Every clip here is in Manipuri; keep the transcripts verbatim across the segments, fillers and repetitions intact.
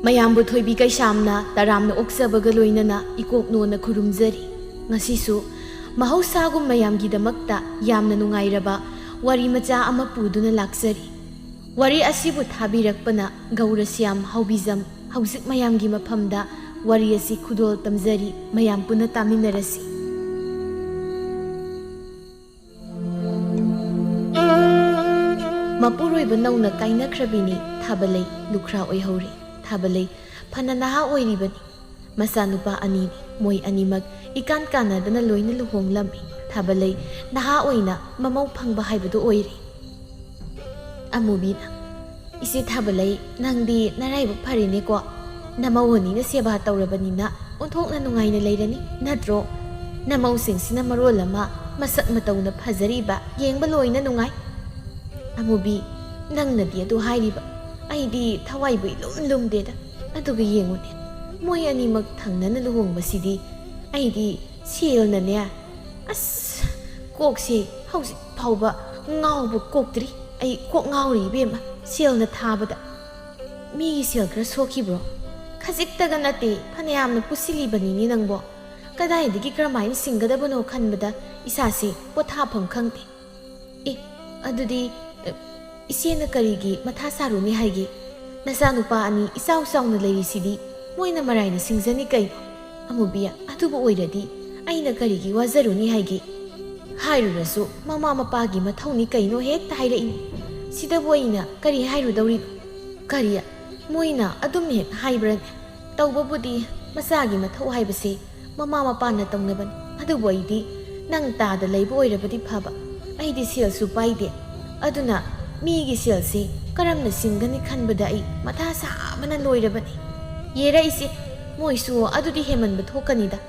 ꯃꯌꯥꯝꯕꯨ ꯊꯣꯏꯕꯤ ꯀꯩꯁꯥꯝꯅ ꯇꯔꯥꯝꯅ ꯑꯣꯛꯆꯕꯒ ꯂꯣꯏꯅꯅ ꯏꯀꯣꯛ ꯅꯣꯟꯅ ꯈꯨꯔꯨꯝꯖꯔꯤ꯫ ꯉꯁꯤꯁꯨ ꯃꯍꯧꯁꯥꯒꯨꯝ ꯃꯌꯥꯝꯒꯤꯗꯃꯛꯇ ꯌꯥꯝꯅ ꯅꯨꯡꯉꯥꯏꯔꯕ ꯋꯥꯔꯤ ꯃꯆꯥ ꯑꯃ ꯄꯨꯗꯨꯅ ꯂꯥꯛꯆꯔꯤ꯫ ꯋꯥꯔꯤ ꯑꯁꯤꯕꯨ ꯊꯥꯕꯤꯔꯛꯄꯅ ꯒꯧꯔꯁ꯭ꯌꯥꯝ ꯍꯥꯎꯕꯤꯖꯝ꯫ ꯍꯧꯖꯤꯛ ꯃꯌꯥꯝꯒꯤ ꯃꯐꯝꯗ ꯋꯥꯔꯤ ꯑꯁꯤ ꯈꯨꯗꯣꯜ ꯇꯝꯖꯔꯤ, ꯃꯌꯥꯝ ꯄꯨꯟꯅ ꯇꯥꯃꯤꯟꯅꯔꯁꯤ꯫ ꯃꯄꯨꯔꯣꯏꯕ ꯅꯧꯅ ꯀꯥꯏꯅꯈ꯭ꯔꯕꯤꯅꯤ꯫ ꯊꯥꯕꯂꯩ ꯂꯨꯈ꯭ꯔꯥ ꯑꯣꯏꯍꯧꯔꯦ꯫ ꯊꯥꯕꯂꯩ ꯐꯅ ꯅꯍꯥ ꯑꯣꯏꯔꯤꯕꯅꯤ꯫ ꯃꯆꯥꯅꯨꯄꯥ ꯑꯅꯤꯅꯤ꯫ ꯃꯣꯏ ꯑꯅꯤꯃꯛ ꯏꯀꯥꯟ ꯀꯥꯟꯅꯗꯅ ꯂꯣꯏꯅ ꯂꯨꯍꯣꯡꯂꯝꯃꯤ꯫ ꯊꯥꯕꯂꯩ ꯅꯍꯥ ꯑꯣꯏꯅ ꯃꯃꯧ ꯐꯪꯕ ꯍꯥꯏꯕꯗꯨ ꯑꯣꯏꯔꯦ꯫ ꯑꯃꯨꯕꯤꯅ, "ꯏꯆꯦ ꯊꯥꯕꯂꯩ, ꯅꯪꯗꯤ ꯅꯔꯥꯏꯕꯛ ꯐꯔꯦꯅꯦꯀꯣ꯫ ꯅꯃꯧ ꯑꯅꯤꯅ ꯁꯦꯕꯥ ꯇꯧꯔꯕꯅꯤꯅ ꯑꯣꯟꯊꯣꯛꯅ ꯅꯨꯡꯉꯥꯏꯅ ꯂꯩꯔꯅꯤ, ꯅꯠꯇ꯭ꯔꯣ? ꯅꯃꯧꯁꯤꯡꯁꯤꯅ ꯃꯔꯣꯜ ꯑꯃ ꯃꯁꯛ ꯃꯇꯧꯅ ꯐꯖꯔꯤꯕ, ꯌꯦꯡꯕ ꯂꯣꯏꯅ ꯅꯨꯡꯉꯥꯏ꯫" ꯑꯃꯨꯕꯤ, "ꯅꯪꯅꯗꯤ ꯑꯗꯨ ꯍꯥꯏꯔꯤꯕ, ꯑꯩꯗꯤ ꯊꯋꯥꯏꯕꯨ ꯏꯂꯨꯝ ꯂꯨꯝꯗꯦꯗ꯫ ꯑꯗꯨꯒ ꯌꯦꯡꯉꯨꯅꯦ, ꯃꯣꯏ ꯑꯅꯤꯃꯛ ꯊꯪꯅꯅ ꯂꯨꯍꯣꯡꯕꯁꯤꯗꯤ꯫ ꯑꯩꯗꯤ ꯁꯦꯜꯅꯅꯦ, ꯑꯁ, ꯀꯣꯛꯁꯦ ꯍꯧꯖꯤꯛ ꯐꯥꯎꯕ ꯉꯥꯎꯕ ꯀꯣꯛꯇ꯭ꯔꯤ꯫ ꯑꯩ ꯀꯣꯛ ꯉꯥꯎꯔꯤ ꯏꯕꯦꯝꯃ, ꯁꯦꯜꯅ ꯊꯥꯕꯗ꯫" "ꯃꯤꯒꯤ ꯁꯦꯜ ꯈꯔ ꯁꯣꯛꯈꯤꯕ꯭ꯔꯣ?" "ꯈꯖꯤꯛꯇꯒ ꯅꯠꯇꯦ, ꯐꯅꯌꯥꯝꯅ ꯄꯨꯁꯤꯜꯂꯤꯕꯅꯤꯅꯦ ꯅꯪꯕꯣ꯫ ꯀꯗꯥꯏꯗꯒꯤ ꯀꯔꯝꯍꯥꯏꯅ ꯁꯤꯡꯒꯗꯕꯅꯣ ꯈꯟꯕꯗ ꯏꯁꯥꯁꯦ ꯄꯣꯊꯥꯐꯝ ꯈꯪꯗꯦ꯫" "ꯑꯦ, ꯑꯗꯨꯗꯤ, ꯑ, ꯏꯆꯦꯅ ꯀꯔꯤꯒꯤ ꯃꯊꯥ ꯁꯥꯔꯨꯅꯤ ꯍꯥꯏꯒꯦ? ꯅꯆꯥꯅꯨꯄꯥ ꯑꯅꯤ ꯏꯆꯥꯎ ꯆꯥꯎꯅ ꯂꯩꯔꯤꯁꯤꯗꯤ, ꯃꯣꯏꯅ ꯃꯔꯥꯏꯅ ꯁꯤꯡꯖꯅꯤ ꯀꯩꯅꯣ꯫ ꯑꯃꯨꯕꯤ, ꯑꯗꯨꯕꯨ ꯑꯣꯏꯔꯗꯤ ꯑꯩꯅ ꯀꯔꯤꯒꯤ ꯋꯥꯖꯔꯨꯅꯤ ꯍꯥꯏꯒꯦ? ꯍꯥꯏꯔꯨꯔꯁꯨ ꯃꯃꯥ ꯃꯄꯥꯒꯤ ꯃꯊꯧꯅꯤ ꯀꯩꯅꯣ ꯍꯦꯛꯇ ꯍꯥꯏꯔꯛꯏꯅꯤ꯫ ꯁꯤꯗꯕꯨ ꯑꯩꯅ ꯀꯔꯤ ꯍꯥꯏꯔꯨꯗꯧꯔꯤꯅꯣ?" "ꯀꯔꯤ? ꯃꯣꯏꯅ ꯑꯗꯨꯝ ꯍꯦꯛ ꯍꯥꯏꯕ꯭ꯔꯅꯦ? ꯇꯧꯕꯕꯨꯗꯤ ꯃꯆꯥꯒꯤ ꯃꯊꯧ ꯍꯥꯏꯕꯁꯦ ꯃꯃꯥ ꯃꯄꯥꯅ ꯇꯧꯅꯕꯅꯤ꯫ ꯑꯗꯨꯕꯨ ꯑꯩꯗꯤ ꯅꯪ ꯇꯥꯗ ꯂꯩꯕ ꯑꯣꯏꯔꯕꯗꯤ ꯐꯕ꯫ ꯑꯩꯗꯤ ꯁꯦꯜꯁꯨ ꯄꯥꯏꯗꯦ꯫ ꯑꯗꯨꯅ ꯃꯤꯒꯤ ꯁꯦꯜꯁꯦ ꯀꯔꯝꯅ ꯁꯤꯡꯒꯅꯤ ꯈꯟꯕꯗ ꯑꯩ ꯃꯊꯥ ꯁꯥꯕꯅ ꯂꯣꯏꯔꯕꯅꯤ꯫" "ꯌꯦꯔ ꯏꯆꯦ, ꯃꯣꯏꯁꯨ ꯑꯗꯨꯗꯤ ꯍꯦꯟꯃꯟꯕ ꯊꯣꯛꯀꯅꯤꯗ꯫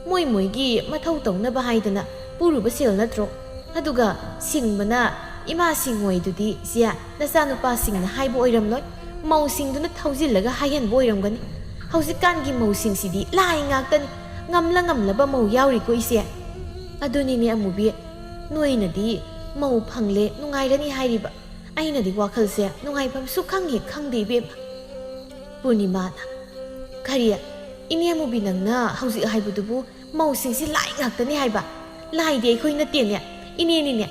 ꯃꯣꯏ ꯃꯣꯏꯒꯤ ꯃꯊꯧ ꯇꯧꯅꯕ ꯍꯥꯏꯗꯅ ꯄꯨꯔꯨꯕ ꯁꯦꯜ ꯅꯠꯇ꯭ꯔꯣ? ꯑꯗꯨꯒ ꯁꯤꯡꯕꯅ ꯏꯃꯥ ꯁꯤꯡꯉꯣꯏꯗꯨꯗꯤ ꯏꯆꯦ, ꯅꯆꯥꯅꯨꯄꯥꯁꯤꯡꯅ ꯍꯥꯏꯕ ꯑꯣꯏꯔꯝꯂꯣꯏ, ꯃꯧꯁꯤꯡꯗꯨꯅ ꯊꯧꯖꯤꯜꯂꯒ ꯍꯥꯏꯍꯟꯕ ꯑꯣꯏꯔꯝꯒꯅꯤ꯫ ꯍꯧꯖꯤꯛꯀꯥꯟꯒꯤ ꯃꯧꯁꯤꯡꯁꯤꯗꯤ ꯂꯥꯏ ꯉꯥꯛꯇꯅꯤ꯫ ꯉꯝꯂ ꯉꯝꯂꯕ ꯃꯧ ꯌꯥꯎꯔꯤꯀꯣ ꯏꯆꯦ꯫ ꯑꯗꯨꯅꯤꯅꯦ ꯑꯃꯨꯕꯤ, ꯅꯣꯏꯅꯗꯤ ꯃꯧ ꯐꯪꯂꯦ ꯅꯨꯡꯉꯥꯏꯔꯅꯤ ꯍꯥꯏꯔꯤꯕ, ꯑꯩꯅꯗꯤ ꯋꯥꯈꯜꯁꯦ ꯅꯨꯡꯉꯥꯏꯐꯝ ꯁꯨꯛꯈꯪ ꯍꯦꯛ ꯈꯪꯗꯦ ꯏꯕꯦꯝꯃ꯫ ꯄꯨꯔꯅꯤꯃꯥꯅ, "ꯀꯔꯤ? ꯏꯅꯦ ꯑꯃꯨꯕꯤ, ꯅꯪꯅ ꯍꯧꯖꯤꯛ ꯍꯥꯏꯕꯗꯨꯕꯨ ꯃꯧꯁꯤꯡꯁꯤ ꯂꯥꯏ ꯉꯥꯛꯇꯅꯤ ꯍꯥꯏꯕ? ꯂꯥꯏꯗꯤ ꯑꯩꯈꯣꯏ ꯅꯠꯇꯦꯅꯦ, ꯏꯅꯦꯅꯤꯅꯦ꯫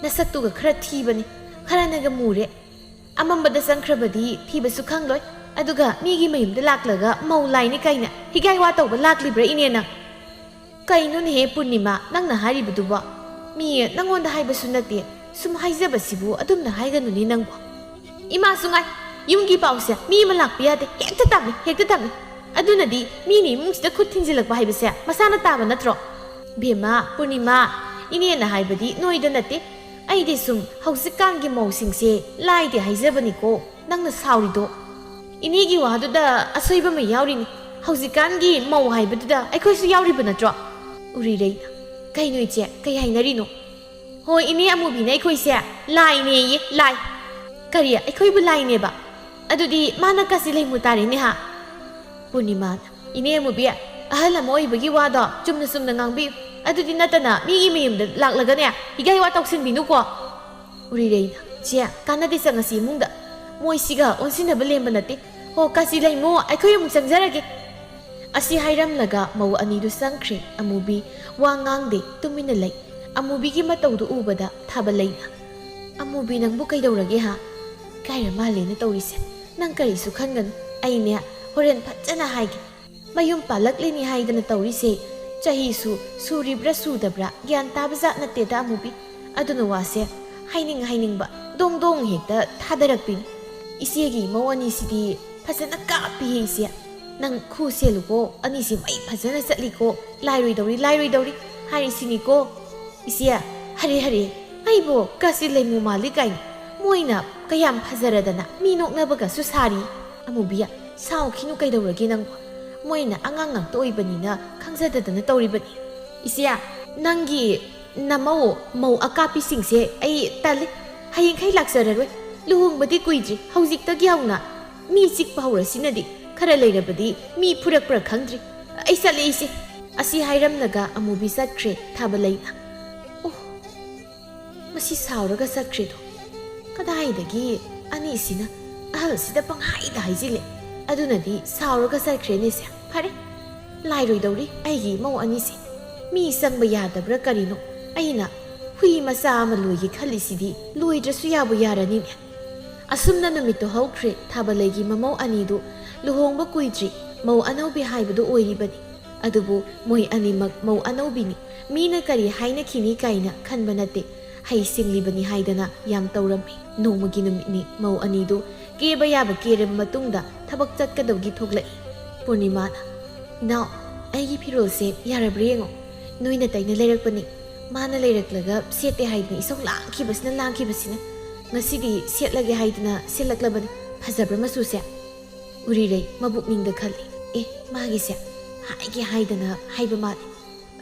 ꯅꯁꯛꯇꯨꯒ ꯈꯔ ꯊꯤꯕꯅꯤ, ꯈꯔꯅꯒ ꯃꯨꯔꯦ꯫ ꯑꯃꯝꯕꯗ ꯆꯪꯈ꯭ꯔꯕꯗꯤ ꯊꯤꯕꯁꯨ ꯈꯪꯂꯣꯏ꯫ ꯑꯗꯨꯒ ꯃꯤꯒꯤ ꯃꯌꯨꯝꯗ ꯂꯥꯛꯂꯒ ꯃꯧ ꯂꯥꯏꯅꯤ ꯀꯥꯏꯅ ꯍꯤꯒꯥꯏ ꯋꯥ ꯇꯧꯕ ꯂꯥꯛꯂꯤꯕ꯭ꯔꯥ ꯏꯅꯦ ꯅꯪ?" "ꯀꯩꯅꯣꯅꯦꯍꯦ ꯄꯨꯔꯅꯤꯃꯥ, ꯅꯪꯅ ꯍꯥꯏꯔꯤꯕꯗꯨꯕꯣ? ꯃꯤ ꯅꯪꯉꯣꯟꯗ ꯍꯥꯏꯕꯁꯨ ꯅꯠꯇꯦ, ꯁꯨꯝ ꯍꯥꯏꯖꯕꯁꯤꯕꯨ ꯑꯗꯨꯝꯅ ꯍꯥꯏꯒꯅꯨꯅꯦ ꯅꯪꯕꯣ꯫ ꯏꯃꯥꯁꯨ ꯉꯥꯏ, ꯌꯨꯝꯒꯤ ꯄꯥꯎꯁꯦ ꯃꯤ ꯑꯃ ꯂꯥꯛꯄ ꯌꯥꯗꯦ, ꯍꯦꯛꯇ ꯇꯝꯃꯤ, ꯍꯦꯛꯇ ꯇꯝꯃꯤ꯫ ꯑꯗꯨꯅꯗꯤ ꯃꯤꯅ ꯏꯃꯨꯡꯁꯤꯗ ꯈꯨꯠ ꯊꯤꯟꯖꯤꯜꯂꯛꯄ ꯍꯥꯏꯕꯁꯦ ꯃꯁꯥꯅ ꯇꯥꯕ ꯅꯠꯇ꯭ꯔꯣ?" "ꯕꯦꯝꯃ, ꯄꯨꯔꯅꯤꯃꯥ, ꯏꯅꯦꯅ ꯍꯥꯏꯕꯗꯤ ꯅꯣꯏꯗ ꯅꯠꯇꯦ꯫ ꯑꯩꯗꯤ ꯁꯨꯝ ꯍꯧꯖꯤꯛꯀꯥꯟꯒꯤ ꯃꯧꯁꯤꯡꯁꯦ ꯂꯥꯏꯗꯦ ꯍꯥꯏꯖꯕꯅꯤꯀꯣ, ꯅꯪꯅ ꯁꯥꯎꯔꯤꯗꯣ꯫ ꯏꯅꯦꯒꯤ ꯋꯥꯗꯨꯗ ꯑꯁꯣꯏꯕ ꯑꯃ ꯌꯥꯎꯔꯤꯅꯤ꯫ ꯍꯧꯖꯤꯛꯀꯥꯟꯒꯤ ꯃꯧ ꯍꯥꯏꯕꯗꯨꯗ ꯑꯩꯈꯣꯏꯁꯨ ꯌꯥꯎꯔꯤꯕ ꯅꯠꯇ꯭ꯔꯣ?" ꯎꯔꯤꯔꯩꯅ, "ꯀꯩꯅꯣ ꯏꯆꯦ, ꯀꯩ ꯍꯥꯏꯅꯔꯤꯅꯣ?" "ꯍꯣꯏ, ꯏꯅꯦ ꯑꯃꯨꯕꯤꯅ ꯑꯩꯈꯣꯏꯁꯦ ꯂꯥꯏꯅꯦꯌꯦ, ꯂꯥꯏ꯫ ꯀꯔꯤ, ꯑꯩꯈꯣꯏꯕꯨ ꯂꯥꯏꯅꯦꯕ? ꯑꯗꯨꯗꯤ ꯃꯥꯅ ꯀꯥꯆꯤ ꯂꯩꯃꯨ ꯇꯥꯔꯦꯅꯦ ꯍꯥ?" ꯄꯨꯔꯅꯤꯃꯥꯅ, "ꯏꯅꯦ ꯑꯃꯨꯕꯤ, ꯑꯍꯜ ꯑꯃ ꯑꯣꯏꯕꯒꯤ ꯋꯥꯗꯣ ꯆꯨꯝꯅ ꯆꯨꯝꯅ ꯉꯥꯡꯕꯤꯌꯨ꯫ ꯑꯗꯨꯗꯤ ꯅꯠꯇꯅ ꯃꯤꯒꯤ ꯃꯌꯨꯝꯗ ꯂꯥꯛꯂꯒꯅꯦ ꯍꯤꯒꯥꯏ ꯋꯥ ꯇꯧꯁꯤꯟꯕꯤꯅꯨꯀꯣ꯫" ꯎꯔꯤꯔꯩꯅ, "ꯆꯦ, ꯀꯥꯟꯅꯗꯦ, ꯆꯪꯉꯁꯤ ꯏꯃꯨꯡꯗ꯫ ꯃꯣꯏꯁꯤꯒ ꯑꯣꯟꯁꯤꯟꯅꯕ ꯂꯦꯝꯕ ꯅꯠꯇꯦ꯫ ꯍꯣ, ꯀꯥꯆꯤ ꯂꯩꯃꯨ, ꯑꯩꯈꯣꯏ ꯑꯃꯨꯛ ꯆꯪꯖꯔꯒꯦ꯫" ꯑꯁꯤ ꯍꯥꯏꯔꯝꯂꯒ ꯃꯧ ꯑꯅꯤꯗꯨ ꯆꯪꯈ꯭ꯔꯦ꯫ ꯑꯃꯨꯕꯤ ꯋꯥ ꯉꯥꯡꯗꯦ, ꯇꯨꯃꯤꯟꯅ ꯂꯩ꯫ ꯑꯃꯨꯕꯤꯒꯤ ꯃꯇꯧꯗꯨ ꯎꯕꯗ ꯊꯥꯕꯂꯩꯅ, "ꯑꯃꯨꯕꯤ, ꯅꯪꯕꯨ ꯀꯩꯗꯧꯔꯒꯦ ꯍꯥ? ꯏꯀꯥꯏꯔ ꯃꯥꯜꯂꯦꯅ ꯇꯧꯔꯤꯁꯦ꯫ ꯅꯪ ꯀꯔꯤꯁꯨ ꯈꯟꯒꯅꯨ, ꯑꯩꯅꯦ ꯍꯣꯔꯦꯟ ꯐꯖꯅ ꯍꯥꯏꯒꯦ꯫ ꯃꯌꯨꯝ ꯄꯥꯜꯂꯛꯂꯤꯅꯤ ꯍꯥꯏꯗꯅ ꯇꯧꯔꯤꯁꯦ, ꯆꯍꯤꯁꯨ ꯁꯨꯔꯤꯕ꯭ꯔꯥ ꯁꯨꯗꯕ꯭ꯔꯥ ꯒ꯭ꯌꯥꯟ ꯇꯥꯕ ꯖꯥꯠ ꯅꯠꯇꯦꯗ ꯑꯃꯨꯕꯤ꯫ ꯑꯗꯨꯅ ꯋꯥꯁꯦ ꯍꯥꯏꯅꯤꯡ ꯍꯥꯏꯅꯤꯡꯕ ꯗꯣꯡ ꯗꯣꯡ ꯍꯦꯛꯇ ꯊꯥꯗꯔꯛꯄꯤꯅꯤ꯫ ꯏꯆꯦꯒꯤ ꯏꯃꯧ ꯑꯅꯤꯁꯤꯗꯤ ꯐꯖꯅ ꯀꯥꯞꯄꯤꯍꯦ ꯏꯆꯦ꯫ ꯅꯪ ꯈꯨ ꯁꯦꯜꯂꯨꯀꯣ, ꯑꯅꯤꯁꯤ ꯃꯩ ꯐꯖꯅ ꯆꯠꯂꯤꯀꯣ, ꯂꯥꯏꯔꯣꯏꯗꯧꯔꯤ, ꯂꯥꯏꯔꯣꯏꯗꯧꯔꯤ ꯍꯥꯏꯔꯤꯁꯤꯅꯤꯀꯣ꯫ ꯏꯆꯦ, ꯍꯔꯦ ꯍꯔꯦ, ꯑꯩꯕꯨ ꯀꯥꯆꯤ ꯂꯩꯃꯨ ꯃꯥꯜꯂꯤ ꯀꯥꯏꯅ ꯃꯣꯏꯅ ꯀꯌꯥꯝ ꯐꯖꯔꯗꯅ ꯃꯤ ꯅꯣꯛꯅꯕꯒꯁꯨ ꯁꯥꯔꯤ꯫ ꯑꯃꯨꯕꯤ, ꯁꯥꯎꯈꯤꯅꯨ ꯀꯩꯗꯧꯔꯒꯦ ꯅꯪꯕꯨ? ꯃꯣꯏꯅ ꯑꯉꯥꯡ ꯉꯥꯛꯇ ꯑꯣꯏꯕꯅꯤꯅ ꯈꯪꯖꯗꯗꯅ ꯇꯧꯔꯤꯕꯅꯤ꯫ ꯏꯆꯦ, ꯅꯪꯒꯤ ꯅꯃꯧ ꯃꯧ ꯑꯀꯥꯞꯄꯤꯁꯤꯡꯁꯦ ꯑꯩ ꯇꯜꯂꯤ꯫ ꯍꯌꯦꯡꯈꯩ ꯂꯥꯛꯆꯔꯔꯣꯏ꯫ ꯂꯨꯍꯣꯡꯕꯗꯤ ꯀꯨꯏꯗ꯭ꯔꯤ, ꯍꯧꯖꯤꯛꯇꯒꯤ ꯍꯧꯅ ꯃꯤ ꯆꯤꯛꯄ ꯍꯧꯔꯁꯤꯅꯗꯤ꯫ ꯈꯔ ꯂꯩꯔꯕꯗꯤ ꯃꯤ ꯐꯨꯔꯛꯄ꯭ꯔꯥ ꯈꯪꯗ꯭ꯔꯤ꯫ ꯑꯩ ꯆꯠꯂꯦ ꯏꯆꯦ꯫ ꯑꯁꯤ ꯍꯥꯏꯔꯝꯂꯒ ꯑꯃꯨꯕꯤ ꯆꯠꯈ꯭ꯔꯦ꯫ ꯊꯥꯕꯂꯩꯅ, "ꯑꯣ, ꯃꯁꯤ ꯁꯥꯎꯔꯒ ꯆꯠꯈ꯭ꯔꯦꯗꯣ꯫ ꯀꯗꯥꯏꯗꯒꯤ ꯑꯅꯤꯁꯤꯅ ꯑꯍꯜꯁꯤꯗ ꯄꯪꯍꯥꯏꯗ ꯍꯥꯏꯖꯤꯜꯂꯦ꯫ ꯑꯗꯨꯅꯗꯤ ꯁꯥꯎꯔꯒ ꯆꯠꯈ꯭ꯔꯦꯅꯦꯁꯦ꯫ ꯐꯔꯦ, ꯂꯥꯏꯔꯣꯏꯗꯧꯔꯤ ꯑꯩꯒꯤ ꯏꯃꯧ ꯑꯅꯤꯁꯦ꯫ ꯃꯤ ꯆꯪꯕ ꯌꯥꯗꯕ꯭ꯔꯥ ꯀꯔꯤꯅꯣ? ꯑꯩꯅ ꯍꯨꯏ ꯃꯆꯥ ꯑꯃ ꯂꯣꯏꯒꯦ ꯈꯜꯂꯤꯁꯤꯗꯤ ꯂꯣꯏꯗ꯭ꯔꯁꯨ ꯌꯥꯕꯨ ꯌꯥꯔꯅꯤꯅꯦ"꯫ ꯑꯁꯨꯝꯅ ꯅꯨꯃꯤꯠꯇꯨ ꯍꯧꯈ꯭ꯔꯦ꯫ ꯊꯥꯕꯂꯩꯒꯤ ꯃꯃꯧ ꯑꯅꯤꯗꯨ ꯂꯨꯍꯣꯡꯕ ꯀꯨꯏꯗ꯭ꯔꯤ, ꯃꯧ ꯑꯅꯧꯕꯤ ꯍꯥꯏꯕꯗꯨ ꯑꯣꯏꯔꯤꯕꯅꯤ꯫ ꯑꯗꯨꯕꯨ ꯃꯣꯏ ꯑꯅꯤꯃꯛ ꯃꯧ ꯑꯅꯧꯕꯤꯅꯤ, ꯃꯤꯅ ꯀꯔꯤ ꯍꯥꯏꯅꯈꯤꯅꯤ ꯀꯥꯏꯅ ꯈꯟꯕ ꯅꯠꯇꯦ꯫ ꯍꯩ ꯁꯤꯡꯂꯤꯕꯅꯤ ꯍꯥꯏꯗꯅ ꯌꯥꯝ ꯇꯧꯔꯝꯃꯤ꯫ ꯅꯣꯡꯃꯒꯤ ꯅꯨꯃꯤꯠꯅꯤ꯫ ꯃꯧ ꯑꯅꯤꯗꯨ ꯀꯦꯕ ꯌꯥꯕ ꯀꯦꯔꯕ ꯃꯇꯨꯡꯗ ꯊꯕꯛ ꯆꯠꯀꯗꯧꯒꯤ ꯊꯣꯛꯂꯛꯏ꯫ ꯄꯨꯔꯅꯤꯃꯥꯅ, "ꯏꯅꯥꯎ, ꯑꯩꯒꯤ ꯐꯤꯔꯣꯜꯁꯦ ꯌꯥꯔꯕ꯭ꯔꯥ ꯌꯦꯡꯉꯣ꯫ ꯅꯣꯏ ꯅꯇꯩꯅ ꯂꯩꯔꯛꯄꯅꯤ꯫ ꯃꯥꯅ ꯂꯩꯔꯛꯂꯒ ꯁꯦꯠꯇꯦ ꯍꯥꯏꯗꯅ ꯏꯁꯧ ꯂꯥꯡꯈꯤꯕꯁꯤꯅ ꯂꯥꯡꯈꯤꯕꯁꯤꯅ꯫ ꯉꯁꯤꯗꯤ ꯁꯦꯠꯂꯒꯦ ꯍꯥꯏꯗꯅ ꯁꯦꯠꯂꯛꯂꯕꯅꯤ꯫ ꯐꯖꯕ꯭ꯔꯥ ꯃꯆꯨꯁꯦ?" ꯎꯔꯤꯔꯩ ꯃꯕꯨꯛꯅꯤꯡꯗ ꯈꯜꯂꯤ, "ꯑꯦ, ꯃꯥꯒꯤꯁꯦ ꯍꯥꯏꯒꯦ ꯍꯥꯏꯗꯅ ꯍꯥꯏꯕ ꯃꯥꯜꯂꯤ꯫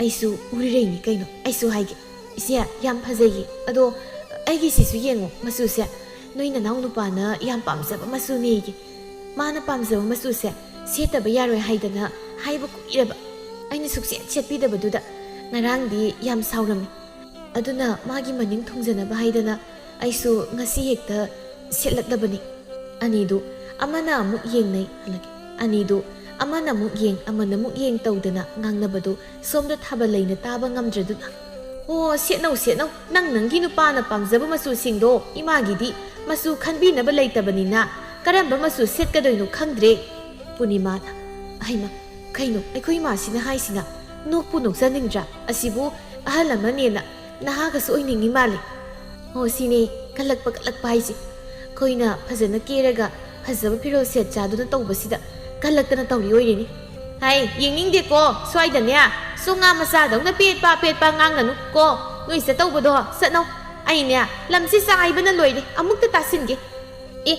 ꯑꯩꯁꯨ ꯎꯔꯤꯔꯩꯅꯤ ꯀꯩꯅꯣ, ꯑꯩꯁꯨ ꯍꯥꯏꯒꯦ꯫ ꯏꯆꯦ, ꯌꯥꯝ ꯐꯖꯩꯌꯦ꯫ ꯑꯗꯣ ꯑꯩꯒꯤꯁꯤꯁꯨ ꯌꯦꯡꯉꯣ, ꯃꯆꯨꯁꯦ ꯅꯣꯏ ꯅꯅꯥꯎ ꯅꯨꯄꯥꯅ ꯌꯥꯝ ꯄꯥꯝꯖꯕ ꯃꯆꯨꯅꯦꯌꯦ꯫ ꯃꯥꯅ ꯄꯥꯝꯖꯕ ꯃꯆꯨꯁꯦ ꯁꯦꯠꯇꯕ ꯌꯥꯔꯣꯏ ꯍꯥꯏꯗꯅ ꯍꯥꯏꯕ ꯀꯨꯏꯔꯕ꯫ ꯑꯩꯅ ꯁꯨꯛꯁꯦꯠ ꯁꯦꯠꯄꯤꯗꯕꯗꯨꯗ ꯉꯔꯥꯡꯗꯤ ꯌꯥꯝ ꯁꯥꯎꯔꯝꯃꯤ꯫ ꯑꯗꯨꯅ ꯃꯥꯒꯤ ꯃꯅꯤꯡ ꯊꯨꯡꯖꯅꯕ ꯍꯥꯏꯗꯅ ꯑꯩꯁꯨ ꯉꯁꯤ ꯍꯦꯛꯇ ꯁꯦꯠꯂꯛꯂꯕꯅꯤ"꯫ ꯑꯅꯤꯗꯨ ꯑꯃꯅ ꯑꯃꯨꯛ ꯌꯦꯡꯅꯩ꯫ ꯑꯅꯤꯗꯨ ꯑꯃꯅ ꯑꯃꯨꯛ ꯌꯦꯡ, ꯑꯃꯅ ꯑꯃꯨꯛ ꯌꯦꯡ ꯇꯧꯗꯅ ꯉꯥꯡꯅꯕꯗꯨ ꯁꯣꯝꯗ ꯊꯥꯕꯂꯩꯅ ꯇꯥꯕ ꯉꯝꯗ꯭ꯔꯗꯨꯅ, "ꯑꯣ, ꯁꯦꯠꯅꯧ, ꯁꯦꯠꯅꯧ꯫ ꯅꯪ ꯅꯪꯒꯤ ꯅꯨꯄꯥꯅ ꯄꯥꯝꯖꯕ ꯃꯆꯨꯁꯤꯡꯗꯣ ꯏꯃꯥꯒꯤꯗꯤ ꯃꯆꯨ ꯈꯟꯕꯤꯅꯕ ꯂꯩꯇꯕꯅꯤꯅ ꯀꯔꯝꯕ ꯃꯆꯨ ꯁꯦꯠꯀꯗꯣꯏꯅꯣ ꯈꯪꯗ꯭ꯔꯦ"꯫ ꯄꯨꯔꯅꯤꯃꯥꯅ, "ꯍꯩꯃ, ꯀꯩꯅꯣ ꯑꯩꯈꯣꯏ ꯏꯃꯥꯁꯤꯅ ꯍꯥꯏꯁꯤꯅ? ꯅꯣꯛꯄꯨ ꯅꯣꯛꯆꯅꯤꯡꯗ꯭ꯔꯥ? ꯑꯁꯤꯕꯨ ꯑꯍꯜ ꯑꯃꯅꯦꯅ ꯅꯍꯥꯒꯁꯨ ꯑꯣꯏꯅꯤꯡꯉꯤ ꯃꯥꯜꯂꯤ"꯫ "ꯑꯣ, ꯁꯤꯅꯦ ꯀꯜꯂꯛꯄ, ꯀꯜꯂꯛꯄ ꯍꯥꯏꯁꯦ꯫ ꯑꯩꯈꯣꯏꯅ ꯐꯖꯅ ꯀꯦꯔꯒ ꯐꯖꯕ ꯐꯤꯔꯣꯜ ꯁꯦꯠ ꯆꯥꯗꯨꯅ ꯇꯧꯕꯁꯤꯗ ꯀꯜꯂꯛꯇꯅ ꯇꯧꯔꯤ ꯑꯣꯏꯔꯤꯅꯤ"꯫ "ꯍꯥꯏ, ꯌꯦꯡꯅꯤꯡꯗꯦꯀꯣ ꯁ꯭ꯋꯥꯏꯗꯅꯦ꯫ ꯁꯣꯉꯥ ꯃꯆꯥꯗꯧꯅ ꯄꯦꯠꯄ ꯄꯦꯠꯄ ꯉꯥꯡꯒꯅꯨ ꯀꯣ꯫ ꯅꯣꯏ ꯆꯠꯇꯧꯕꯗꯣ ꯆꯠꯅꯧ꯫ ꯑꯩꯅꯦ ꯂꯝꯁꯤ ꯆꯥꯏꯕꯅ ꯂꯣꯏꯔꯦ, ꯑꯃꯨꯛꯇ ꯇꯥꯁꯤꯟꯒꯦ꯫ ꯑꯦ,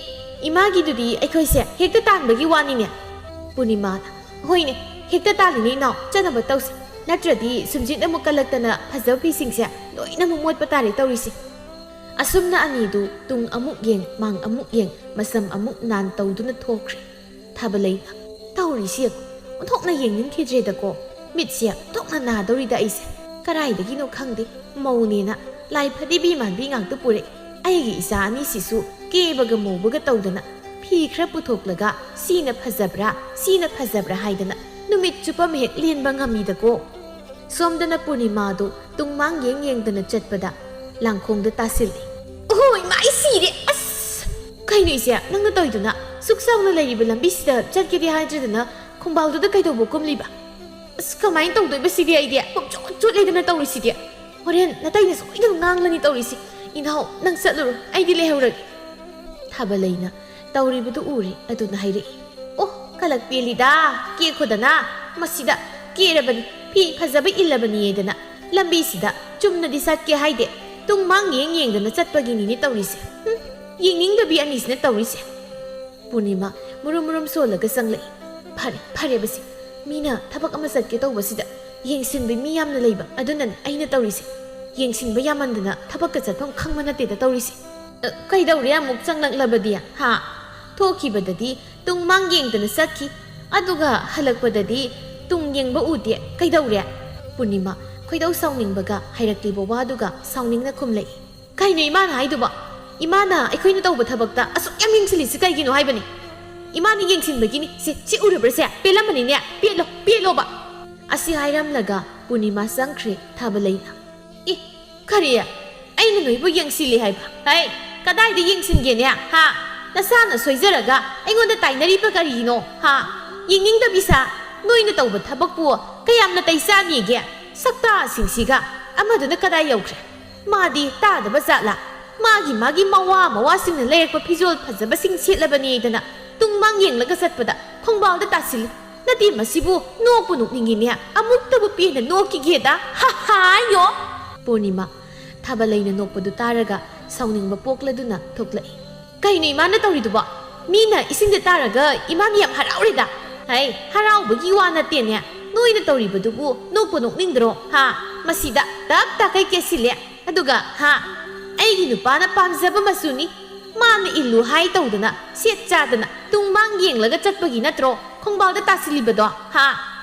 ꯏꯃꯥꯒꯤꯗꯨꯗꯤ ꯑꯩꯈꯣꯏꯁꯦ ꯍꯦꯛꯇ ꯇꯥꯟꯕꯒꯤ ꯋꯥꯅꯤꯅꯦ"꯫ ꯄꯨꯔꯅꯤꯃꯥꯅ, "ꯍꯣꯏꯅꯦ, ꯍꯦꯛꯇ ꯇꯥꯜꯂꯤꯅꯦ ꯏꯅꯥꯎ, ꯆꯠꯅꯕ ꯇꯧꯁꯤ꯫ ꯅꯠꯇ꯭ꯔꯗꯤ ꯁꯨꯝꯖꯤꯠ ꯑꯃꯨꯛ ꯀꯜꯂꯛꯇꯅ ꯐꯖꯕ ꯐꯤꯁꯤꯡꯁꯦ ꯂꯣꯏꯅꯃꯛ ꯃꯣꯠꯄ ꯇꯥꯔꯦ ꯇꯧꯔꯤꯁꯦ"꯫ ꯑꯁꯨꯝꯅ ꯑꯅꯤꯗꯨ ꯇꯨꯡ ꯑꯃꯨꯛ ꯌꯦꯡ, ꯃꯥꯡ ꯑꯃꯨꯛ ꯌꯦꯡ, ꯃꯁꯝ ꯑꯃꯨꯛ ꯅꯥꯟ ꯇꯧꯗꯨꯅ ꯊꯣꯛꯈ꯭ꯔꯦ꯫ ꯊꯥꯕꯂꯩꯅ, "ꯇꯧꯔꯤꯁꯤ ꯌꯦꯡꯉꯨ, ꯑꯣꯟꯊꯣꯛꯅ ꯌꯦꯡꯅꯤꯡꯈꯤꯗ꯭ꯔꯦꯗꯀꯣ"꯫ ꯃꯤꯠꯁꯦ ꯊꯣꯛꯅ ꯅꯥꯗꯧꯔꯤꯗ ꯑꯩꯁꯦ꯫ ꯀꯔꯥꯏꯗꯒꯤꯅꯣ ꯈꯪꯗꯦ, ꯃꯧꯅꯦꯅ ꯂꯥꯏ ꯐꯗꯤꯕꯤ ꯃꯥꯟꯕꯤ ꯉꯥꯛꯇ ꯄꯨꯔꯛꯑꯦ꯫ ꯑꯩꯒꯤ ꯏꯆꯥ ꯑꯅꯤꯁꯤꯁꯨ ꯀꯦꯕꯒ ꯃꯧꯕꯒ ꯇꯧꯗꯅ ꯐꯤ ꯈꯔ ꯄꯨꯊꯣꯛꯂꯒ ꯁꯤꯅ ꯐꯖꯕ꯭ꯔꯥ, ꯁꯤꯅ ꯐꯖꯕ꯭ꯔꯥ ꯍꯥꯏꯗꯅ ꯅꯨꯃꯤꯠ ꯆꯨꯞꯄ ꯑꯃ ꯍꯦꯛ ꯂꯦꯟꯕ ꯉꯝꯃꯤꯗꯀꯣ꯫ ꯁꯣꯝꯗꯅ ꯄꯨꯔꯅꯤꯃꯥꯗꯨ ꯇꯨꯡꯃꯥꯡ ꯌꯦꯡ ꯌꯦꯡꯗꯅ ꯆꯠꯄꯗ ꯂꯥꯡꯈꯣꯡꯗ ꯇꯥꯁꯤꯜꯂꯤ꯫ "ꯑꯣꯍꯣ, ꯏꯃꯥ, ꯑꯩ ꯁꯤꯔꯦ! ꯑꯁ! ꯀꯩꯅꯣ ꯏꯆꯦ, ꯅꯪꯅ ꯇꯧꯔꯤꯗꯨꯅ? ꯁꯨꯛ ꯆꯥꯎꯅ ꯂꯩꯔꯤꯕ ꯂꯝꯕꯤꯁꯤꯗ ꯆꯠꯀꯦꯗꯤ ꯍꯥꯏꯗ꯭ꯔꯗꯅ ꯈꯣꯡꯕꯥꯜꯗꯨꯗ ꯀꯩꯗꯧꯕ ꯀꯨꯝꯂꯤꯕ? ꯑꯁ, ꯀꯃꯥꯏꯅ ꯇꯧꯗꯣꯏꯕ ꯁꯤꯗꯤ? ꯑꯩꯗꯤ ꯄꯨꯝꯆꯣꯠ ꯆꯣꯠꯂꯦꯗꯅ ꯇꯧꯔꯤꯁꯤꯗꯤ꯫ ꯍꯣꯔꯦꯟ ꯅꯇꯩꯅ ꯁꯣꯏꯗꯅ ꯉꯥꯡꯂꯅꯤ ꯇꯧꯔꯤꯁꯤ꯫ ꯏꯅꯥꯎ, ꯅꯪ ꯆꯠꯂꯨꯔꯣ, ꯑꯩꯗꯤ ꯂꯩꯍꯧꯔꯒꯦ꯫" ꯊꯥꯕꯂꯩꯅ ꯇꯧꯔꯤꯕꯗꯨ ꯎꯔꯦ, ꯑꯗꯨꯅ ꯍꯥꯏꯔꯛꯏ꯫ "ꯑꯣ, ꯀꯂꯛ ꯄꯦꯜꯂꯤꯗ, ꯀꯦꯈꯣꯗꯅ꯫ ꯃꯁꯤꯗ ꯀꯦꯔꯕꯅꯤ, ꯐꯤ ꯐꯖꯕ ꯏꯜꯂꯕꯅꯤꯗꯅ ꯂꯝꯕꯤꯁꯤꯗ ꯆꯨꯝꯅꯗꯤ ꯆꯠꯀꯦ ꯍꯥꯏꯗꯦ, ꯇꯨꯡ ꯃꯥꯡ ꯌꯦꯡ ꯌꯦꯡꯗꯅ ꯆꯠꯄꯒꯤꯅꯤꯅꯦ ꯇꯧꯔꯤꯁꯦ꯫ ꯍꯨꯝ, ꯌꯦꯡꯅꯤꯡꯗꯕꯤ ꯑꯅꯤꯁꯤꯅ ꯇꯧꯔꯤꯁꯦ꯫" ꯄꯨꯔꯅꯤꯃꯥ ꯃꯨꯔꯨꯝ ꯃꯨꯔꯨꯝ ꯁꯣꯜꯂꯒ ꯆꯪꯂꯛꯏ꯫ "ꯐꯔꯦ, ꯐꯔꯦꯕꯁꯦ, ꯃꯤꯅ ꯊꯕꯛ ꯑꯃ ꯆꯠꯀꯦ ꯇꯧꯕꯁꯤꯗ ꯌꯦꯡꯁꯤꯟꯕꯤ ꯃꯤ ꯌꯥꯝꯅ ꯂꯩꯕ, ꯑꯗꯨꯅꯅꯦ ꯑꯩꯅ ꯇꯧꯔꯤꯁꯦ꯫ ꯌꯦꯡꯁꯤꯟꯕ ꯌꯥꯝꯃꯟꯗꯅ ꯊꯕꯛꯀ ꯆꯠꯐꯝ ꯈꯪꯕ ꯅꯠꯇꯦꯗ ꯇꯧꯔꯤꯁꯦ꯫" "ꯑ, ꯀꯩꯗꯧꯔꯦ ꯑꯃꯨꯛ ꯆꯪꯂꯛꯂꯕꯗꯤ? ꯍꯥ? ꯊꯣꯛꯈꯤꯕꯗꯗꯤ ꯇꯨꯡ ꯃꯥꯡ ꯌꯦꯡꯗꯅ ꯆꯠꯈꯤ, ꯑꯗꯨꯒ ꯍꯜꯂꯛꯄꯗꯗꯤ ꯇꯨꯡ ꯌꯦꯡꯕ ꯎꯗꯦ꯫ ꯀꯩꯗꯧꯔꯦ?" ꯄꯨꯔꯅꯤꯃꯥ ꯈꯣꯏꯗꯧ ꯁꯥꯎꯅꯤꯡꯕꯒ ꯍꯥꯏꯔꯛꯂꯤꯕ ꯋꯥꯗꯨꯒ ꯁꯥꯎꯅꯤꯡꯅ ꯈꯨꯝꯂꯛꯏ꯫ "ꯀꯩꯅꯣ ꯏꯃꯥꯅ ꯍꯥꯏꯗꯨꯕꯣ? ꯏꯃꯥꯅ ꯑꯩꯈꯣꯏꯅ ꯇꯧꯕ ꯊꯕꯛꯇ ꯑꯁꯨꯛ ꯌꯥꯝ ꯌꯦꯡꯁꯤꯜꯂꯤꯁꯤ ꯀꯩꯒꯤꯅꯣ ꯍꯥꯏꯕꯅꯤ? ꯏꯃꯥꯅ ꯌꯦꯡꯁꯤꯟꯕꯒꯤꯅꯤ꯫ ꯁꯤ, ꯁꯤ ꯎꯔꯕ꯭ꯔꯥ ꯁꯦ? ꯄꯦꯜꯂꯝꯃꯅꯤꯅꯦ꯫ ꯄꯦꯠꯂꯣ, ꯄꯦꯠꯂꯣꯕ꯫" ꯑꯁꯤ ꯍꯥꯏꯔꯝꯂꯒ ꯄꯨꯔꯅꯤꯃꯥ ꯆꯪꯈ꯭ꯔꯦ ꯊꯥꯕꯂꯩꯅ꯫ "ꯑꯦ, ꯀꯔꯤ? ꯑꯩꯅ ꯅꯣꯏꯕꯨ ꯌꯦꯡꯁꯤꯜꯂꯤ ꯍꯥꯏꯕ? ꯍꯩ, ꯀꯗꯥꯏꯗ ꯌꯦꯡꯁꯤꯟꯒꯦꯅꯦ? ꯍꯥ? ꯅꯁꯥꯅ ꯁꯣꯏꯖꯔꯒ ꯑꯩꯉꯣꯟꯗ ꯇꯥꯏꯅꯔꯤꯕ ꯀꯔꯤꯅꯣ? ꯍꯥ? ꯌꯦꯡꯅꯤꯡꯗꯕꯤ ꯁꯥ? ꯅꯣꯏꯅ ꯇꯧꯕ ꯊꯕꯛꯄꯨ ꯀꯌꯥꯝ ꯅꯥꯇꯩ ꯆꯥꯅꯤꯒꯦ? ꯁꯛꯇꯥꯁꯤꯡꯁꯤꯒ꯫ ꯑꯃꯗꯨꯅ ꯀꯗꯥꯏ ꯌꯧꯈ꯭ꯔꯦ? ꯃꯥꯗꯤ ꯇꯥꯗꯕ ꯖꯥꯠꯂꯥ? ꯃꯥꯒꯤ ꯃꯥꯒꯤ ꯃꯋꯥ ꯃꯋꯥꯁꯤꯡꯅ ꯂꯩꯔꯛꯄ ꯐꯤꯖꯣꯜ ꯐꯖꯕꯁꯤꯡ ꯁꯦꯠꯂꯕꯅꯦꯗꯅ ꯇꯨꯡꯃꯥꯡ ꯌꯦꯡꯂꯒ ꯆꯠꯄꯗ ꯈꯣꯡꯕꯥꯜꯗ ꯇꯥꯁꯤꯜꯂꯤ꯫ ꯅꯠꯇꯦ, ꯃꯁꯤꯕꯨ ꯅꯣꯛꯄꯨ ꯅꯣꯛꯅꯤꯡꯉꯤꯅꯦ꯫ ꯑꯃꯨꯛꯇꯕꯨ ꯄꯦꯟꯅ ꯅꯣꯛꯈꯤꯒꯦꯗ꯫ ꯍꯥ ꯍꯥ ꯌꯣ!" ꯄꯨꯔꯅꯤꯃꯥ ꯊꯥꯕꯂꯩꯅ ꯅꯣꯛꯄꯗꯨ ꯇꯥꯔꯒ ꯁꯥꯎꯅꯤꯡꯕ ꯄꯣꯛꯂꯗꯨꯅ ꯊꯣꯛꯂꯛꯏ꯫ "ꯀꯩꯅꯣ ꯏꯃꯥꯅ ꯇꯧꯔꯤꯗꯨꯕꯣ? ꯃꯤꯅ ꯏꯁꯤꯡꯗ ꯇꯥꯔꯒ ꯏꯃꯥꯅ ꯌꯥꯝ ꯍꯔꯥꯎꯔꯤꯗ꯫" "ꯍꯩ, ꯍꯔꯥꯎꯕꯒꯤ ꯋꯥ ꯅꯠꯇꯦꯅꯦ꯫ ꯅꯣꯏꯅ ꯇꯧꯔꯤꯕꯗꯨꯕꯨ ꯅꯣꯛꯄꯨ ꯅꯣꯛꯅꯤꯡꯗ꯭ꯔꯣ? ꯍꯥ? ꯃꯁꯤꯗ ꯇꯞ ꯇꯥꯈꯩ ꯀꯦꯁꯤꯜꯂꯦ꯫ ꯑꯗꯨꯒ, ꯍꯥ, ꯑꯩꯒꯤ ꯅꯨꯄꯥꯅ ꯄꯥꯝꯖꯕ ꯃꯆꯨꯅꯤ꯫ ꯃꯥꯅ ꯏꯜꯂꯨ ꯍꯥꯏ ꯇꯧꯗꯅ, ꯁꯦꯠ ꯆꯥꯗꯅ, ꯇꯨꯡ ꯃꯥꯡ ꯌꯦꯡꯂꯒ ꯆꯠꯄꯒꯤ ꯅꯠꯇ꯭ꯔꯣ ꯈꯣꯡꯕꯥꯜꯗ ꯇꯥꯁꯤꯜꯂꯤꯕꯗꯣ? ꯍꯥ?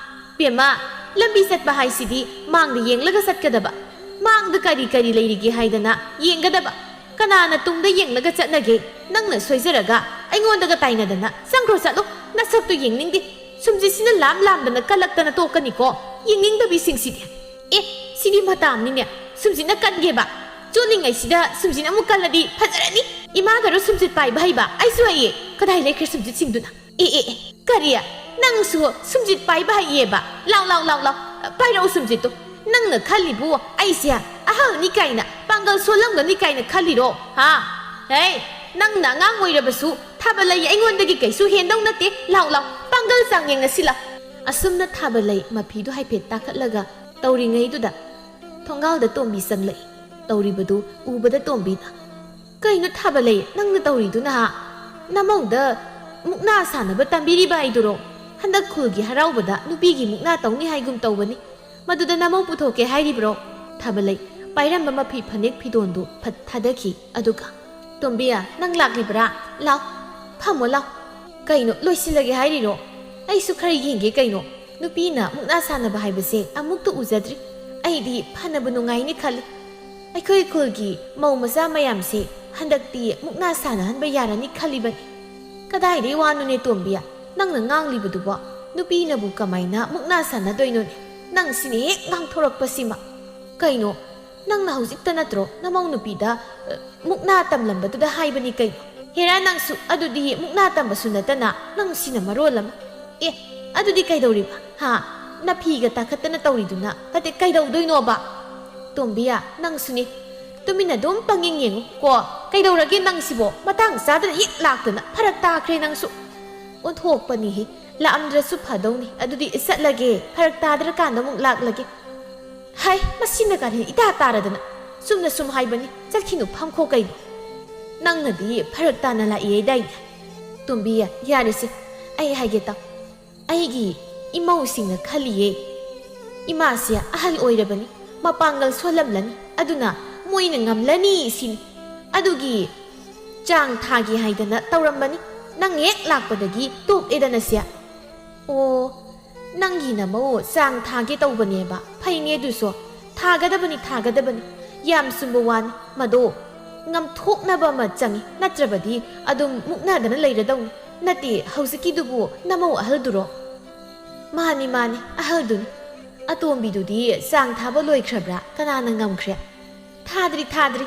ꯕꯦꯝꯃ, ꯂꯝꯕꯤ ꯆꯠꯄ ꯍꯥꯏꯁꯤꯗꯤ ꯃꯥꯡꯗ ꯌꯦꯡꯂꯒ ꯆꯠꯀꯗꯕ, ꯃꯥꯡꯗ ꯀꯔꯤ ꯀꯔꯤ ꯂꯩꯔꯤꯒꯦ ꯍꯥꯏꯗꯅ ꯌꯦꯡꯒꯗꯕ꯫ ꯀꯅꯥꯅ ꯇꯨꯡꯗ ꯌꯦꯡꯂꯒ ꯆꯠꯅꯒꯦ? ꯅꯪꯅ ꯁꯣꯏꯖꯔꯒ ꯑꯩꯉꯣꯟꯗꯒ ꯇꯥꯏꯅꯗꯅ ꯆꯪꯈ꯭ꯔꯣ, ꯆꯠꯂꯣ꯫ ꯅꯁꯛꯇꯨ ꯌꯦꯡꯅꯤꯡꯗꯦ꯫ ꯁꯨꯝꯖꯤꯠꯁꯤꯅ ꯂꯥꯝ ꯂꯥꯝꯗꯅ ꯀꯜꯂꯛꯇꯅ ꯇꯣꯛꯀꯅꯤꯀꯣ, ꯌꯦꯡꯅꯤꯡꯗꯕꯤꯁꯤꯡꯁꯤꯗꯤ꯫ ꯑꯦ, ꯁꯤꯗꯤ ꯃꯇꯥꯝꯅꯤꯅꯦ꯫ ꯁꯨꯝꯖꯤꯠꯅ ꯀꯟꯒꯦꯕ꯫ ꯆꯣꯠꯂꯤꯉꯩꯁꯤꯗ ꯁꯨꯝꯖꯤꯠ ꯑꯃꯨꯛ ꯀꯜꯂꯗꯤ ꯐꯖꯔꯅꯤ꯫ ꯏꯃꯥꯒꯔꯣ ꯁꯨꯝꯖꯤꯠ ꯄꯥꯏꯕ ꯍꯩꯕ? ꯑꯩꯁꯨ ꯍꯩꯌꯦ꯫ ꯀꯗꯥꯏ ꯂꯩꯈ꯭ꯔꯦ ꯁꯨꯝꯖꯤꯠꯁꯤꯡꯗꯨꯅ? ꯑꯦ, ꯑꯦ, ꯑꯦ, ꯀꯔꯤ? ꯅꯪꯁꯨ ꯁꯨꯝꯖꯤꯠ ꯄꯥꯏꯕ ꯍꯩꯌꯦꯕ? ꯂꯥꯎ, ꯂꯥꯎ, ꯂꯥꯎ, ꯂꯥꯎ꯫ ꯄꯥꯏꯔꯛꯎ ꯁꯨꯝꯖꯤꯠꯇꯨ꯫ ꯅꯪꯅ ꯈꯜꯂꯤꯕꯨ ꯑꯩꯁꯦ ꯑꯍꯜꯅꯤ ꯀꯥꯏꯅ, ꯄꯥꯡꯒꯜ ꯁꯣꯜꯂꯝꯒꯅꯤ ꯀꯥꯏꯅ ꯈꯜꯂꯤꯔꯣ? ꯍꯥ? ꯍꯦ, ꯅꯪꯅ ꯑꯉꯥꯡ ꯑꯣꯏꯔꯕꯁꯨ ꯊꯥꯕꯂꯩ ꯑꯩꯉꯣꯟꯗꯒꯤ ꯀꯩꯁꯨ ꯍꯦꯟꯗꯧ ꯅꯠꯇꯦ꯫ ꯂꯥꯎ, ꯂꯥꯎ, ꯄꯥꯡꯒꯜ ꯆꯥꯡ ꯌꯦꯡꯅꯁꯤ ꯂꯥꯎ꯫ ꯑꯁꯨꯝꯅ ꯊꯥꯕꯂꯩ ꯃꯐꯤꯗꯨ ꯍꯥꯏꯐꯦꯠ ꯇꯥꯈꯠꯂꯒ ꯇꯧꯔꯤꯉꯩꯗꯨꯗ ꯊꯣꯡꯒꯥꯜꯗ ꯇꯣꯝꯕꯤ ꯆꯪꯂꯛꯏ꯫ ꯇꯧꯔꯤꯕꯗꯨ ꯎꯕꯗ ꯇꯣꯝꯕꯤꯅ, "ꯀꯩꯅꯣ ꯊꯥꯕꯂꯩ, ꯅꯪꯅ ꯇꯧꯔꯤꯗꯨꯅ? ꯅꯃꯧꯗ ꯃꯨꯛꯅꯥ ꯁꯥꯟꯅꯕ ꯇꯝꯕꯤꯔꯤꯕ ꯍꯥꯏꯗꯨꯔꯣ? ꯍꯟꯗꯛ ꯈꯨꯜꯒꯤ ꯍꯔꯥꯎꯕꯗ ꯅꯨꯄꯤꯒꯤ ꯃꯨꯛꯅꯥ ꯇꯧꯅꯤ ꯍꯥꯏꯒꯨꯝ ꯇꯧꯕꯅꯤ꯫ ꯃꯗꯨꯗ ꯅꯃꯧ ꯄꯨꯊꯣꯛꯀꯦ ꯍꯥꯏꯔꯤꯕ꯭ꯔꯣ?" ꯊꯥꯕꯂꯩ ꯄꯥꯏꯔꯝꯕ ꯃꯐꯤ ꯐꯅꯦꯛ ꯐꯤꯗꯣꯟꯗꯨ ꯐꯠ ꯊꯥꯗꯈꯤ꯫ ꯑꯗꯨꯒ, "ꯇꯣꯝꯕꯤ, ꯅꯪ ꯂꯥꯛꯂꯤꯕ꯭ꯔꯥ? ꯂꯥꯎ, ꯐꯝꯃꯣ ꯂꯥꯎ꯫ ꯀꯩꯅꯣ, ꯂꯣꯏꯁꯤꯜꯂꯒꯦ ꯍꯥꯏꯔꯤꯔꯣ? ꯑꯩꯁꯨ ꯈꯔ ꯌꯦꯡꯒꯦ ꯀꯩꯅꯣ꯫ ꯅꯨꯄꯤꯅ ꯃꯨꯛꯅꯥ ꯁꯥꯟꯅꯕ ꯍꯥꯏꯕꯁꯦ ꯑꯃꯨꯛꯇ ꯎꯖꯗ꯭ꯔꯤ꯫ ꯑꯩꯗꯤ ꯐꯅꯕ ꯅꯨꯡꯉꯥꯏꯅꯤ ꯈꯜꯂꯤ꯫ ꯑꯩꯈꯣꯏ ꯈꯨꯜꯒꯤ ꯃꯧ ꯃꯆꯥ ꯃꯌꯥꯝꯁꯦ ꯍꯟꯗꯛꯇꯤ ꯃꯨꯛꯅꯥ ꯁꯥꯟꯅꯍꯟꯕ ꯌꯥꯔꯅꯤ ꯈꯜꯂꯤꯕꯅꯤ꯫" "ꯀꯗꯥꯏꯗꯩ ꯋꯥꯅꯣꯅꯦ ꯇꯣꯝꯕꯤ? ꯅꯪꯅ ꯉꯥꯡꯂꯤꯕꯗꯨꯕꯣ? ꯅꯨꯄꯤꯅꯕꯨ ꯀꯃꯥꯏꯅ ꯃꯨꯛꯅꯥ ꯁꯥꯟꯅꯗꯣꯏꯅꯣꯅꯦ? ꯅꯪ ꯁꯤꯅ ꯍꯦꯛ ꯉꯥꯡꯊꯣꯔꯛꯄꯁꯤꯃ꯫ ꯀꯩꯅꯣ, ꯅꯪꯅ ꯍꯧꯖꯤꯛꯇ ꯅꯠꯇ꯭ꯔꯣ ꯅꯃꯧ ꯅꯨꯄꯤꯗ, ꯑ, ꯃꯨꯛꯅꯥ ꯇꯝꯂꯝꯕꯗꯨꯗ ꯍꯥꯏꯕꯅꯤ ꯀꯩꯅꯣ?" "ꯍꯦꯔꯥ ꯅꯪꯁꯨ, ꯑꯗꯨꯗꯤ ꯃꯨꯛꯅꯥ ꯇꯝꯕꯁꯨ ꯅꯠꯇꯅ ꯅꯪ ꯁꯤꯅ ꯃꯔꯣꯜ ꯑꯃ꯫ ꯑꯦ, ꯑꯗꯨꯗꯤ ꯀꯩꯗꯧꯔꯤꯕ? ꯍꯥ? ꯅꯐꯤꯒ ꯇꯥꯈꯠꯇꯅ ꯇꯧꯔꯤꯗꯨꯅ ꯀꯗꯤ ꯀꯩꯗꯧꯗꯣꯏꯅꯣꯕ?" "ꯇꯣꯝꯕꯤꯌꯥ, ꯅꯪꯁꯨꯅꯤ꯫ ꯇꯨꯃꯤꯟꯅ ꯑꯗꯨꯝ ꯄꯪꯌꯦꯡ ꯌꯦꯡꯉꯨ ꯀꯣ꯫ ꯀꯩꯗꯧꯔꯒꯦ ꯅꯪꯁꯤꯕꯣ? ꯃꯇꯥꯡ ꯆꯥꯗꯅ ꯍꯦꯛ ꯂꯥꯛꯇꯅ ꯐꯔꯛ ꯇꯥꯈ꯭ꯔꯦ ꯅꯪꯁꯨ꯫" "ꯑꯣꯟꯊꯣꯛꯄꯅꯤꯍꯦ꯫ ꯂꯥꯛꯑꯝꯗ꯭ꯔꯁꯨ ꯐꯗꯧꯅꯤ꯫ ꯑꯗꯨꯗꯤ ꯆꯠꯂꯒꯦ꯫ ꯐꯔꯛ ꯇꯥꯗ꯭ꯔꯀꯥꯟꯗ ꯑꯃꯨꯛ ꯂꯥꯛꯂꯒꯦ꯫" "ꯍꯥꯏ, ꯃꯁꯤꯅ ꯀꯔꯤ ꯏꯇꯥ ꯇꯥꯔꯗꯅ꯫ ꯆꯨꯝꯅ ꯁꯨꯝ ꯍꯥꯏꯕꯅꯤ꯫ ꯆꯠꯈꯤꯅꯨ, ꯐꯝꯈꯣ ꯀꯩꯅꯣ꯫ ꯅꯪꯅꯗꯤ ꯐꯔꯛ ꯇꯥꯅ ꯂꯥꯛꯏ ꯍꯥꯏꯗꯥꯏꯅꯦ?" "ꯇꯣꯝꯕꯤ, ꯌꯥꯔꯦꯁꯦ꯫ ꯑꯩ ꯍꯥꯏꯒꯦ ꯇꯥꯎ꯫ ꯑꯩꯒꯤ ꯏꯃꯧꯁꯤꯡꯅ ꯈꯜꯂꯤꯌꯦ꯫ ꯏꯃꯥꯁꯦ ꯑꯍꯜ ꯑꯣꯏꯔꯕꯅꯤ, ꯃꯄꯥꯡꯒꯜ ꯁꯣꯜꯂꯝꯂꯅꯤ, ꯑꯗꯨꯅ ꯃꯣꯏꯅ ꯉꯝꯂꯅꯤ ꯁꯤꯅꯤ꯫ ꯑꯗꯨꯒꯤ ꯆꯥꯡ ꯊꯥꯒꯦ ꯍꯥꯏꯗꯅ ꯇꯧꯔꯝꯕꯅꯤ꯫ ꯅꯪ ꯍꯦꯛ ꯂꯥꯛꯄꯗꯒꯤ ꯇꯣꯛꯑꯦꯗꯅ ꯁꯦ꯫" "ꯑꯣ, "ꯅꯪꯒꯤ ꯅꯃꯧ ꯆꯥꯡ ꯊꯥꯒꯦ ꯇꯧꯕꯅꯦꯕ꯫ ꯐꯩꯅꯦ ꯑꯗꯨꯁꯨ꯫ ꯊꯥꯒꯗꯕꯅꯤ, ꯊꯥꯒꯗꯕꯅꯤ꯫ ꯌꯥꯝ ꯆꯨꯝꯕ ꯋꯥꯅꯤ꯫ ꯃꯗꯣ ꯉꯝꯊꯣꯛꯅꯕ ꯑꯃ ꯆꯪꯉꯤ꯫ ꯅꯠꯇ꯭ꯔꯕꯗꯤ ꯑꯗꯨꯝ ꯃꯨꯛꯅꯗꯅ ꯂꯩꯔꯗꯧꯅꯤ꯫ ꯅꯠꯇꯦ, ꯍꯧꯖꯤꯛꯀꯤꯗꯨꯕꯨ ꯅꯃꯧ ꯑꯍꯜꯗꯨꯔꯣ?" "ꯃꯥꯅꯤ, ꯃꯥꯅꯤ, ꯑꯍꯜꯗꯨꯅꯤ꯫ ꯑꯇꯣꯝꯕꯤꯗꯨꯗꯤ ꯆꯥꯡ ꯊꯥꯕ ꯂꯣꯏꯈ꯭ꯔꯕ꯭ꯔꯥ? ꯀꯅꯥꯅ ꯉꯝꯈ꯭ꯔꯦ?" "ꯊꯥꯗ꯭ꯔꯤ, ꯊꯥꯗ꯭ꯔꯤ꯫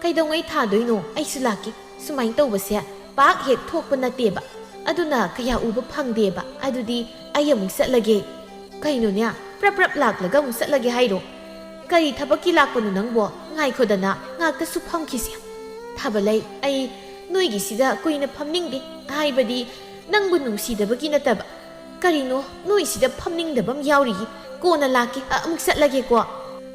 ꯀꯩꯗꯧꯉꯩ ꯊꯥꯗꯣꯏꯅꯣ? ꯑꯩꯁꯨ ꯂꯥꯛꯀꯦ꯫ ꯁꯨꯃꯥꯏꯅ ꯇꯧꯕꯁꯦ ꯄꯥꯛ ꯍꯦꯛ ꯊꯣꯛꯄ ꯅꯠꯇꯦꯕ꯫ ꯑꯗꯨꯅ ꯀꯌꯥ ꯎꯕ ꯐꯪꯗꯦꯕ꯫ ꯑꯗꯨꯗꯤ ꯑꯩ ꯑꯃꯨꯛ ꯆꯠꯂꯒꯦ꯫" "ꯀꯩꯅꯣꯅꯦ? ꯄ꯭ꯔꯞ ꯄ꯭ꯔꯞ ꯂꯥꯛꯂꯒ ꯑꯃꯨꯛ ꯆꯠꯂꯒꯦ ꯍꯥꯏꯔꯣ? ꯀꯔꯤ ꯊꯕꯛꯀꯤ ꯂꯥꯛꯄꯅꯣ ꯅꯪꯕꯣ? ꯉꯥꯏꯈꯣꯗꯅ, ꯉꯥꯛꯇꯁꯨ ꯐꯝꯈꯤꯁꯦ꯫" "ꯊꯥꯕꯂꯩ, ꯑꯩ ꯅꯣꯏꯒꯤꯁꯤꯗ ꯀꯨꯏꯅ ꯐꯝꯅꯤꯡꯗꯦ꯫ ꯍꯥꯏꯕꯗꯤ, ꯅꯪꯕꯨ ꯅꯨꯡꯁꯤꯗꯕꯒꯤ ꯅꯠꯇꯕ꯫ ꯀꯔꯤꯅꯣ, ꯅꯣꯏꯁꯤꯗ ꯐꯝꯅꯤꯡꯗꯕ ꯑꯃ ꯌꯥꯎꯔꯤꯌꯦ꯫ ꯀꯣꯟꯅ ꯂꯥꯛꯀꯦ, ꯑ, ꯑꯃꯨꯛ ꯆꯠꯂꯒꯦꯀꯣ꯫"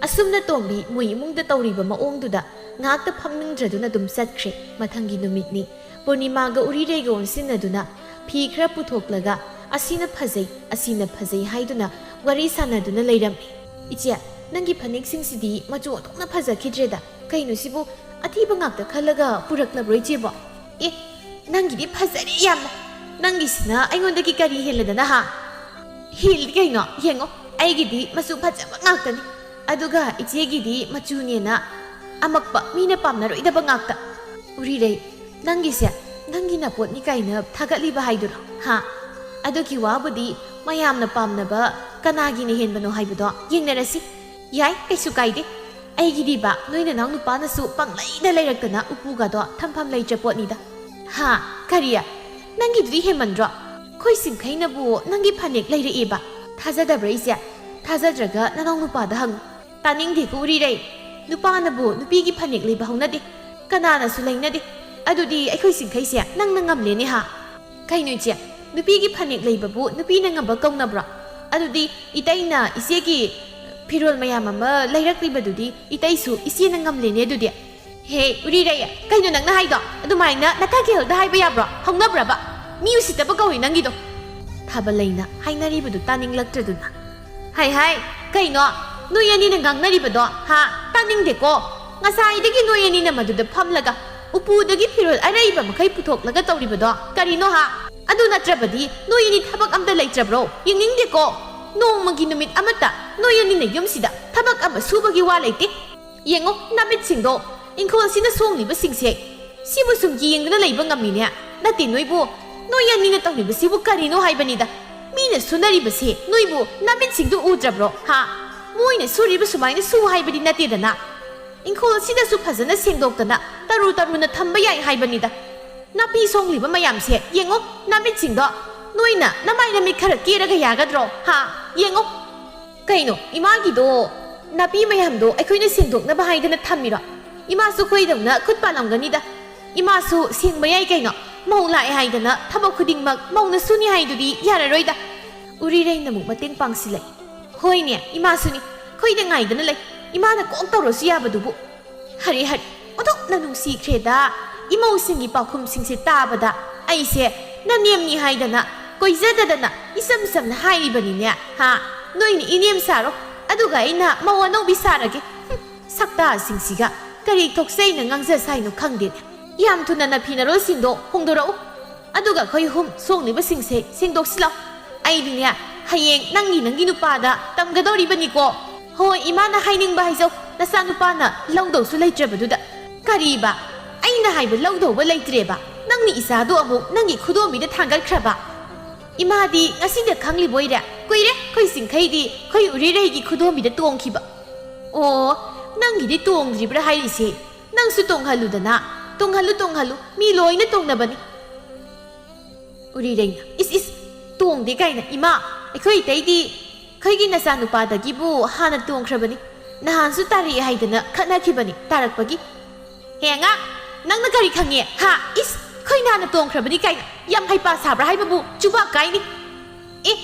ꯑꯁꯨꯝꯅ ꯇꯣꯝꯕꯤ ꯃꯣꯏ ꯏꯃꯨꯡꯗ ꯇꯧꯔꯤꯕ ꯃꯑꯣꯡꯗꯨꯗ ꯉꯥꯛꯇ ꯐꯝꯅꯤꯡꯗ꯭ꯔꯗꯨꯅ ꯑꯗꯨꯝ ꯆꯠꯈ꯭ꯔꯦ꯫ ꯃꯊꯪꯒꯤ ꯅꯨꯃꯤꯠꯅꯤ꯫ ꯄꯨꯔꯅꯤꯃꯥꯒ ꯎꯔꯤꯔꯩꯒ ꯑꯣꯟꯁꯤꯟꯅꯗꯨꯅ ꯐꯤ ꯈꯔ ꯄꯨꯊꯣꯛꯂꯒ, "ꯑꯁꯤꯅ ꯐꯖꯩ, ꯑꯁꯤꯅ ꯐꯖꯩ" ꯍꯥꯏꯗꯨꯅ ꯋꯥꯔꯤ ꯁꯥꯟꯅꯗꯨꯅ ꯂꯩꯔꯝꯃꯤ꯫ "ꯏꯆꯦ, ꯅꯪꯒꯤ ꯐꯅꯦꯛꯁꯤꯡꯁꯤꯗꯤ ꯃꯆꯨ ꯑꯣꯟꯊꯣꯛꯅ ꯐꯖꯈꯤꯗ꯭ꯔꯦꯗ꯫ ꯀꯩꯅꯣ ꯁꯤꯕꯨ, ꯑꯊꯤꯕ ꯉꯥꯛꯇ ꯈꯜꯂꯒ ꯄꯨꯔꯛꯂꯕ꯭ꯔꯣ ꯏꯆꯦꯕꯣ?" "ꯑꯦ, ꯅꯪꯒꯤꯗꯤ ꯐꯖꯔꯦ ꯌꯥꯝꯅ꯫ ꯅꯪꯒꯤꯁꯤꯅ ꯑꯩꯉꯣꯟꯗꯒꯤ ꯀꯔꯤ ꯍꯦꯜꯂꯗꯅ, ꯍꯥ?" "ꯍꯦꯜꯂꯤ ꯀꯩꯅꯣ, ꯌꯦꯡꯉꯣ, ꯑꯩꯒꯤꯗꯤ ꯃꯆꯨ ꯐꯖꯕ ꯉꯥꯛꯇꯅꯤ꯫ ꯑꯗꯨꯒ ꯏꯆꯦꯒꯤꯗꯤ ꯃꯆꯨꯅꯦꯅ ꯑꯃꯛꯄ, ꯃꯤꯅ ꯄꯥꯝꯅꯔꯣꯏꯗꯕ ꯉꯥꯛꯇ꯫" "ꯎꯔꯤꯔꯩ, ꯅꯪꯒꯤꯁꯦ ꯅꯪꯒꯤ ꯅꯄꯣꯠꯅꯤ ꯀꯥꯏꯅ ꯊꯥꯒꯠꯂꯤꯕ ꯍꯥꯏꯗꯨꯔꯣ, ꯍꯥ? ꯑꯗꯨꯒꯤ ꯋꯥꯕꯨꯗꯤ ꯃꯌꯥꯝꯅ ꯄꯥꯝꯅꯕ ꯀꯅꯥꯒꯤꯅ ꯍꯦꯟꯕꯅꯣ ꯍꯥꯏꯕꯗꯣ ꯌꯦꯡꯅꯔꯁꯤ꯫ ꯌꯥꯏ, ꯀꯩꯁꯨ ꯀꯥꯏꯗꯦ꯫ ꯑꯩꯒꯤꯗꯤꯕ ꯅꯣꯏ ꯅꯅꯥꯎ ꯅꯨꯄꯥꯅꯁꯨ ꯄꯪꯂꯩꯗ ꯂꯩꯔꯛꯇꯅ ꯎꯄꯨꯒꯗꯣ ꯊꯝꯐꯝ ꯂꯩꯇ꯭ꯔ ꯄꯣꯠꯅꯤꯗ꯫ ꯍꯥ? ꯀꯔꯤ? ꯅꯪꯒꯤꯗꯨꯗꯤ ꯍꯦꯟꯃꯟꯗ꯭ꯔꯣ? ꯑꯩꯈꯣꯏ ꯁꯤꯡꯈꯩꯅꯕꯨ ꯅꯪꯒꯤ ꯐꯅꯦꯛ ꯂꯩꯔꯛꯑꯦꯕ꯫ ꯊꯥꯖꯗꯕ꯭ꯔꯥ ꯏꯆꯦ? ꯊꯥꯖꯗ꯭ꯔꯒ ꯅꯅꯥꯎ ꯅꯨꯄꯥꯗ ꯍꯪꯉꯨ꯫" "ꯇꯥꯅꯤꯡꯗꯦꯀꯣ ꯎꯔꯤꯔꯩ꯫ ꯅꯨꯄꯥꯅꯕꯨ ꯅꯨꯄꯤꯒꯤ ꯐꯅꯦꯛ ꯂꯩꯕ ꯍꯧꯅꯗꯦ꯫ ꯀꯅꯥꯅꯁꯨ ꯂꯩꯅꯗꯦ꯫ ꯑꯗꯨꯗꯤ ꯑꯩꯈꯣꯏ ꯁꯤꯡꯈꯩꯁꯦ ꯅꯪꯅ ꯉꯝꯂꯦꯅꯦ, ꯍꯥ?" "ꯀꯩꯅꯣ ꯏꯆꯦ? ꯅꯨꯄꯤꯒꯤ ꯐꯅꯦꯛ ꯂꯩꯕꯕꯨ ꯅꯨꯄꯤꯅ ꯉꯝꯕ ꯀꯧꯅꯕ꯭ꯔꯣ? ꯑꯗꯨꯗꯤ ꯏꯇꯩꯅ ꯏꯆꯦꯒꯤ ꯐꯤꯔꯣꯜ ꯃꯌꯥꯝ ꯑꯃ ꯂꯩꯔꯛꯂꯤꯕꯗꯨꯗꯤ ꯏꯇꯩꯁꯨ ꯏꯆꯦꯅ ꯉꯝꯂꯦꯅꯦ ꯑꯗꯨꯗꯤ꯫" "ꯍꯦ, ꯎꯔꯤꯔꯩ, ꯀꯩꯅꯣ ꯅꯪꯅ ꯍꯥꯏꯗꯣ? ꯑꯗꯨꯃꯥꯏꯅ ꯅꯊꯛꯀꯤ ꯍꯦꯜꯗ ꯍꯥꯏꯕ ꯌꯥꯕ꯭ꯔꯣ? ꯍꯧꯅꯕ꯭ꯔꯕ? ꯃꯤ ꯎꯁꯤꯠꯇꯕ ꯀꯧꯏ ꯅꯪꯒꯤꯗꯣ꯫" ꯊꯥꯕꯂꯩꯅ ꯍꯥꯏꯅꯔꯤꯕꯗꯨ ꯇꯥꯅꯤꯡꯂꯛꯇ꯭ꯔꯗꯨꯅ, "ꯍꯥꯏ ꯍꯥꯏ, ꯀꯩꯅꯣ ꯅꯣꯏ ꯑꯅꯤꯅ ꯉꯥꯡꯅꯔꯤꯕꯗꯣ, ꯍꯥ? ꯇꯥꯅꯤꯡꯗꯦꯀꯣ꯫ ꯉꯁꯥꯏꯗꯒꯤ ꯅꯣꯏ ꯑꯅꯤꯅ ꯃꯗꯨꯗ ꯐꯝꯂꯒ ꯎꯄꯨꯗꯒꯤ ꯐꯤꯔꯣꯜ ꯑꯔꯩꯕ ꯃꯈꯩ ꯄꯨꯊꯣꯛꯂꯒ ꯇꯧꯔꯤꯕꯗꯣ ꯀꯔꯤꯅꯣ, ꯍꯥ?" ꯑꯗꯨ ꯅꯠꯇ꯭ꯔꯕꯗꯤ ꯅꯣꯏ ꯑꯅꯤ ꯊꯕꯛ ꯑꯝꯇ ꯂꯩꯇ꯭ꯔꯕ꯭ꯔꯣ? ꯌꯦꯡꯅꯤꯡꯗꯦꯀꯣ꯫ ꯅꯣꯡꯃꯒꯤ ꯅꯨꯃꯤꯠ ꯑꯃꯠꯇ ꯅꯣꯏ ꯑꯅꯤꯅ ꯌꯨꯝꯁꯤꯗ ꯊꯕꯛ ꯑꯃ ꯁꯨꯕꯒꯤ ꯋꯥ ꯂꯩꯇꯦ꯫ ꯌꯦꯡꯉꯣ, ꯅꯃꯤꯠꯁꯤꯡꯗꯣ ꯏꯪꯈꯣꯜꯁꯤꯅ ꯁꯣꯡꯂꯤꯕꯁꯤꯡꯁꯦ꯫ ꯁꯤꯕꯨ ꯁꯨꯝ ꯌꯦꯡꯗꯨꯅ ꯂꯩꯕ ꯉꯝꯃꯤꯅꯦ꯫ ꯅꯠꯇꯦ, ꯅꯣꯏꯕꯨ, ꯅꯣꯏ ꯑꯅꯤꯅ ꯇꯧꯔꯤꯕꯁꯤꯕꯨ ꯀꯔꯤꯅꯣ ꯍꯥꯏꯕꯅꯤꯗ꯫ ꯃꯤꯅ ꯁꯨꯅꯔꯤꯕꯁꯦ ꯅꯣꯏꯕꯨ ꯅꯃꯤꯠꯁꯤꯡꯗꯨ ꯎꯗ꯭ꯔꯕ꯭ꯔꯣ? ꯍꯥ? ꯃꯣꯏꯅ ꯁꯨꯔꯤꯕ ꯁꯨꯃꯥꯏꯅ ꯁꯨ ꯍꯥꯏꯕꯗꯤ ꯅꯠꯇꯦꯗꯅ꯫ ꯏꯪꯈꯣꯜ ꯑꯁꯤꯗꯁꯨ ꯐꯖꯅ ꯁꯦꯡꯗꯣꯛꯇꯅ ꯇꯔꯨ ꯇꯔꯨꯅ ꯊꯝꯕ ꯌꯥꯏ ꯍꯥꯏꯕꯅꯤꯗ꯫ ꯅꯥꯄꯤ ꯁꯣꯡꯂꯤꯕ ꯃꯌꯥꯝꯁꯦ ꯌꯦꯡꯉꯣ, ꯅꯃꯤꯠꯁꯤꯡꯗꯣ꯫ ꯅꯣꯏꯅ ꯅꯃꯥꯏ ꯅꯃꯤꯠ ꯈꯔ ꯀꯦꯔꯒ ꯌꯥꯒꯗ꯭ꯔꯣ? ꯍꯥ? ꯌꯦꯡꯉꯣ꯫ ꯀꯩꯅꯣ, ꯏꯃꯥꯒꯤꯗꯣ ꯅꯥꯄꯤ ꯃꯌꯥꯝꯗꯣ ꯑꯩꯈꯣꯏꯅ ꯁꯦꯡꯗꯣꯛꯅꯕ ꯍꯥꯏꯗꯅ ꯊꯝꯃꯤꯔꯣ? ꯏꯃꯥꯁꯨ ꯑꯩꯈꯣꯏꯗꯧꯅ ꯈꯨꯠ ꯄꯥꯜꯂꯝꯒꯅꯤꯗ꯫ ꯏꯃꯥꯁꯨ ꯁꯦꯡꯕ ꯌꯥꯏ ꯀꯩꯅꯣ꯫ ꯃꯧ ꯂꯥꯛꯑꯦ ꯍꯥꯏꯗꯅ ꯊꯕꯛ ꯈꯨꯗꯤꯡꯃꯛ ꯃꯧꯅ ꯁꯨꯅꯤ ꯍꯥꯏꯗꯨꯗꯤ ꯌꯥꯔꯔꯣꯏꯗ꯫ ꯎꯔꯤꯔꯩꯅ ꯑꯃꯨꯛ ꯃꯇꯦꯡ ꯄꯥꯡꯁꯤꯜꯂꯛꯏ꯫ ꯍꯣꯏꯅꯦ, ꯏꯃꯥꯁꯨꯅꯤ꯫ ꯑꯩꯈꯣꯏꯗ ꯉꯥꯏꯗꯅ ꯂꯩ꯫ ꯏꯃꯥꯅ ꯀꯣꯛ ꯇꯧꯔꯁꯨ ꯌꯥꯕꯗꯨꯕꯨ꯫ ꯍꯔꯦ ꯍꯔꯦ, ꯑꯣꯟꯊꯣꯛꯅ ꯅꯨꯡꯁꯤꯈ꯭ꯔꯦꯗ꯫ ꯏꯃꯧꯁꯤꯡꯒꯤ ꯄꯥꯎꯈꯨꯝꯁꯤꯡꯁꯦ ꯇꯥꯕꯗ ꯑꯩꯁꯦ ꯅꯅꯦꯝꯅꯤ ꯍꯥꯏꯗꯅ ꯀꯣꯏꯖꯗꯗꯅ ꯏꯆꯝ ꯆꯝꯅ ꯍꯥꯏꯔꯤꯕꯅꯤꯅꯦ꯫ ꯍꯥ? ꯅꯣꯏꯅ ꯏꯅꯦꯝ ꯁꯥꯔꯣ, ꯑꯗꯨꯒ ꯑꯩꯅ ꯃꯧ ꯑꯅꯧꯕꯤ ꯁꯥꯔꯒꯦ꯫ ꯍꯨꯝ, ꯁꯛꯇꯥꯁꯤꯡꯁꯤꯒ ꯀꯔꯤ ꯊꯣꯛꯆꯩꯅ ꯉꯥꯡꯖ ꯁꯥꯏꯅꯣ ꯈꯪꯗꯦꯅꯦ꯫ ꯌꯥꯝ ꯊꯨꯅ ꯅꯐꯤ ꯅꯔꯣꯜꯁꯤꯡꯗꯣ ꯍꯣꯡꯗꯣꯔꯛꯎ꯫ ꯑꯗꯨꯒ ꯑꯩꯈꯣꯏ ꯑꯍꯨꯝ ꯁꯣꯡꯂꯤꯕꯁꯤꯡꯁꯦ ꯁꯦꯡꯗꯣꯛꯁꯤ ꯂꯥꯎ꯫ ꯑꯩꯗꯤꯅꯦ, ꯍꯌꯦꯡ ꯅꯪꯒꯤ, ꯅꯪꯒꯤ ꯅꯨꯄꯥꯗ ꯇꯝꯒꯗꯧꯔꯤꯕꯅꯤꯀꯣ꯫ ꯍꯣꯏ, ꯏꯃꯥꯅ ꯍꯥꯏꯅꯤꯡꯕ ꯍꯥꯏꯖꯧ, ꯅꯆꯥꯅꯨꯄꯥꯅ ꯂꯧꯗꯧꯁꯨ ꯂꯩꯇ꯭ꯔꯕꯗꯨꯗ꯫ ꯀꯔꯤꯕ? ꯑꯩꯅ ꯍꯥꯏꯕ ꯂꯧꯗꯧꯕ ꯂꯩꯇ꯭ꯔꯦꯕ? ꯅꯪꯅ ꯏꯆꯥꯗꯣ ꯑꯃꯨꯛ ꯅꯪꯒꯤ ꯈꯨꯗꯣꯝꯕꯤꯗ ꯊꯥꯡꯒꯠꯈ꯭ꯔꯕ? ꯏꯃꯥꯗꯤ ꯉꯁꯤꯗ ꯈꯪꯂꯤꯕꯣꯏꯔꯦ? ꯀꯨꯏꯔꯦ ꯑꯩꯈꯣꯏ ꯆꯤꯡꯈꯩꯗꯤ ꯑꯩꯈꯣꯏ ꯎꯔꯤꯔꯩꯒꯤ ꯈꯨꯗꯣꯝꯕꯤꯗ ꯇꯣꯡꯈꯤꯕ꯫ ꯑꯣ, ꯅꯪꯒꯤꯗꯤ ꯇꯣꯡꯗ꯭ꯔꯤꯕ꯭ꯔꯥ ꯍꯥꯏꯔꯤꯁꯦ? ꯅꯪꯁꯨ ꯇꯣꯡꯍꯜꯂꯨꯗꯅ꯫ ꯇꯣꯡꯍꯜꯂꯨ, ꯇꯣꯡꯍꯜꯂꯨ, ꯃꯤ ꯂꯣꯏꯅ ꯇꯣꯡꯅꯕꯅꯤ꯫ ꯎꯔꯤꯔꯩꯅ, "ꯏꯁ, ꯏꯁ, ꯇꯣꯡꯗꯦ ꯀꯥꯏꯅ, ꯏꯃꯥ, ꯑꯩꯈꯣꯏ ꯏꯇꯩꯗꯤ ꯑꯩꯈꯣꯏꯒꯤ ꯅꯆꯥꯅꯨꯄꯥꯗꯒꯤꯕꯨ ꯍꯥꯟꯅ ꯇꯣꯡꯈ꯭ꯔꯕꯅꯤ꯫ ꯅꯍꯥꯟꯁꯨ ꯇꯥꯔꯛꯑꯦ ꯍꯥꯏꯗꯅ ꯈꯠꯅꯈꯤꯕꯅꯤ, ꯇꯥꯔꯛꯄꯒꯤ꯫" "ꯍꯦ ꯑꯉꯥꯡ, ꯅꯪꯅ ꯀꯔꯤ ꯈꯪꯉꯦ, ꯍꯥ? ꯏꯁ, ꯑꯩꯈꯣꯏꯅ ꯍꯥꯟꯅ ꯇꯣꯡꯈ꯭ꯔꯕꯅꯤ ꯀꯥꯏꯅ ꯌꯥꯝ ꯍꯩꯄꯥ ꯁꯥꯕ꯭ꯔꯥ ꯍꯥꯏꯕꯕꯨ ꯆꯨꯕꯥꯛ ꯀꯥꯏꯅꯤ꯫" "ꯑꯦ,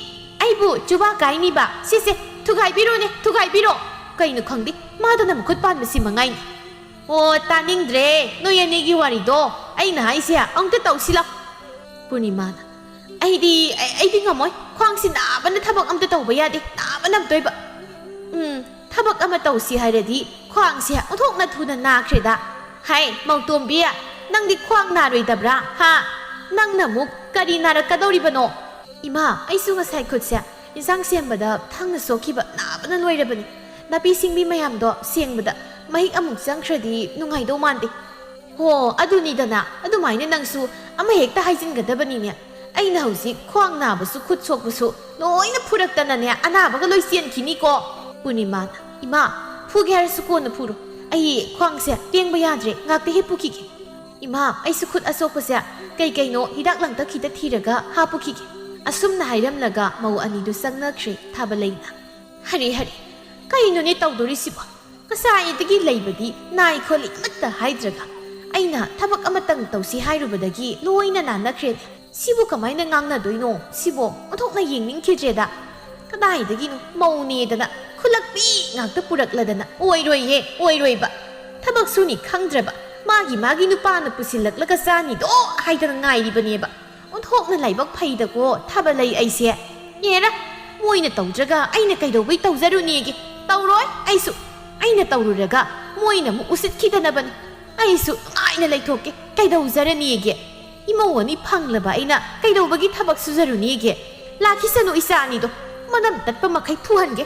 ꯑꯩꯕꯨ ꯆꯨꯕꯥꯛ ꯀꯥꯏꯅꯤꯕ? ꯁꯦ, ꯁꯦ, ꯊꯨꯒꯥꯏꯕꯤꯔꯣꯅꯦ, ꯊꯨꯒꯥꯏꯕꯤꯔꯣ꯫" ꯀꯩꯅꯣ ꯈꯪꯗꯦ, ꯃꯥꯗꯅ ꯃꯈꯨꯠ ꯄꯥꯟꯕꯁꯤ ꯃꯉꯥꯏꯅꯤ꯫ "ꯑꯣ, ꯇꯥꯅꯤꯡꯗ꯭ꯔꯦ ꯅꯣꯏ ꯑꯅꯤꯒꯤ ꯋꯥꯔꯤꯗꯣ꯫ ꯑꯩꯅ ꯍꯥꯏꯁꯦ ꯑꯃꯨꯛꯇ ꯇꯧꯁꯤ ꯂꯥꯎ꯫" ꯄꯨꯔꯅꯤꯃꯥꯅ, "ꯑꯩꯗꯤ, ꯑꯩ, ꯑꯩꯗꯤ ꯉꯝꯃꯣꯏ꯫ ꯈ꯭ꯋꯥꯡꯁꯤ ꯅꯥꯕꯅ ꯊꯕꯛ ꯑꯝꯇ ꯇꯧꯕ ꯌꯥꯗꯦ꯫ ꯅꯥꯕꯅ ꯑꯝꯇꯣꯏꯕ꯫" "ꯎꯝ, ꯊꯕꯛ ꯑꯃ ꯇꯧꯁꯤ ꯍꯥꯏꯔꯗꯤ ꯈ꯭ꯋꯥꯡꯁꯦ ꯑꯣꯟꯊꯣꯛꯅ ꯊꯨꯅ ꯅꯥꯈ꯭ꯔꯦꯗ꯫ ꯍꯥꯏ, ꯃꯧꯇꯣꯝꯕꯤ, ꯅꯪꯗꯤ ꯈ꯭ꯋꯥꯡ ꯅꯥꯔꯣꯏꯗꯕ꯭ꯔꯥ? ꯍꯥ? ꯅꯪꯅ ꯑꯃꯨꯛ ꯀꯔꯤ ꯅꯥꯔꯛꯀꯗꯧꯔꯤꯕꯅꯣ? ꯏꯃꯥ, ꯑꯩꯁꯨ ꯉꯁꯥꯏ ꯈꯨꯠꯁꯦ ꯏꯟꯁꯥꯡ ꯁꯦꯝꯕꯗ ꯊꯥꯡꯅ ꯁꯣꯛꯈꯤꯕ, ꯅꯥꯕꯅ ꯂꯣꯏꯔꯕꯅꯤ꯫ ꯅꯥꯄꯤ ꯁꯤꯡꯕꯤ ꯃꯌꯥꯝꯗꯣ ꯁꯦꯡꯕꯗ ꯃꯍꯤꯛ ꯑꯃꯨꯛ ꯆꯪꯈ꯭ꯔꯗꯤ ꯅꯨꯡꯉꯥꯏꯗꯧ ꯃꯥꯟꯗꯦ꯫ ꯍꯣ, ꯑꯗꯨꯅꯤꯗꯅ, ꯑꯗꯨꯃꯥꯏꯅ ꯅꯪꯁꯨ ꯑꯃ ꯍꯦꯛꯇ ꯍꯥꯏꯖꯤꯟꯒꯗꯕꯅꯤꯅꯦ꯫ ꯑꯩꯅ ꯍꯧꯖꯤꯛ ꯈ꯭ꯋꯥꯡ ꯅꯥꯕꯁꯨ ꯈꯨꯠ ꯁꯣꯛꯄꯁꯨ ꯂꯣꯏꯅ ꯐꯨꯔꯛꯇꯅꯅꯦ, ꯑꯅꯥꯕꯒ ꯂꯣꯏ ꯆꯦꯟꯈꯤꯅꯤꯀꯣ꯫ ꯄꯨꯔꯅꯤꯃꯥꯅ, ꯏꯃꯥ, ꯐꯨꯒꯦ ꯍꯥꯏꯔꯁꯨ ꯀꯣꯟꯅ ꯐꯨꯔꯣ꯫ ꯑꯩ ꯈ꯭ꯋꯥꯡꯁꯦ ꯂꯦꯡꯕ ꯌꯥꯗ꯭ꯔꯦ, ꯉꯥꯛꯇ ꯍꯤꯞꯄꯨꯈꯤꯒꯦ꯫ ꯏꯃꯥ, ꯑꯩꯁꯨ ꯈꯨꯠ ꯑꯁꯣꯛꯄꯁꯦ ꯀꯩ ꯀꯩꯅꯣ ꯍꯤꯗꯥꯛ ꯂꯥꯡꯊꯛ ꯈꯤꯇ ꯊꯤꯔꯒ ꯍꯥꯞꯄꯨꯈꯤꯒꯦ꯫ ꯑꯁꯨꯝꯅ ꯍꯥꯏꯔꯝꯂꯒ ꯃꯧ ꯑꯅꯤꯗꯨ ꯆꯪꯅꯈ꯭ꯔꯦ꯫ ꯊꯥꯕꯂꯩꯅ, ꯍꯔꯦ ꯍꯔꯦ, ꯀꯩꯅꯣꯅꯦ ꯇꯧꯗꯣꯔꯤꯁꯤꯕꯣ? ꯉꯁꯥꯏꯗꯒꯤ ꯂꯩꯕꯗꯤ ꯅꯥꯏ ꯈꯣꯠꯂꯤ ꯑꯃꯠꯇ ꯍꯥꯏꯗ꯭ꯔꯒ, ꯑꯩꯅ ꯊꯕꯛ ꯑꯃꯇꯪ ꯇꯧꯁꯤ ꯍꯥꯏꯔꯨꯕꯗꯒꯤ ꯂꯣꯏꯅ ꯅꯥꯟꯅꯈ꯭ꯔꯦꯅꯦ꯫ ꯁꯤꯕꯨ ꯀꯃꯥꯏꯅ ꯉꯥꯡꯅꯗꯣꯏꯅꯣ? ꯁꯤꯕꯨ ꯑꯣꯟꯊꯣꯛꯅ ꯌꯦꯡꯅꯤꯡꯈꯤꯗ꯭ꯔꯦꯗ꯫ ꯀꯗꯥꯏꯗꯒꯤꯅꯣ ꯃꯧꯅꯦꯗꯅ ꯈꯨꯂꯛꯄꯤ ꯉꯥꯛꯇ ꯄꯨꯔꯛꯂꯗꯅ? ꯑꯣꯏꯔꯣꯏꯌꯦ, ꯑꯣꯏꯔꯣꯏꯕ꯫ ꯊꯕꯛ ꯁꯨꯅꯤ ꯈꯪꯗ꯭ꯔꯕ, ꯃꯥꯒꯤ ꯃꯥꯒꯤ ꯅꯨꯄꯥꯅ ꯄꯨꯁꯤꯜꯂꯛꯂꯒ ꯆꯥꯅꯤꯗꯣ ꯍꯥꯏꯗꯅ ꯉꯥꯏꯔꯤꯕꯅꯦꯕ꯫ ꯑꯣꯟꯊꯣꯛꯅ ꯂꯥꯏꯕꯛ ꯐꯩꯗꯀꯣ ꯊꯥꯕꯂꯩ ꯑꯩꯁꯦ꯫ ꯑꯦꯔꯥ, ꯃꯣꯏꯅ ꯇꯧꯗ꯭ꯔꯒ ꯑꯩꯅ ꯀꯩꯗꯧꯕꯩ ꯇꯧꯖꯔꯨꯅꯦꯒꯦ? ꯇꯧꯔꯣꯏ ꯑꯩꯁꯨ꯫ ꯑꯩꯅ ꯇꯧꯔꯨꯔꯒ ꯃꯣꯏꯅ ꯑꯃꯨꯛ ꯎꯁꯤꯠꯈꯤꯗꯅꯕꯅꯤ꯫ ꯑꯩꯁꯨ ꯅꯨꯡꯉꯥꯏꯅ ꯂꯩꯊꯣꯛꯀꯦ, ꯀꯩꯗꯧꯖꯔꯅꯦꯒꯦ? ꯏꯃꯧ ꯑꯅꯤ ꯐꯪꯂꯕ ꯑꯩꯅ ꯀꯩꯗꯧꯕꯒꯤ ꯊꯕꯛ ꯁꯨꯖꯔꯨꯅꯦꯒꯦ? ꯂꯥꯛꯈꯤꯁꯅꯨ ꯏꯆꯥ ꯑꯅꯤꯗꯣ, ꯃꯅꯝ ꯇꯠꯄ ꯃꯈꯩ ꯐꯨꯍꯟꯒꯦ꯫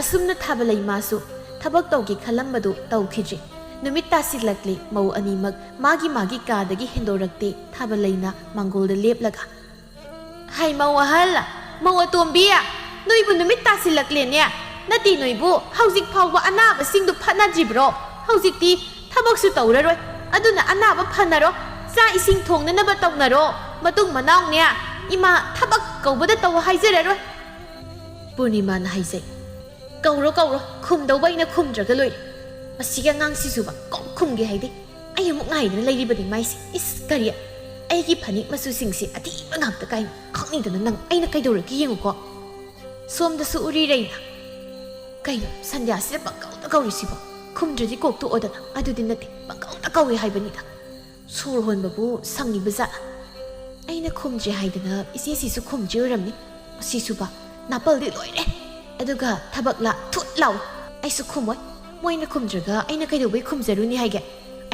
ꯑꯁꯨꯝꯅ ꯊꯥꯕꯂꯩ ꯃꯥꯁꯨ ꯊꯕꯛ ꯇꯧꯒꯦ ꯈꯜꯂꯝꯕꯗꯨ ꯇꯧꯈꯤꯗ꯭ꯔꯦ꯫ ꯅꯨꯃꯤꯠ ꯇꯥꯁꯤꯜꯂꯛꯂꯦ, ꯃꯧ ꯑꯅꯤꯃꯛ ꯃꯥꯒꯤ ꯃꯥꯒꯤ ꯀꯥꯗꯒꯤ ꯍꯦꯟꯗꯣꯔꯛꯇꯦ꯫ ꯊꯥꯕꯂꯩꯅ ꯃꯥꯡꯒꯣꯜꯗ ꯂꯦꯞꯂꯒ, ꯍꯥꯏ ꯃꯧ ꯑꯍꯜ, ꯃꯧ ꯑꯇꯣꯝꯕꯤ, ꯅꯣꯏꯕꯨ ꯅꯨꯃꯤꯠ ꯇꯥꯁꯤꯜꯂꯛꯂꯦꯅꯦ꯫ ꯅꯠꯇꯦ, ꯅꯣꯏꯕꯨ ꯍꯧꯖꯤꯛ ꯐꯥꯎꯕ ꯑꯅꯥꯕꯁꯤꯡꯗꯨ ꯐꯠꯅꯗ꯭ꯔꯤꯕ꯭ꯔꯣ? ꯍꯧꯖꯤꯛꯇꯤ ꯊꯕꯛꯁꯨ ꯇꯧꯔꯔꯣꯏ, ꯑꯗꯨꯅ ꯑꯅꯥꯕ ꯐꯅꯔꯣ, ꯆꯥꯛ ꯏꯁꯤꯡ ꯊꯣꯡꯅꯅꯕ ꯇꯧꯅꯔꯣ꯫ ꯃꯇꯨꯡ ꯃꯅꯥꯎꯅꯦ, ꯏꯃꯥ ꯊꯕꯛ ꯀꯧꯕꯗ ꯇꯧ ꯍꯥꯏꯖꯔꯔꯣꯏ꯫ ꯄꯨꯔꯅꯤꯃꯥꯅ ꯍꯥꯏꯖꯩ, ꯀꯧꯔꯣ ꯀꯧꯔꯣ, ꯈꯨꯝꯗꯧꯕ ꯑꯩꯅ ꯈꯨꯝꯗ꯭ꯔꯒ ꯂꯣꯏꯔꯦ꯫ ꯃꯁꯤꯒꯤ ꯑꯉꯥꯡꯁꯤꯁꯨꯕ ꯀꯧ ꯈꯨꯝꯒꯦ ꯍꯥꯏꯗꯦ꯫ ꯑꯩ ꯑꯃꯨꯛ ꯉꯥꯏꯗꯨꯅ ꯂꯩꯔꯤꯕꯅꯤ ꯃꯥꯏꯁꯦ꯫ ꯏꯁ, ꯀꯔꯤ? ꯑꯩꯒꯤ ꯐꯅꯦꯛ ꯃꯆꯨꯁꯤꯡꯁꯦ ꯑꯊꯤꯕ ꯉꯥꯛꯇ ꯀꯥꯏꯅ ꯈꯪꯅꯤꯡꯗꯅ ꯅꯪ ꯑꯩꯅ ꯀꯩꯗꯧꯔꯒꯦ ꯌꯦꯡꯉꯨꯀꯣ꯫ ꯁꯣꯝꯗꯁꯨ ꯎꯔꯤꯔꯩꯅ, ꯀꯩꯅꯣ ꯁꯟꯙ꯭ꯌꯥꯁꯤꯗ ꯄꯪꯀꯧꯗ ꯀꯧꯔꯤꯁꯤꯕꯣ? ꯈꯨꯝꯗ꯭ꯔꯗꯤ ꯀꯣꯛ ꯇꯣꯛꯑꯣꯗꯅ꯫ ꯑꯗꯨꯗꯤ ꯅꯠꯇꯦ, ꯄꯪꯀꯧꯗ ꯀꯧꯏ ꯍꯥꯏꯕꯅꯤꯗ꯫ ꯁꯣꯔ ꯍꯣꯟꯕꯕꯨ ꯁꯪꯉꯤꯕ ꯖꯥꯠꯂ? ꯑꯩꯅ ꯈꯨꯝꯗ꯭ꯔꯦ ꯍꯥꯏꯗꯅ ꯏꯆꯦꯁꯤꯁꯨ ꯈꯨꯝꯗ꯭ꯔꯤ ꯑꯣꯏꯔꯝꯅꯤ꯫ ꯃꯁꯤꯁꯨꯕ ꯅꯥꯄꯜꯗꯤ ꯂꯣꯏꯔꯦ꯫ ꯑꯗꯨꯒ ꯊꯕꯛꯂꯥ ꯊꯨꯠ ꯂꯥꯎ꯫ ꯑꯩꯁꯨ ꯈꯨꯝꯃꯣꯏ꯫ ꯃꯣꯏꯅ ꯈꯨꯝꯗ꯭ꯔꯒ ꯑꯩꯅ ꯀꯩꯗꯧꯕꯩ ꯈꯨꯝꯖꯔꯨꯅꯤ ꯍꯥꯏꯒꯦ?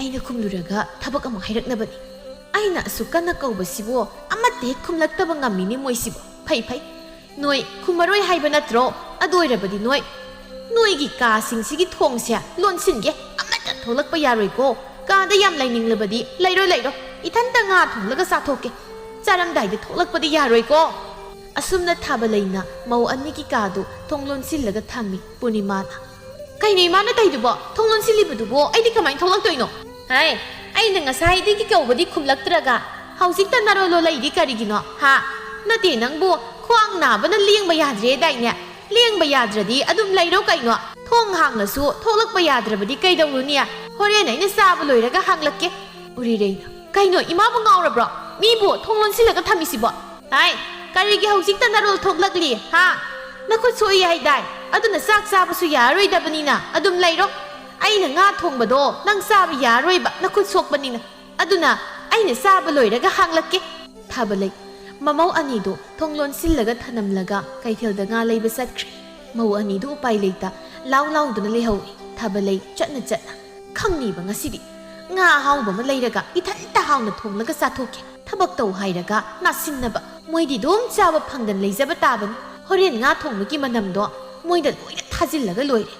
ꯑꯩꯅ ꯈꯨꯝꯂꯨꯔꯒ ꯊꯕꯛ ꯑꯃꯨꯛ ꯍꯥꯏꯔꯛꯅꯕꯅꯤ꯫ ꯑꯩꯅ ꯑꯁꯨꯛ ꯀꯟꯅ ꯀꯧꯕꯁꯤꯕꯨ ꯑꯃꯠꯇ ꯍꯦꯛ ꯈꯨꯝꯂꯛꯇꯕ ꯉꯝꯃꯤꯅꯦ ꯃꯣꯏꯁꯤꯕꯨ꯫ ꯐꯩ, ꯐꯩ꯫ ꯅꯣꯏ ꯈꯨꯝꯃꯔꯣꯏ ꯍꯥꯏꯕ ꯅꯠꯇ꯭ꯔꯣ? ꯑꯗꯨ ꯑꯣꯏꯔꯕꯗꯤ ꯅꯣꯏ, ꯅꯣꯏꯒꯤ ꯀꯥꯁꯤꯡꯁꯤꯒꯤ ꯊꯣꯡꯁꯦ ꯂꯣꯟꯁꯤꯟꯒꯦ꯫ ꯑꯃꯠꯇ ꯊꯣꯛꯂꯛꯄ ꯌꯥꯔꯣꯏꯀꯣ꯫ ꯀꯥꯗ ꯌꯥꯝ ꯂꯩꯅꯤꯡꯂꯕꯗꯤ ꯂꯩꯔꯣ, ꯂꯩꯔꯣ꯫ ꯏꯊꯟꯇ ꯉꯥ ꯊꯣꯡꯂꯒ ꯆꯥꯊꯣꯛꯀꯦ꯫ ꯆꯥꯔꯝꯗꯥꯏꯗ ꯊꯣꯛꯂꯛꯄꯗꯤ ꯌꯥꯔꯣꯏꯀꯣ꯫ ꯑꯁꯨꯝꯅ ꯊꯥꯕꯂꯩꯅ ꯃꯧ ꯑꯅꯤꯒꯤ ꯀꯥꯗꯨ ꯊꯣꯡ ꯂꯣꯟꯁꯤꯜꯂꯒ ꯊꯝꯃꯤ ꯄꯨꯔꯅꯤꯃꯥꯅ꯫ "ꯀꯩꯅꯣ ꯏꯃꯥꯅ ꯇꯧꯏꯗꯨꯕꯣ? ꯊꯣꯡ ꯂꯣꯟꯁꯤꯜꯂꯤꯕꯗꯨꯕꯣ? ꯑꯩꯗꯤ ꯀꯃꯥꯏꯅ ꯊꯣꯛꯂꯛꯇꯣꯏꯅꯣ?" "ꯍꯥꯏ, ꯑꯩꯅ ꯉꯁꯥꯏꯗꯒꯤ ꯀꯧꯕꯗꯤ ꯈꯨꯝꯂꯛꯇ꯭ꯔꯒ ꯍꯧꯖꯤꯛꯇ ꯅꯔꯣꯜꯂꯣ ꯂꯩꯗꯤ ꯀꯔꯤꯒꯤꯅꯣ, ꯍꯥ? ꯅꯠꯇꯦ ꯅꯪꯕꯨ, ꯈ꯭ꯋꯥꯡ ꯅꯥꯕꯅ ꯂꯦꯡꯕ ꯌꯥꯗ꯭ꯔꯦꯗꯥꯏꯅꯦ? ꯂꯦꯡꯕ ꯌꯥꯗ꯭ꯔꯗꯤ ꯑꯗꯨꯝ ꯂꯩꯔꯣ ꯀꯩꯅꯣ? ꯊꯣꯡ ꯍꯥꯡꯂꯁꯨ ꯊꯣꯛꯂꯛꯄ ꯌꯥꯗ꯭ꯔꯕꯗꯤ ꯀꯩꯗꯧꯔꯨꯅꯤ? ꯍꯣꯔꯦꯟ ꯑꯩꯅ ꯆꯥꯕ ꯂꯣꯏꯔꯒ ꯍꯥꯡꯂꯛꯀꯦ꯫" ꯎꯔꯤꯔꯩꯅ, "ꯀꯩꯅꯣ ꯏꯃꯥꯕꯨ ꯉꯥꯎꯔꯕ꯭ꯔꯣ? ꯃꯤꯕꯨ ꯊꯣꯡ ꯂꯣꯟꯁꯤꯜꯂꯒ ꯊꯝꯃꯤꯁꯤꯕꯣ? ꯍꯥꯏ, ꯀꯔꯤꯒꯤ ꯍꯧꯖꯤꯛꯇ ꯅꯔꯣꯜ ꯊꯣꯛꯂꯛꯂꯤ, ꯍꯥ? ꯅꯈꯨꯠ ꯁꯣꯛꯏ ꯍꯥꯏꯗꯥꯏ? ꯑꯗꯨꯅ ꯆꯥꯛ ꯆꯥꯕꯁꯨ ꯌꯥꯔꯔꯣꯏꯗꯕꯅꯤꯅ ꯑꯗꯨꯝ ꯂꯩꯔꯣ꯫ ꯑꯩꯅ ꯉꯥ ꯊꯣꯡꯕꯗꯣ ꯅꯪ ꯆꯥꯕ ꯌꯥꯔꯔꯣꯏꯕ, ꯅꯈꯨꯠ ꯁꯣꯛꯄꯅꯤꯅ꯫ ꯑꯗꯨꯅ ꯑꯩꯅ ꯆꯥꯕ ꯂꯣꯏꯔꯒ ꯍꯥꯡꯂꯛꯀꯦ꯫" ꯊꯥꯕꯂꯩ ꯃꯃꯧ ꯑꯅꯤꯗꯨ ꯊꯣꯡ ꯂꯣꯟꯁꯤꯜꯂꯒ ꯊꯅꯝꯂꯒ ꯀꯩꯊꯦꯜꯗ ꯉꯥ ꯂꯩꯕ ꯆꯠꯈ꯭ꯔꯦ꯫ ꯃꯧ ꯑꯅꯤꯗꯨ ꯎꯄꯥꯏ ꯂꯩꯇ ꯂꯥꯎ ꯂꯥꯎꯗꯨꯅ ꯂꯩꯍꯧꯏ꯫ ꯊꯥꯕꯂꯩ ꯆꯠꯅ ꯆꯠꯅ, "ꯈꯪꯅꯤꯕ ꯉꯁꯤꯗꯤ꯫ ꯉꯥ ꯑꯍꯥꯎꯕ ꯑꯃ ꯂꯩꯔꯒ ꯏꯊꯟꯇ ꯍꯥꯎꯅ ꯊꯣꯡꯂꯒ ꯆꯥꯊꯣꯛꯀꯦ꯫ ꯊꯕꯛ ꯇꯧ ꯍꯥꯏꯔꯒ ꯅꯥꯁꯤꯟꯅꯕ꯫ ꯃꯣꯏꯗꯤ ꯑꯗꯨꯝ ꯆꯥꯕ ꯐꯪꯗꯅ ꯂꯩꯖꯕ ꯇꯥꯕꯅꯤ꯫ ꯍꯣꯔꯦꯟ ꯉꯥ ꯊꯣꯡꯕꯒꯤ ꯃꯅꯝꯗꯣ ꯃꯣꯏꯗ ꯂꯣꯏꯅ ꯊꯥꯖꯤꯜꯂꯒ ꯂꯣꯏꯔꯦ꯫"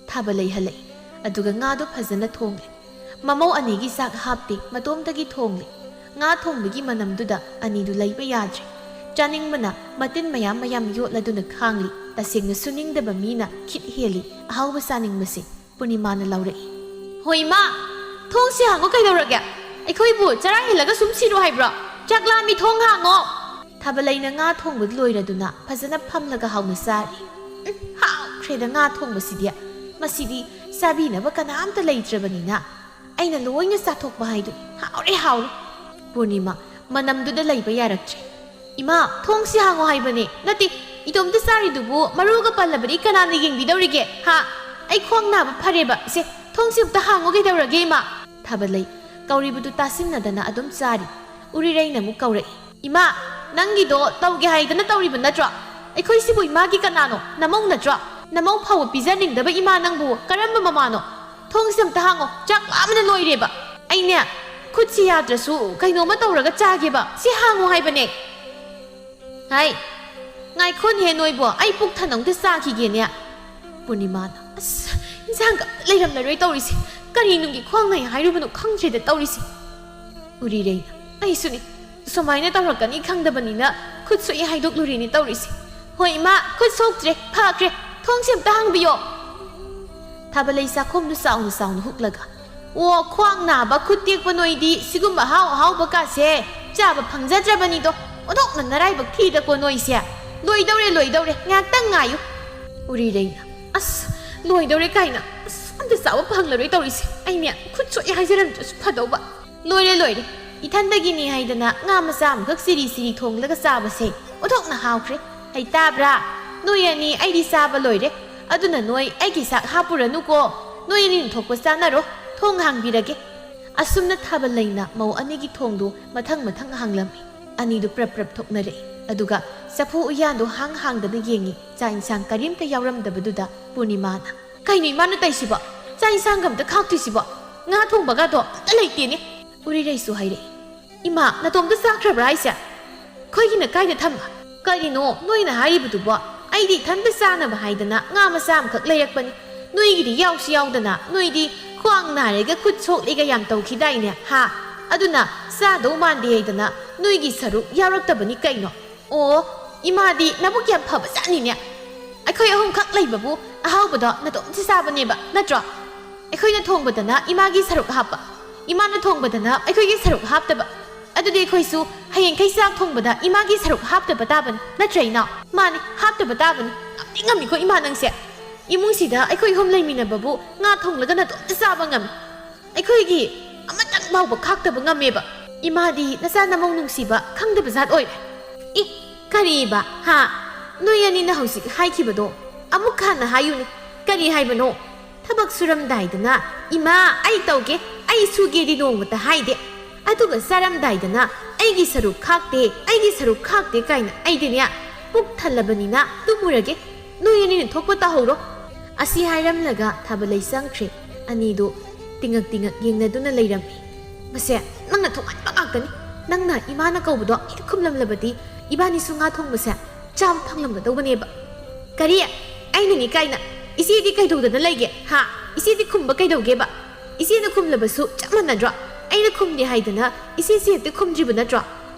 ꯊꯥꯕꯂꯩ ꯍꯜꯂꯛꯏ꯫ ꯑꯗꯨꯒ ꯉꯥꯗꯣ ꯐꯖꯅ ꯊꯣꯡꯂꯦ꯫ ꯃꯃꯧ ꯑꯅꯤꯒꯤ ꯆꯥꯛ ꯍꯥꯞꯇꯦ, ꯃꯇꯣꯝꯇꯒꯤ ꯊꯣꯡꯂꯦ꯫ ꯉꯥ ꯊꯣꯡꯕꯒꯤ ꯃꯅꯝꯗꯨꯗ ꯑꯅꯤꯗꯨ ꯂꯩꯕ ꯌꯥꯗ꯭ꯔꯦ꯫ ꯆꯥꯅꯤꯡꯕꯅ ꯃꯇꯤꯟ ꯃꯌꯥꯝ ꯃꯌꯥꯝ ꯌꯣꯠꯂꯗꯨꯅ ꯈꯥꯡꯂꯤ꯫ ꯇꯁꯦꯡꯅ ꯁꯨꯅꯤꯡꯗꯕ ꯃꯤꯅ ꯈꯤꯠ ꯍꯦꯜꯂꯤ ꯑꯍꯥꯎꯕ ꯆꯥꯅꯤꯡꯕꯁꯦ꯫ ꯄꯨꯔꯅꯤꯃꯥꯅ ꯂꯥꯎꯔꯛꯏ꯫ "ꯍꯣ ꯏꯃꯥ, ꯊꯣꯡꯁꯤ ꯍꯥꯡꯉꯣ ꯀꯩꯗꯧꯔꯒꯦ? ꯑꯩꯈꯣꯏꯕꯨ ꯆꯔꯥ ꯍꯦꯜꯂꯒ ꯁꯨꯝ ꯁꯤꯔꯣ ꯍꯥꯏꯕ꯭ꯔꯣ? ꯆꯥꯛ ꯂꯥꯝꯃꯤ, ꯊꯣꯡ ꯍꯥꯡꯉꯣ!" ꯊꯥꯕꯂꯩꯅ ꯉꯥ ꯊꯣꯡꯕꯗꯨ ꯂꯣꯏꯔꯗꯨꯅ ꯐꯖꯅ ꯐꯝꯂꯒ ꯍꯥꯎꯅ ꯆꯥꯔꯤ꯫ "ꯎꯝ, ꯍꯥꯎꯈ꯭ꯔꯦꯗ ꯉꯥ ꯊꯣꯡꯕꯁꯤꯗꯤ꯫ ꯃꯁꯤꯗꯤ ꯆꯥꯕꯤꯅꯕ ꯀꯅꯥꯝꯇ ꯂꯩꯇ꯭ꯔꯕꯅꯤꯅ ꯑꯩꯅ ꯂꯣꯏꯅ ꯆꯥꯊꯣꯛꯄ ꯍꯥꯏꯗꯨꯅꯤ꯫ ꯍꯥꯎꯔꯦ, ꯍꯥꯎꯔꯦ꯫" ꯄꯨꯔꯅꯤꯃꯥ ꯃꯅꯝꯗꯨꯗ ꯂꯩꯕ ꯌꯥꯔꯛꯇ꯭ꯔꯦ꯫ "ꯏꯃꯥ, ꯊꯣꯡꯁꯤ ꯍꯥꯡꯉꯣ ꯍꯥꯏꯕꯅꯦ꯫ ꯅꯠꯇꯦ, ꯏꯇꯣꯝꯇ ꯆꯥꯔꯤꯗꯨꯕꯨ ꯃꯔꯨꯒ ꯄꯜꯂꯕꯗꯤ ꯀꯅꯥꯅ ꯌꯦꯡꯕꯤꯗꯧꯔꯤꯒꯦ? ꯍꯥ? ꯑꯩ ꯈ꯭ꯋꯥꯡ ꯅꯥꯕ ꯐꯔꯦꯕ꯫ ꯁꯦ, ꯊꯣꯡꯁꯤ ꯑꯝꯇ ꯍꯥꯡꯉꯣ ꯀꯩꯗꯧꯔꯒꯦ, ꯏꯃꯥ?" ꯊꯥꯕꯂꯩ ꯀꯧꯔꯤꯕꯗꯨ ꯇꯥꯁꯤꯟꯅꯗꯅ ꯑꯗꯨꯝ ꯆꯥꯔꯤ꯫ ꯎꯔꯤꯔꯩꯅ ꯑꯃꯨꯛ ꯀꯧꯔꯛꯏ꯫ "ꯏꯃꯥ, ꯅꯪꯒꯤꯗꯣ ꯇꯧꯒꯦ ꯍꯥꯏꯗꯅ ꯇꯧꯔꯤꯕ ꯅꯠꯇ꯭ꯔꯣ? ꯑꯩꯈꯣꯏꯁꯤꯕꯨ ꯏꯃꯥꯒꯤ ꯀꯅꯥꯅꯣ? ꯅꯃꯧ ꯅꯠꯇ꯭ꯔꯣ? ꯅꯃꯧ ꯐꯥꯎꯕ ꯄꯤꯖꯅꯤꯡꯗꯕ ꯏꯃꯥ ꯅꯪꯕꯨ ꯀꯔꯝꯕ ꯃꯃꯥꯅꯣ? ꯊꯣꯡꯁꯤ ꯑꯝꯇ ꯍꯥꯡꯉꯣ, ꯆꯥꯛ ꯂꯥꯝꯕꯅ ꯂꯣꯏꯔꯦꯕ꯫ ꯑꯩꯅꯦ, ꯈꯨꯠꯁꯤ ꯌꯥꯗ꯭ꯔꯁꯨ ꯀꯩꯅꯣꯝꯃ ꯇꯧꯔꯒ ꯆꯥꯒꯦꯕ꯫ ꯁꯤ ꯍꯥꯡꯉꯨ ꯍꯥꯏꯕꯅꯦ꯫ ꯍꯥꯏ, ꯉꯥꯏꯈꯣꯅꯦꯍꯦ ꯅꯣꯏꯕꯣ, ꯑꯩ ꯄꯨꯛ ꯊꯟꯅ ꯑꯝꯇ ꯆꯥꯈꯤꯒꯦꯅꯦ꯫ ꯄꯨꯔꯅꯤꯃꯥꯅ, ꯑꯁ, ꯏꯟꯁꯥꯡꯒ ꯑꯝꯇ ꯂꯩꯔꯝꯂꯔꯣꯏ ꯇꯧꯔꯤꯁꯦ꯫ ꯀꯔꯤ ꯅꯨꯡꯒꯤ ꯈ꯭ꯋꯥꯡ ꯅꯥꯏ ꯍꯥꯏꯔꯨꯕꯅꯣ ꯈꯪꯗ꯭ꯔꯦꯗ ꯇꯧꯔꯤꯁꯦ꯫ ꯎꯔꯤꯔꯩꯅ, ꯑꯩꯁꯨꯅꯤ, ꯁꯨꯃꯥꯏꯅ ꯇꯧꯔꯛꯀꯅꯤ ꯈꯪꯗꯕꯅꯤꯅ ꯈꯨꯠ ꯁꯣꯛꯏ ꯍꯥꯏꯗꯣꯛꯂꯨꯔꯤꯅꯤ ꯇꯧꯔꯤꯁꯦ꯫ ꯍꯣꯏ ꯏꯃꯥ, ꯈꯨꯠ ꯁꯣꯛꯇ꯭ꯔꯦ, ꯐꯈ꯭ꯔꯦ꯫ ꯊꯣꯡꯁꯦ ꯑꯝꯇ ꯍꯥꯡꯕꯤꯌꯣ꯫ ꯊꯥꯕꯂꯩ ꯆꯥꯛꯈꯣꯝꯗꯨ ꯆꯥꯎꯅ ꯆꯥꯎꯅ ꯍꯨꯛꯂꯒ, ꯑꯣ, ꯈ꯭ꯋꯥꯡ ꯅꯥꯕ, ꯈꯨꯠ ꯇꯦꯛꯄ ꯅꯣꯏꯗꯤ ꯁꯤꯒꯨꯝꯕ ꯑꯍꯥꯎ ꯑꯍꯥꯎꯕ ꯀꯥꯁꯦ ꯆꯥꯕ ꯐꯪꯖꯗ꯭ꯔꯕꯅꯤꯗꯣ꯫ ꯑꯣꯟꯊꯣꯛꯅ ꯅꯔꯥꯏꯕꯛ ꯊꯤꯗꯀꯣ ꯅꯣꯏꯁꯦ꯫ ꯂꯣꯏꯗꯧꯔꯦ, ꯂꯣꯏꯗꯧꯔꯦ, ꯉꯥꯏꯍꯥꯛꯇꯪ ꯉꯥꯏꯌꯨ꯫ ꯎꯔꯤꯔꯩꯅ, ꯑꯁ, ꯂꯣꯏꯗꯧꯔꯦ ꯀꯥꯏꯅ, ꯑꯁ, ꯑꯝꯇ ꯆꯥꯕ ꯐꯪꯂꯔꯣꯏ ꯇꯧꯔꯤꯁꯦ꯫ ꯑꯩꯅꯦ ꯈꯨꯠ ꯁꯣꯛꯑꯦ ꯍꯥꯏꯖꯔꯝꯗ꯭ꯔꯁꯨ ꯐꯗꯧꯕ꯫ ꯂꯣꯏꯔꯦ, ꯂꯣꯏꯔꯦ꯫ ꯏꯊꯟꯗꯒꯤꯅꯤ ꯍꯥꯏꯗꯅ ꯉꯥ ꯃꯆꯥ ꯑꯃꯈꯛ ꯆꯤꯔꯤ ꯆꯤꯔꯤ ꯊꯣꯡꯂꯒ ꯆꯥꯕꯁꯦ ꯑꯣꯟꯊꯣꯛꯅ ꯍꯥꯎꯈ꯭ꯔꯦ꯫ ꯍꯩ ꯇꯥꯕ꯭ꯔꯥ? ꯅꯣꯏ ꯑꯅꯤ ꯑꯩꯗꯤ ꯆꯥꯕ ꯂꯣꯏꯔꯦ꯫ ꯑꯗꯨꯅ ꯅꯣꯏ ꯑꯩꯒꯤ ꯆꯥꯛ ꯍꯥꯞꯄꯨꯔꯅꯨꯀꯣ꯫ ꯅꯣꯏ ꯑꯅꯤꯅ ꯊꯣꯛꯄ ꯆꯥꯅꯔꯣ꯫ ꯊꯣꯡ ꯍꯥꯡꯕꯤꯔꯒꯦ꯫ ꯑꯁꯨꯝꯅ ꯊꯥꯕꯂꯩꯅ ꯃꯧ ꯑꯅꯤꯒꯤ ꯊꯣꯡꯗꯨ ꯃꯊꯪ ꯃꯊꯪ ꯍꯥꯡꯂꯝꯃꯤ꯫ ꯑꯅꯤꯗꯨ ꯄ꯭ꯔꯞ ꯄ꯭ꯔꯞ ꯊꯣꯛꯅꯔꯛꯏ꯫ ꯑꯗꯨꯒ ꯆꯐꯨ ꯎꯌꯥꯟꯗꯨ ꯍꯥꯡ ꯍꯥꯡꯗꯅ ꯌꯦꯡꯉꯤ꯫ ꯆꯥꯛ ꯏꯟꯁꯥꯡ ꯀꯔꯤꯝꯇ ꯌꯥꯎꯔꯝꯗꯕꯗꯨꯗ ꯄꯨꯔꯅꯤꯃꯥꯅ, "ꯀꯩꯅꯣ ꯏꯃꯥꯅ ꯇꯧꯏꯁꯤꯕꯣ? ꯆꯥꯛ ꯏꯟꯁꯥꯡꯒ ꯑꯝꯇ ꯈꯥꯛꯇ꯭ꯔꯤꯁꯤꯕꯣ? ꯉꯥ ꯊꯣꯡꯕꯒꯗꯣ ꯑꯝꯇ ꯂꯩꯇꯦꯅꯦ?" ꯎꯔꯤꯔꯩꯁꯨ ꯍꯥꯏꯔꯛꯏ꯫ "ꯏꯃꯥ, ꯅꯇꯣꯝꯇ ꯆꯥꯈ꯭ꯔꯕ꯭ꯔꯥ ꯍꯥꯏꯁꯦ? ꯑꯩꯈꯣꯏꯒꯤꯅ ꯀꯥꯏꯗ ꯊꯝꯕ?" "ꯀꯔꯤꯅꯣ ꯅꯣꯏꯅ ꯍꯥꯏꯔꯤꯕꯗꯨꯕꯣ? ꯑꯩꯗꯤ ꯏꯊꯟꯇ ꯆꯥꯅꯕ ꯍꯥꯏꯗꯅ ꯉꯥ ꯃꯆꯥ ꯑꯃꯈꯛ ꯂꯩꯔꯛꯄꯅꯤ꯫ ꯅꯣꯏꯒꯤꯗꯤ ꯌꯥꯎꯁꯨ ꯌꯥꯎꯗꯅ, ꯅꯣꯏꯗꯤ ꯈ꯭ꯋꯥꯡ ꯅꯥꯔꯦꯒ ꯈꯨꯠ ꯁꯣꯛꯂꯦꯒ ꯌꯥꯝ ꯇꯧꯈꯤꯗꯥꯏꯅꯦ, ꯍꯥ? ꯑꯗꯨꯅ ꯆꯥꯗꯧ ꯃꯥꯟꯗꯦ ꯍꯥꯏꯗꯅ ꯅꯣꯏꯒꯤ ꯁꯔꯨꯛ ꯌꯥꯎꯔꯛꯇꯕꯅꯤ ꯀꯩꯅꯣ?" "ꯑꯣ, ꯏꯃꯥꯗꯤ ꯅꯕꯨꯛ ꯌꯥꯝ ꯐꯕ ꯖꯥꯠꯅꯤꯅꯦ꯫ ꯑꯩꯈꯣꯏ ꯑꯍꯨꯝꯈꯛ ꯂꯩꯕꯕꯨ ꯑꯍꯥꯎꯕꯗꯣ ꯅꯇꯣꯝꯇ ꯆꯥꯕꯅꯦꯕ, ꯅꯠꯇ꯭ꯔꯣ? ꯑꯩꯈꯣꯏꯅ ꯊꯣꯡꯕꯗꯅ ꯏꯃꯥꯒꯤ ꯁꯔꯨꯛ ꯍꯥꯞꯄ, ꯏꯃꯥꯅ ꯊꯣꯡꯕꯗꯅ ꯑꯩꯈꯣꯏꯒꯤ ꯁꯔꯨꯛ ꯍꯥꯞꯇꯕ꯫ ꯑꯗꯨꯗꯤ ꯑꯩꯈꯣꯏꯁꯨ ꯍꯌꯦꯡꯈꯩ ꯆꯥꯛ ꯊꯣꯡꯕꯗ ꯏꯃꯥꯒꯤ ꯁꯔꯨꯛ ꯍꯥꯞꯇꯕ ꯇꯥꯕꯅꯤ, ꯅꯠꯇ꯭ꯔ ꯏꯅꯥꯎ?" "ꯃꯥꯅꯤ, ꯍꯥꯞꯇꯕ ꯇꯥꯕꯅꯤ꯫ ꯉꯝꯗꯤ ꯉꯝꯃꯤꯀꯣ ꯏꯃꯥ ꯅꯪꯁꯦ꯫ ꯏꯃꯨꯡꯁꯤꯗ ꯑꯩꯈꯣꯏ ꯑꯍꯨꯝ ꯂꯩꯃꯤꯟꯅꯕꯕꯨ ꯉꯥ ꯊꯣꯡꯂꯒ ꯅꯇꯣꯝꯇ ꯆꯥꯕ ꯉꯝꯃꯤ꯫ ꯑꯩꯈꯣꯏꯒꯤ ꯑꯃꯇꯪ ꯐꯥꯎꯕ ꯈꯥꯛꯇꯕ ꯉꯝꯃꯦꯕ꯫ ꯏꯃꯥꯗꯤ ꯅꯆꯥ ꯅꯃꯧ ꯅꯨꯡꯁꯤꯕ ꯈꯪꯗꯕ ꯖꯥꯠ ꯑꯣꯏꯔꯦ꯫" "ꯏ, ꯀꯔꯤꯕ? ꯍꯥ? ꯅꯣꯏ ꯑꯅꯤꯅ ꯍꯧꯖꯤꯛ ꯍꯥꯏꯈꯤꯕꯗꯣ ꯑꯃꯨꯛ ꯍꯟꯅ ꯍꯥꯏꯌꯨꯅꯦ꯫ ꯀꯔꯤ ꯍꯥꯏꯕꯅꯣ? ꯊꯕꯛ ꯁꯨꯔꯝꯗꯥꯏꯗꯅ, 'ꯏꯃꯥ, ꯑꯩ ꯇꯧꯒꯦ, ꯑꯩ ꯁꯨꯒꯦ'ꯗꯤ ꯅꯣꯡꯃꯇ ꯍꯥꯏꯗꯦ꯫ ꯑꯗꯨꯒ ꯆꯥꯔꯝꯗꯥꯏꯗꯅ, 'ꯑꯩꯒꯤ ꯁꯔꯨꯛ ꯈꯥꯛꯇꯦ, ꯑꯩꯒꯤ ꯁꯔꯨꯛ ꯈꯥꯛꯇꯦ' ꯀꯥꯏꯅ ꯑꯩꯗꯤꯅꯦ ꯄꯨꯛ ꯊꯜꯂꯕꯅꯤꯅ ꯇꯨꯝꯃꯨꯔꯒꯦ꯫ ꯅꯣꯏ ꯑꯅꯤꯅ ꯊꯣꯛꯄ ꯇꯧꯍꯧꯔꯣ꯫" ꯑꯁꯤ ꯍꯥꯏꯔꯝꯂꯒ ꯊꯥꯕꯂꯩ ꯆꯪꯈ꯭ꯔꯦ꯫ ꯑꯅꯤꯗꯨ ꯇꯤꯉꯛ ꯇꯤꯉꯛ ꯌꯦꯡꯅꯗꯨꯅ ꯂꯩꯔꯝꯃꯤ꯫ ꯃꯁꯦ ꯅꯪꯅ ꯊꯣꯡꯍꯟꯕ ꯉꯥꯛꯇꯅꯤ꯫ ꯅꯪꯅ ꯏꯃꯥꯅ ꯀꯧꯕꯗꯣ ꯍꯦꯛ ꯈꯨꯝꯂꯝꯂꯕꯗꯤ ꯏꯕꯥꯅꯤꯁꯨ ꯉꯥ ꯊꯣꯡꯕꯁꯦ ꯆꯥꯕ ꯐꯪꯂꯝꯒꯗꯧꯕꯅꯦꯕ꯫ ꯀꯔꯤ? ꯑꯩꯅꯅꯤ ꯀꯥꯏꯅ? ꯏꯆꯦꯗꯤ ꯀꯩꯗꯧꯗꯅ ꯂꯩꯒꯦ? ꯍꯥ? ꯏꯆꯦꯗꯤ ꯈꯨꯝꯕ ꯀꯩꯗꯧꯒꯦꯕ? ꯏꯆꯦꯅ ꯈꯨꯝꯂꯕꯁꯨ ꯆꯞ ꯃꯥꯟꯅꯗ꯭ꯔꯣ? ꯑꯩꯅ ꯈꯨꯝꯗꯦ ꯍꯥꯏꯗꯅ ꯏꯆꯦꯁꯦ ꯍꯦꯛꯇ ꯈꯨꯝꯗ꯭ꯔꯤꯕ ꯅꯠꯇ꯭ꯔꯣ?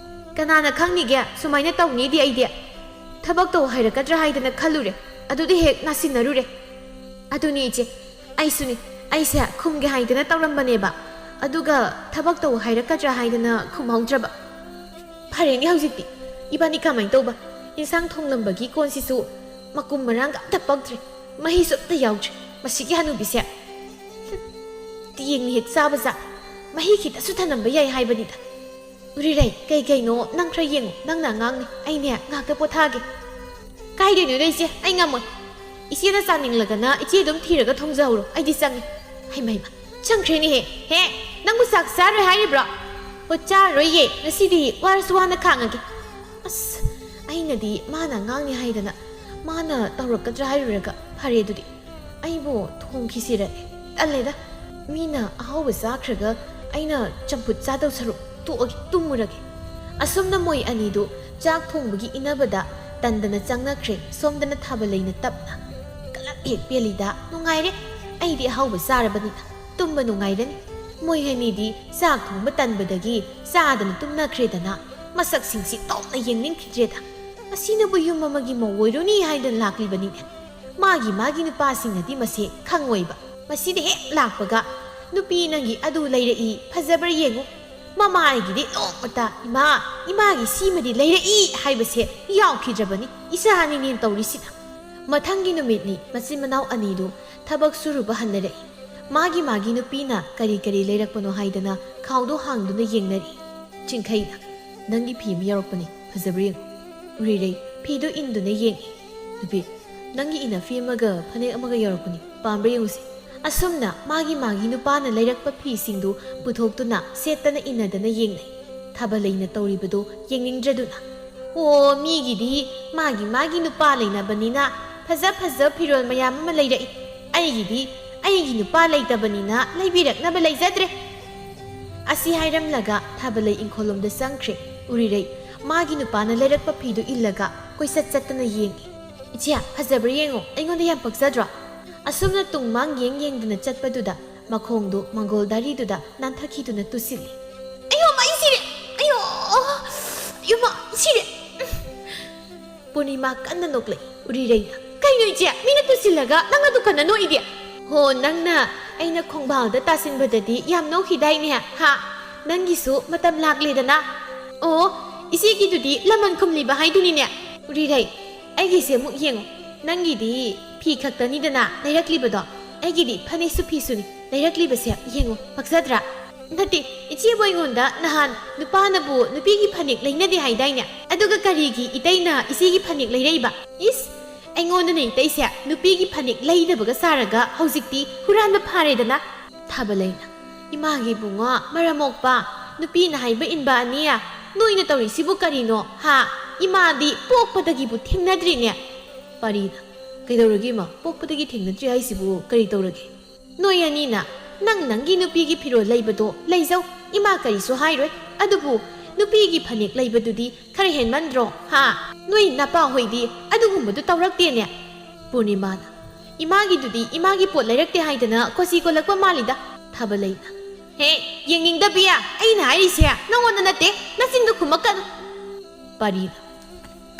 ꯀꯅꯥꯅ ꯈꯪꯅꯤꯒꯦ ꯁꯨꯃꯥꯏꯅ ꯇꯧꯅꯤꯗꯤ? ꯑꯩꯗꯤ ꯊꯕꯛ ꯇꯧ ꯍꯥꯏꯔꯛꯀꯗ꯭ꯔꯥ ꯍꯥꯏꯗꯅ ꯈꯜꯂꯨꯔꯦ, ꯑꯗꯨꯗꯤ ꯍꯦꯛ ꯅꯥꯁꯤꯟꯅꯔꯨꯔꯦ꯫ ꯑꯗꯨꯅꯤ ꯏꯆꯦ, ꯑꯩꯁꯨꯅꯤ꯫ ꯑꯩꯁꯦ ꯈꯨꯝꯒꯦ ꯍꯥꯏꯗꯅ ꯇꯧꯔꯝꯕꯅꯦꯕ, ꯑꯗꯨꯒ ꯊꯕꯛ ꯇꯧ ꯍꯥꯏꯔꯛꯀꯗ꯭ꯔꯥ ꯍꯥꯏꯗꯅ ꯈꯨꯝꯍꯧꯗ꯭ꯔꯕ꯫ ꯐꯔꯦꯅꯦ ꯍꯧꯖꯤꯛꯇꯤ꯫ ꯏꯕꯥꯅꯤ ꯀꯃꯥꯏꯅ ꯇꯧꯕ? ꯏꯟꯁꯥꯡ ꯊꯣꯡꯂꯝꯕꯒꯤ ꯀꯣꯟꯁꯤꯁꯨ ꯃꯀꯨꯝ ꯃꯔꯥꯡꯒ ꯑꯝꯇ ꯄꯛꯇ꯭ꯔꯦ, ꯃꯍꯤꯁꯨ ꯑꯝꯇ ꯌꯥꯎꯗ꯭ꯔꯦ꯫ ꯃꯁꯤꯒꯤ ꯍꯅꯨꯕꯤꯁꯦ꯫ ꯍꯨꯝ, ꯇꯤꯌꯦꯡꯅ ꯍꯦꯛ ꯆꯥꯕ ꯖꯥꯠ꯫ ꯃꯍꯤ ꯈꯤꯇꯁꯨ ꯊꯅꯝꯕ ꯌꯥꯏ ꯍꯥꯏꯕꯅꯤꯗ꯫ ꯎꯔꯤꯔꯩ, ꯀꯩ ꯀꯩꯅꯣ? ꯅꯪ ꯈꯔ ꯌꯦꯡꯉꯨ, ꯅꯪꯅ ꯑꯉꯥꯡꯅꯤ, ꯑꯩꯅꯦ ꯉꯥꯏꯍꯥꯛꯇ ꯄꯣꯊꯥꯒꯦ꯫ ꯀꯥꯏꯗꯩꯅꯣꯗ ꯏꯆꯦ, ꯑꯩ ꯉꯝꯃꯣꯏ꯫ ꯏꯆꯦꯅ ꯆꯥꯅꯤꯡꯂꯒꯅ ꯏꯆꯦ ꯑꯗꯨꯝ ꯊꯤꯔꯒ ꯊꯣꯡꯖꯍꯧꯔꯣ, ꯑꯩꯗꯤ ꯆꯪꯉꯦ꯫ ꯍꯩꯃ ꯍꯩꯃ, ꯆꯪꯈ꯭ꯔꯦꯅꯦꯍꯦ꯫ ꯍꯦ, ꯅꯪꯕꯨ ꯆꯥꯛ ꯆꯥꯔꯣꯏ ꯍꯥꯏꯔꯤꯕ꯭ꯔꯣ? ꯍꯣ, ꯆꯥꯔꯔꯣꯏꯌꯦ, ꯉꯁꯤꯗꯤ ꯋꯥꯔꯁꯨ ꯋꯥꯅ ꯈꯥꯡꯉꯒꯦ꯫ ꯑꯁ, ꯑꯩꯅꯗꯤ ꯃꯥꯅ ꯑꯉꯥꯡꯅꯤ ꯍꯥꯏꯗꯅ ꯃꯥꯅ ꯇꯧꯔꯛꯀꯗ꯭ꯔꯥ ꯍꯥꯏꯔꯨꯔꯒ ꯐꯔꯦ ꯑꯗꯨꯗꯤ꯫ ꯑꯩꯕꯨ ꯊꯣꯡꯈꯤꯁꯤꯔ? ꯇꯜꯂꯦꯗ꯫ ꯃꯤꯅ ꯑꯍꯥꯎꯕ ꯆꯥꯈ꯭ꯔꯒ ꯑꯩꯅ ꯆꯝꯐꯨꯠ ꯆꯥꯗꯧ ꯁꯔꯨꯛ ꯇꯣꯛꯑꯒꯦ, ꯇꯨꯝꯃꯨꯔꯒꯦ꯫ ꯑꯁꯨꯝꯅ ꯃꯣꯏ ꯑꯅꯤꯗꯨ ꯆꯥꯛ ꯊꯣꯡꯕꯒꯤ ꯏꯟꯅꯕꯗ ꯇꯟꯗꯅ ꯆꯪꯅꯈ꯭ꯔꯦ꯫ ꯁꯣꯝꯗꯅ ꯊꯥꯕꯂꯩꯅ ꯇꯞꯅ, "ꯀꯂꯛ ꯍꯦꯛ ꯄꯦꯜꯂꯤꯗ, ꯅꯨꯡꯉꯥꯏꯔꯦ꯫ ꯑꯩꯗꯤ ꯑꯍꯥꯎꯕ ꯆꯥꯔꯕꯅꯤꯅ ꯇꯨꯝꯕ ꯅꯨꯡꯉꯥꯏꯔꯅꯤ꯫" ꯃꯣꯏ ꯑꯅꯤꯗꯤ ꯆꯥꯛ ꯊꯣꯡꯕ ꯇꯟꯕꯗꯒꯤ ꯆꯥꯗꯅ ꯇꯨꯝꯅꯈ꯭ꯔꯦꯗꯅ꯫ ꯃꯁꯛꯁꯤꯡꯁꯤ ꯇꯣꯛꯅ ꯌꯦꯡꯅꯤꯡꯈꯤꯗ꯭ꯔꯦꯗ꯫ ꯑꯁꯤꯅꯕꯨ ꯌꯨꯝ ꯑꯃꯒꯤ ꯃꯧ ꯑꯣꯏꯔꯨꯅꯤ ꯍꯥꯏꯗꯅ ꯂꯥꯛꯂꯤꯕꯅꯤꯅꯦ꯫ ꯃꯥꯒꯤ ꯃꯥꯒꯤ ꯅꯨꯄꯥꯁꯤꯡꯅꯗꯤ ꯃꯁꯤ ꯈꯪꯉꯣꯏꯕ꯫ ꯃꯁꯤꯗ ꯍꯦꯛ ꯂꯥꯛꯄꯒ, "ꯅꯨꯄꯤ ꯅꯪꯒꯤ ꯑꯗꯨ ꯂꯩꯔꯛꯏ, ꯐꯖꯕ꯭ꯔꯥ ꯌꯦꯡꯉꯨ"꯫ ꯃꯃꯥ ꯑꯩꯒꯤꯗꯤ ꯅꯣꯡꯃꯇ, "ꯏꯃꯥ, ꯏꯃꯥꯒꯤ ꯁꯤꯃꯗꯤ ꯂꯩꯔꯛꯏ" ꯍꯥꯏꯕꯁꯦ ꯌꯥꯎꯈꯤꯗ꯭ꯔꯕꯅꯤ ꯏꯆꯥ ꯑꯅꯤꯅꯦꯅ ꯇꯧꯔꯤꯁꯤꯅ꯫ ꯃꯊꯪꯒꯤ ꯅꯨꯃꯤꯠꯅꯤ ꯃꯆꯤꯟ ꯃꯅꯥꯎ ꯑꯅꯤꯗꯨ ꯊꯕꯛ ꯁꯨꯔꯨꯕ ꯍꯟꯅꯔꯛꯏ꯫ ꯃꯥꯒꯤ ꯃꯥꯒꯤ ꯅꯨꯄꯤꯅ ꯀꯔꯤ ꯀꯔꯤ ꯂꯩꯔꯛꯄꯅꯣ ꯍꯥꯏꯗꯅ ꯈꯥꯎꯗꯣ ꯍꯥꯡꯗꯨꯅ ꯌꯦꯡꯅꯔꯤ꯫ ꯆꯤꯡꯈꯩꯅ, "ꯅꯪꯒꯤ ꯐꯤ ꯑꯃ ꯌꯥꯎꯔꯛꯄꯅꯤ, ꯐꯖꯕ꯭ꯔꯥ ꯌꯦꯡꯉꯨ"꯫ ꯎꯔꯤꯔꯩ ꯐꯤꯗꯨ ꯏꯟꯗꯨꯅ ꯌꯦꯡꯉꯤ꯫ "ꯅꯨꯄꯤ, ꯅꯪꯒꯤ ꯏꯅꯐꯤ ꯑꯃꯒ ꯐꯅꯦꯛ ꯑꯃꯒ ꯌꯥꯎꯔꯛꯄꯅꯤ, ꯄꯥꯝꯕ꯭ꯔꯥ ꯌꯦꯡꯉꯨꯁꯦ"꯫ ꯑꯁꯨꯝꯅ ꯃꯥꯒꯤ ꯃꯥꯒꯤ ꯅꯨꯄꯥꯅ ꯂꯩꯔꯛꯄ ꯐꯤꯁꯤꯡꯗꯨ ꯄꯨꯊꯣꯛꯇꯨꯅ ꯁꯦꯠꯇꯅ ꯏꯟꯅꯗꯅ ꯌꯦꯡꯅꯩ꯫ ꯊꯥꯕꯂꯩꯅ ꯇꯧꯔꯤꯕꯗꯨ ꯌꯦꯡꯅꯤꯡꯗ꯭ꯔꯗꯨꯅ, "ꯑꯣ, ꯃꯤꯒꯤꯗꯤ ꯃꯥꯒꯤ ꯃꯥꯒꯤ ꯅꯨꯄꯥ ꯂꯩꯅꯕꯅꯤꯅ ꯐꯖ ꯐꯖ ꯐꯤꯔꯣꯜ ꯃꯌꯥꯝ ꯑꯃ ꯂꯩꯔꯛꯏ꯫ ꯑꯩꯒꯤꯗꯤ ꯑꯩꯒꯤ ꯅꯨꯄꯥ ꯂꯩꯇꯕꯅꯤꯅ ꯂꯩꯕꯤꯔꯛꯅꯕ ꯂꯩꯖꯗ꯭ꯔꯦ"꯫ ꯑꯁꯤ ꯍꯥꯏꯔꯝꯂꯒ ꯊꯥꯕꯂꯩ ꯏꯪꯈꯣꯜꯂꯣꯝꯗ ꯆꯪꯈ꯭ꯔꯦ꯫ ꯎꯔꯤꯔꯩ ꯃꯥꯒꯤ ꯅꯨꯄꯥꯅ ꯂꯩꯔꯛꯄ ꯐꯤꯗꯨ ꯏꯜꯂꯒ ꯀꯣꯏꯆꯠ ꯆꯠꯇꯅ ꯌꯦꯡꯉꯤ꯫ "ꯏꯆꯦ, ꯐꯖꯕ꯭ꯔꯥ ꯌꯦꯡꯉꯣ, ꯑꯩꯉꯣꯟꯗ ꯌꯥꯝ ꯄꯛꯆꯗ꯭ꯔꯣ?" ꯑꯁꯨꯝꯅ ꯇꯨꯡ ꯃꯥꯡ ꯌꯦꯡ ꯌꯦꯡꯗꯨꯅ ꯆꯠꯄꯗꯨꯗ ꯃꯈꯣꯡꯗꯨ ꯃꯪꯒꯣꯜ ꯗꯥꯔꯤꯗꯨꯗ ꯅꯥꯟꯊꯈꯤꯗꯨꯅ ꯇꯨꯁꯤꯜꯂꯤ꯫ "ꯑꯌꯣ, ꯃꯥ, ꯑꯩ ꯁꯤꯔꯦ! ꯑꯌꯣ! ꯑꯌꯣ, ꯃꯥ, ꯁꯤꯔꯦ!" ꯄꯨꯔꯅꯤꯃꯥ ꯀꯟꯅ ꯅꯣꯛꯂꯛꯏ꯫ ꯎꯔꯤꯔꯩꯅ, "ꯀꯩꯅꯣ ꯏꯆꯦ, ꯃꯤꯅ ꯇꯨꯁꯤꯜꯂꯒ ꯅꯪꯅ ꯗꯨꯀꯥꯟꯗ ꯅꯣꯛꯏꯗꯤ?" "ꯍꯣ, ꯅꯪꯅ ꯑꯩꯅ ꯈꯣꯡꯕꯥꯜꯗ ꯇꯥꯁꯤꯟꯕꯗ ꯗꯤ ꯌꯥꯝ ꯅꯣꯛꯈꯤꯗꯥꯏꯅꯦ, ꯍꯥ? ꯅꯪꯒꯤꯁꯨ ꯃꯇꯝ ꯂꯥꯛꯂꯦꯗꯅ꯫ ꯑꯣ, ꯏꯆꯦꯒꯤꯗꯨꯗꯤ ꯂꯃꯟ ꯈꯨꯝꯂꯤꯕ ꯍꯥꯏꯗꯨꯅꯤꯅꯦ꯫ ꯎꯔꯤꯔꯩ, ꯑꯩꯒꯤꯁꯦ ꯑꯃꯨꯛ ꯌꯦꯡꯉꯨ꯫ ꯅꯪꯒꯤꯗꯤ ꯐꯤ ꯈꯛꯇꯅꯤꯗꯅ ꯂꯩꯔꯛꯂꯤꯕꯗꯣ, ꯑꯩꯒꯤꯗꯤ ꯐꯅꯦꯛꯁꯨ ꯐꯤꯁꯨꯅꯤ ꯂꯩꯔꯛꯂꯤꯕꯁꯦ꯫ ꯌꯦꯡꯉꯨ, ꯄꯛꯆꯗ꯭ꯔꯥ?" "ꯅꯠꯇꯦ, ꯏꯆꯦꯕꯨ ꯑꯩꯉꯣꯟꯗ ꯅꯍꯥꯟ ꯅꯨꯄꯥꯅꯕꯨ ꯅꯨꯄꯤꯒꯤ ꯐꯅꯦꯛ ꯂꯩꯅꯗꯦ ꯍꯥꯏꯗꯥꯏꯅꯦ? ꯑꯗꯨꯒ ꯀꯔꯤꯒꯤ ꯏꯇꯩꯅ ꯏꯆꯦꯒꯤ ꯐꯅꯦꯛ ꯂꯩꯔꯛꯏꯕ?" "ꯏꯁ, ꯑꯩꯉꯣꯟꯗꯅ ꯏꯇꯩꯁꯦ ꯅꯨꯄꯤꯒꯤ ꯐꯅꯦꯛ ꯂꯩꯗꯕꯒ ꯁꯥꯔꯒ ꯍꯧꯖꯤꯛꯇꯤ ꯍꯨꯔꯥꯟꯕ ꯐꯥꯔꯦꯗꯅ?" ꯊꯥꯕꯂꯩꯅ, "ꯏꯃꯥꯒꯤ ꯏꯕꯨꯡꯉꯣ, ꯃꯔꯝ ꯃꯣꯛꯄ, ꯅꯨꯄꯤꯅ ꯍꯥꯏꯕ ꯏꯟꯕ ꯑꯅꯤ, ꯅꯣꯏꯅ ꯇꯧꯔꯤꯁꯤꯕꯨ ꯀꯔꯤꯅꯣ, ꯍꯥ? ꯏꯃꯥꯗꯤ ꯄꯣꯛꯄꯗꯒꯤꯕꯨ ꯊꯦꯡꯅꯗ꯭ꯔꯤꯅꯦ꯫" ꯄꯔꯤꯅ, "ꯀꯩꯗꯧꯔꯒꯦ ꯏꯃꯥ? ꯄꯣꯛꯄꯗꯒꯤ ꯊꯦꯡꯅꯗ꯭ꯔꯤ ꯍꯥꯏꯁꯤꯕꯨ ꯀꯔꯤ ꯇꯧꯔꯒꯦ?" "ꯅꯣꯏ ꯑꯅꯤꯅ ꯅꯪ ꯅꯪꯒꯤ ꯅꯨꯄꯤꯒꯤ ꯐꯤꯔꯣꯜ ꯂꯩꯕꯗꯣ ꯂꯩꯖꯧ, ꯏꯃꯥ ꯀꯔꯤꯁꯨ ꯍꯥꯏꯔꯣꯏ꯫ ꯑꯗꯨꯕꯨ ꯅꯨꯄꯤꯒꯤ ꯐꯅꯦꯛ ꯂꯩꯕꯗꯨꯗꯤ ꯈꯔ ꯍꯦꯟꯃꯟꯗ꯭ꯔꯣ, ꯍꯥ? ꯅꯣꯏ ꯅꯄꯥ ꯍꯣꯏꯗꯤ ꯑꯗꯨꯒꯨꯝꯕꯗꯨ ꯇꯧꯔꯛꯇꯦꯅꯦ꯫" ꯄꯨꯔꯅꯤꯃꯥꯅ, "ꯏꯃꯥꯒꯤꯗꯨꯗꯤ ꯏꯃꯥꯒꯤ ꯄꯣꯠ ꯂꯩꯔꯛꯇꯦ ꯍꯥꯏꯗꯅ ꯀꯣꯆꯤ ꯀꯣꯜꯂꯛꯄ ꯃꯥꯜꯂꯤꯗ꯫" ꯊꯥꯕꯂꯩꯅ, "ꯍꯦ, ꯌꯦꯡꯅꯤꯡꯗꯕꯤ, ꯑꯩꯅ ꯍꯥꯏꯔꯤꯁꯦ ꯅꯉꯣꯟꯗ ꯅꯠꯇꯦ, ꯅꯆꯤꯟꯗꯨ ꯈꯨꯝꯃꯛꯀꯅꯨ꯫" ꯄꯔꯤꯅ,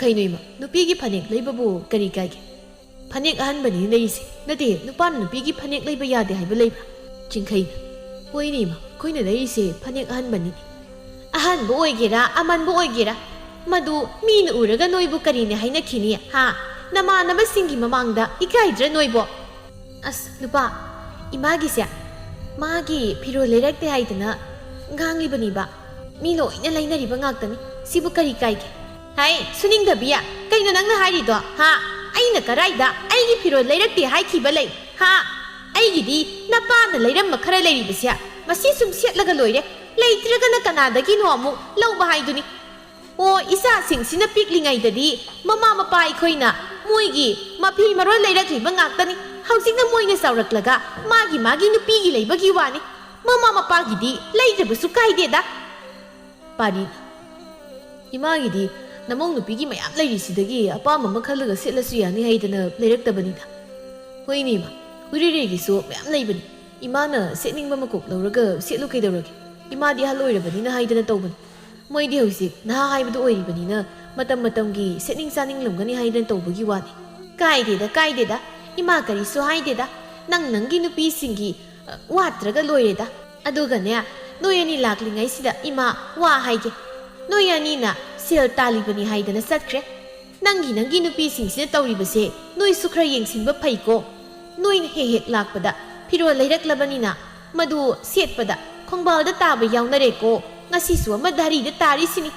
"ꯀꯩꯅꯣ ꯏꯃꯥ, ꯅꯨꯄꯤꯒꯤ ꯐꯅꯦꯛ ꯂꯩꯕꯕꯨ ꯀꯔꯤ ꯀꯥꯏꯒꯦ? ꯐꯅꯦꯛ ꯑꯍꯟꯕꯅꯤ ꯂꯩꯔꯤꯁꯦ꯫ ꯅꯠꯇꯦ, ꯅꯨꯄꯥꯅ ꯅꯨꯄꯤꯒꯤ ꯐꯅꯦꯛ ꯂꯩꯕ ꯌꯥꯗꯦ ꯍꯥꯏꯕ ꯂꯩꯕ꯭ꯔꯥ?" ꯆꯤꯡꯈꯩꯅ, "ꯍꯣꯏꯅꯦ ꯏꯃꯥ, ꯑꯩꯈꯣꯏꯅ ꯂꯩꯔꯤꯁꯦ ꯐꯅꯦꯛ ꯑꯍꯟꯕꯅꯤ꯫ ꯑꯍꯟꯕ ꯑꯣꯏꯒꯦꯔꯥ, ꯑꯃꯟꯕ ꯑꯣꯏꯒꯦꯔꯥ, ꯃꯗꯨ ꯃꯤꯅ ꯎꯔꯒ ꯅꯣꯏꯕꯨ ꯀꯔꯤꯅꯦ ꯍꯥꯏꯅꯈꯤꯅꯤ, ꯍꯥ? ꯅꯃꯥꯟꯅꯕꯁꯤꯡꯒꯤ ꯃꯃꯥꯡꯗ ꯏꯀꯥꯏꯗ꯭ꯔꯥ ꯅꯣꯏꯕꯣ?" "ꯑꯁ, ꯅꯨꯄꯥ, ꯏꯃꯥꯒꯤꯁꯦ, ꯃꯥꯒꯤ ꯐꯤꯔꯣꯜ ꯂꯩꯔꯛꯇꯦ ꯍꯥꯏꯗꯅ ꯉꯥꯡꯂꯤꯕꯅꯤꯕ꯫ ꯃꯤ ꯂꯣꯏꯅ ꯂꯩꯅꯔꯤꯕ ꯉꯥꯛꯇꯅꯤ꯫ ꯁꯤꯕꯨ ꯀꯔꯤ ꯀꯥꯏꯒꯦ?" "ꯍꯥꯏ, ꯁꯨꯅꯤꯡꯗꯕꯤ, ꯀꯩꯅꯣ ꯅꯪꯅ ꯍꯥꯏꯔꯤꯗꯣ, ꯍꯥ? ꯑꯩꯅ ꯀꯔꯥꯏꯗ ꯑꯩꯒꯤ ꯐꯤꯔꯣꯜ ꯂꯩꯔꯛꯇꯦ ꯍꯥꯏꯈꯤꯕ ꯂꯩ, ꯍꯥ? ꯑꯩꯒꯤꯗꯤ ꯅꯄꯥꯅ ꯂꯩꯔꯝꯕ ꯈꯔ ꯂꯩꯔꯤꯕꯁꯦ, ꯃꯁꯤ ꯁꯨꯝ ꯁꯦꯠꯂꯒ ꯂꯣꯏꯔꯦ꯫ ꯂꯩꯇ꯭ꯔꯒꯅ ꯀꯅꯥꯗꯒꯤꯅꯣ ꯑꯃꯨꯛ ꯂꯧꯕ ꯍꯥꯏꯗꯨꯅꯤ꯫ ꯑꯣ, ꯏꯆꯥꯁꯤꯡꯁꯤꯅ ꯄꯤꯛꯂꯤꯉꯩꯗꯗꯤ ꯃꯃꯥ ꯃꯄꯥ ꯑꯩꯈꯣꯏꯅ ꯃꯣꯏꯒꯤ ꯃꯐꯤ ꯃꯔꯣꯜ ꯂꯩꯔꯛꯂꯤꯕ ꯉꯥꯛꯇꯅꯤ꯫ ꯍꯧꯖꯤꯛꯅ ꯃꯣꯏꯅ ꯆꯥꯎꯔꯛꯂꯒ ꯃꯥꯒꯤ ꯃꯥꯒꯤ ꯅꯨꯄꯤꯒꯤ ꯂꯩꯕꯒꯤ ꯋꯥꯅꯤ꯫ ꯃꯃꯥ ꯃꯄꯥꯒꯤꯗꯤ ꯂꯩꯗ꯭ꯔꯕꯁꯨ ꯀꯥꯏꯗꯦꯗ꯫ ꯄꯥꯔꯤꯅ, ꯏꯃꯥꯒꯤꯗꯤ ꯅꯃꯧ ꯅꯨꯄꯤꯒꯤ ꯃꯌꯥꯝ ꯂꯩꯔꯤꯁꯤꯗꯒꯤ ꯑꯄꯥꯝꯕ ꯑꯃ ꯈꯜꯂꯒ ꯁꯦꯠꯂꯁꯨ ꯌꯥꯅꯤ ꯍꯥꯏꯗꯅ ꯂꯩꯔꯛꯇꯕꯅꯤꯗ꯫ ꯍꯣꯏꯅꯦ ꯏꯃꯥ, ꯎꯔꯤꯔꯩꯒꯤꯁꯨ ꯃꯌꯥꯝ ꯂꯩꯕꯅꯤ꯫ ꯏꯃꯥꯅ ꯁꯦꯠꯅꯤꯡꯕ ꯃꯀꯣꯛ ꯂꯧꯔꯒ ꯁꯦꯠꯂꯨ ꯀꯩꯗꯧꯔꯒꯦ? ꯏꯃꯥꯗꯤ ꯑꯍꯜ ꯑꯣꯏꯔꯕꯅꯤꯅ ꯍꯥꯏꯗꯅ ꯇꯧꯕꯅꯤ꯫ ꯃꯣꯏꯗꯤ ꯍꯧꯖꯤꯛ ꯅꯍꯥ ꯍꯥꯏꯕꯗꯨ ꯑꯣꯏꯔꯤꯕꯅꯤꯅ ꯃꯇꯝ ꯃꯇꯝꯒꯤ ꯁꯦꯠꯅꯤꯡ ꯆꯥꯅꯤꯡꯂꯝꯒꯅꯤ ꯍꯥꯏꯗꯅ ꯇꯧꯕꯒꯤ ꯋꯥꯅꯤ꯫ ꯀꯥꯏꯗꯦꯗ, ꯀꯥꯏꯗꯦꯗ, ꯏꯃꯥ ꯀꯔꯤꯁꯨ ꯍꯥꯏꯗꯦꯗ꯫ ꯅꯪ ꯅꯪꯒꯤ ꯅꯨꯄꯤꯁꯤꯡꯒꯤ, ꯑ, ꯋꯥꯠꯇ꯭ꯔꯒ ꯂꯣꯏꯔꯦꯗ꯫ ꯑꯗꯨꯒꯅꯦ, ꯅꯣꯏ ꯑꯅꯤ ꯂꯥꯛꯂꯤꯉꯩꯁꯤꯗ ꯏꯃꯥ ꯋꯥ ꯍꯥꯏꯒꯦ꯫ ꯅꯣꯏ ꯑꯅꯤꯅ ꯁꯦꯜ ꯇꯥꯜꯂꯤꯕꯅꯤ ꯍꯥꯏꯗꯅ ꯆꯠꯈ꯭ꯔꯦ꯫ ꯅꯪꯒꯤ ꯅꯪꯒꯤ ꯅꯨꯄꯤꯁꯤꯡꯁꯤꯅ ꯇꯧꯔꯤꯕꯁꯦ ꯅꯣꯏꯁꯨ ꯈꯔ ꯌꯦꯡꯁꯤꯟꯕ ꯐꯩꯀꯣ꯫ ꯅꯣꯏꯅ ꯍꯦꯛ ꯍꯦꯛ ꯂꯥꯛꯄꯗ ꯐꯤꯔꯣꯜ ꯂꯩꯔꯛꯂꯕꯅꯤꯅ ꯃꯗꯨ ꯁꯦꯠꯄꯗ ꯈꯣꯡꯕꯥꯜꯗ ꯇꯥꯕ ꯌꯥꯎꯅꯔꯦꯀꯣ꯫ ꯉꯁꯤꯁꯨ ꯑꯃ ꯙꯔꯤꯗ ꯇꯥꯔꯤꯁꯤꯅꯤ꯫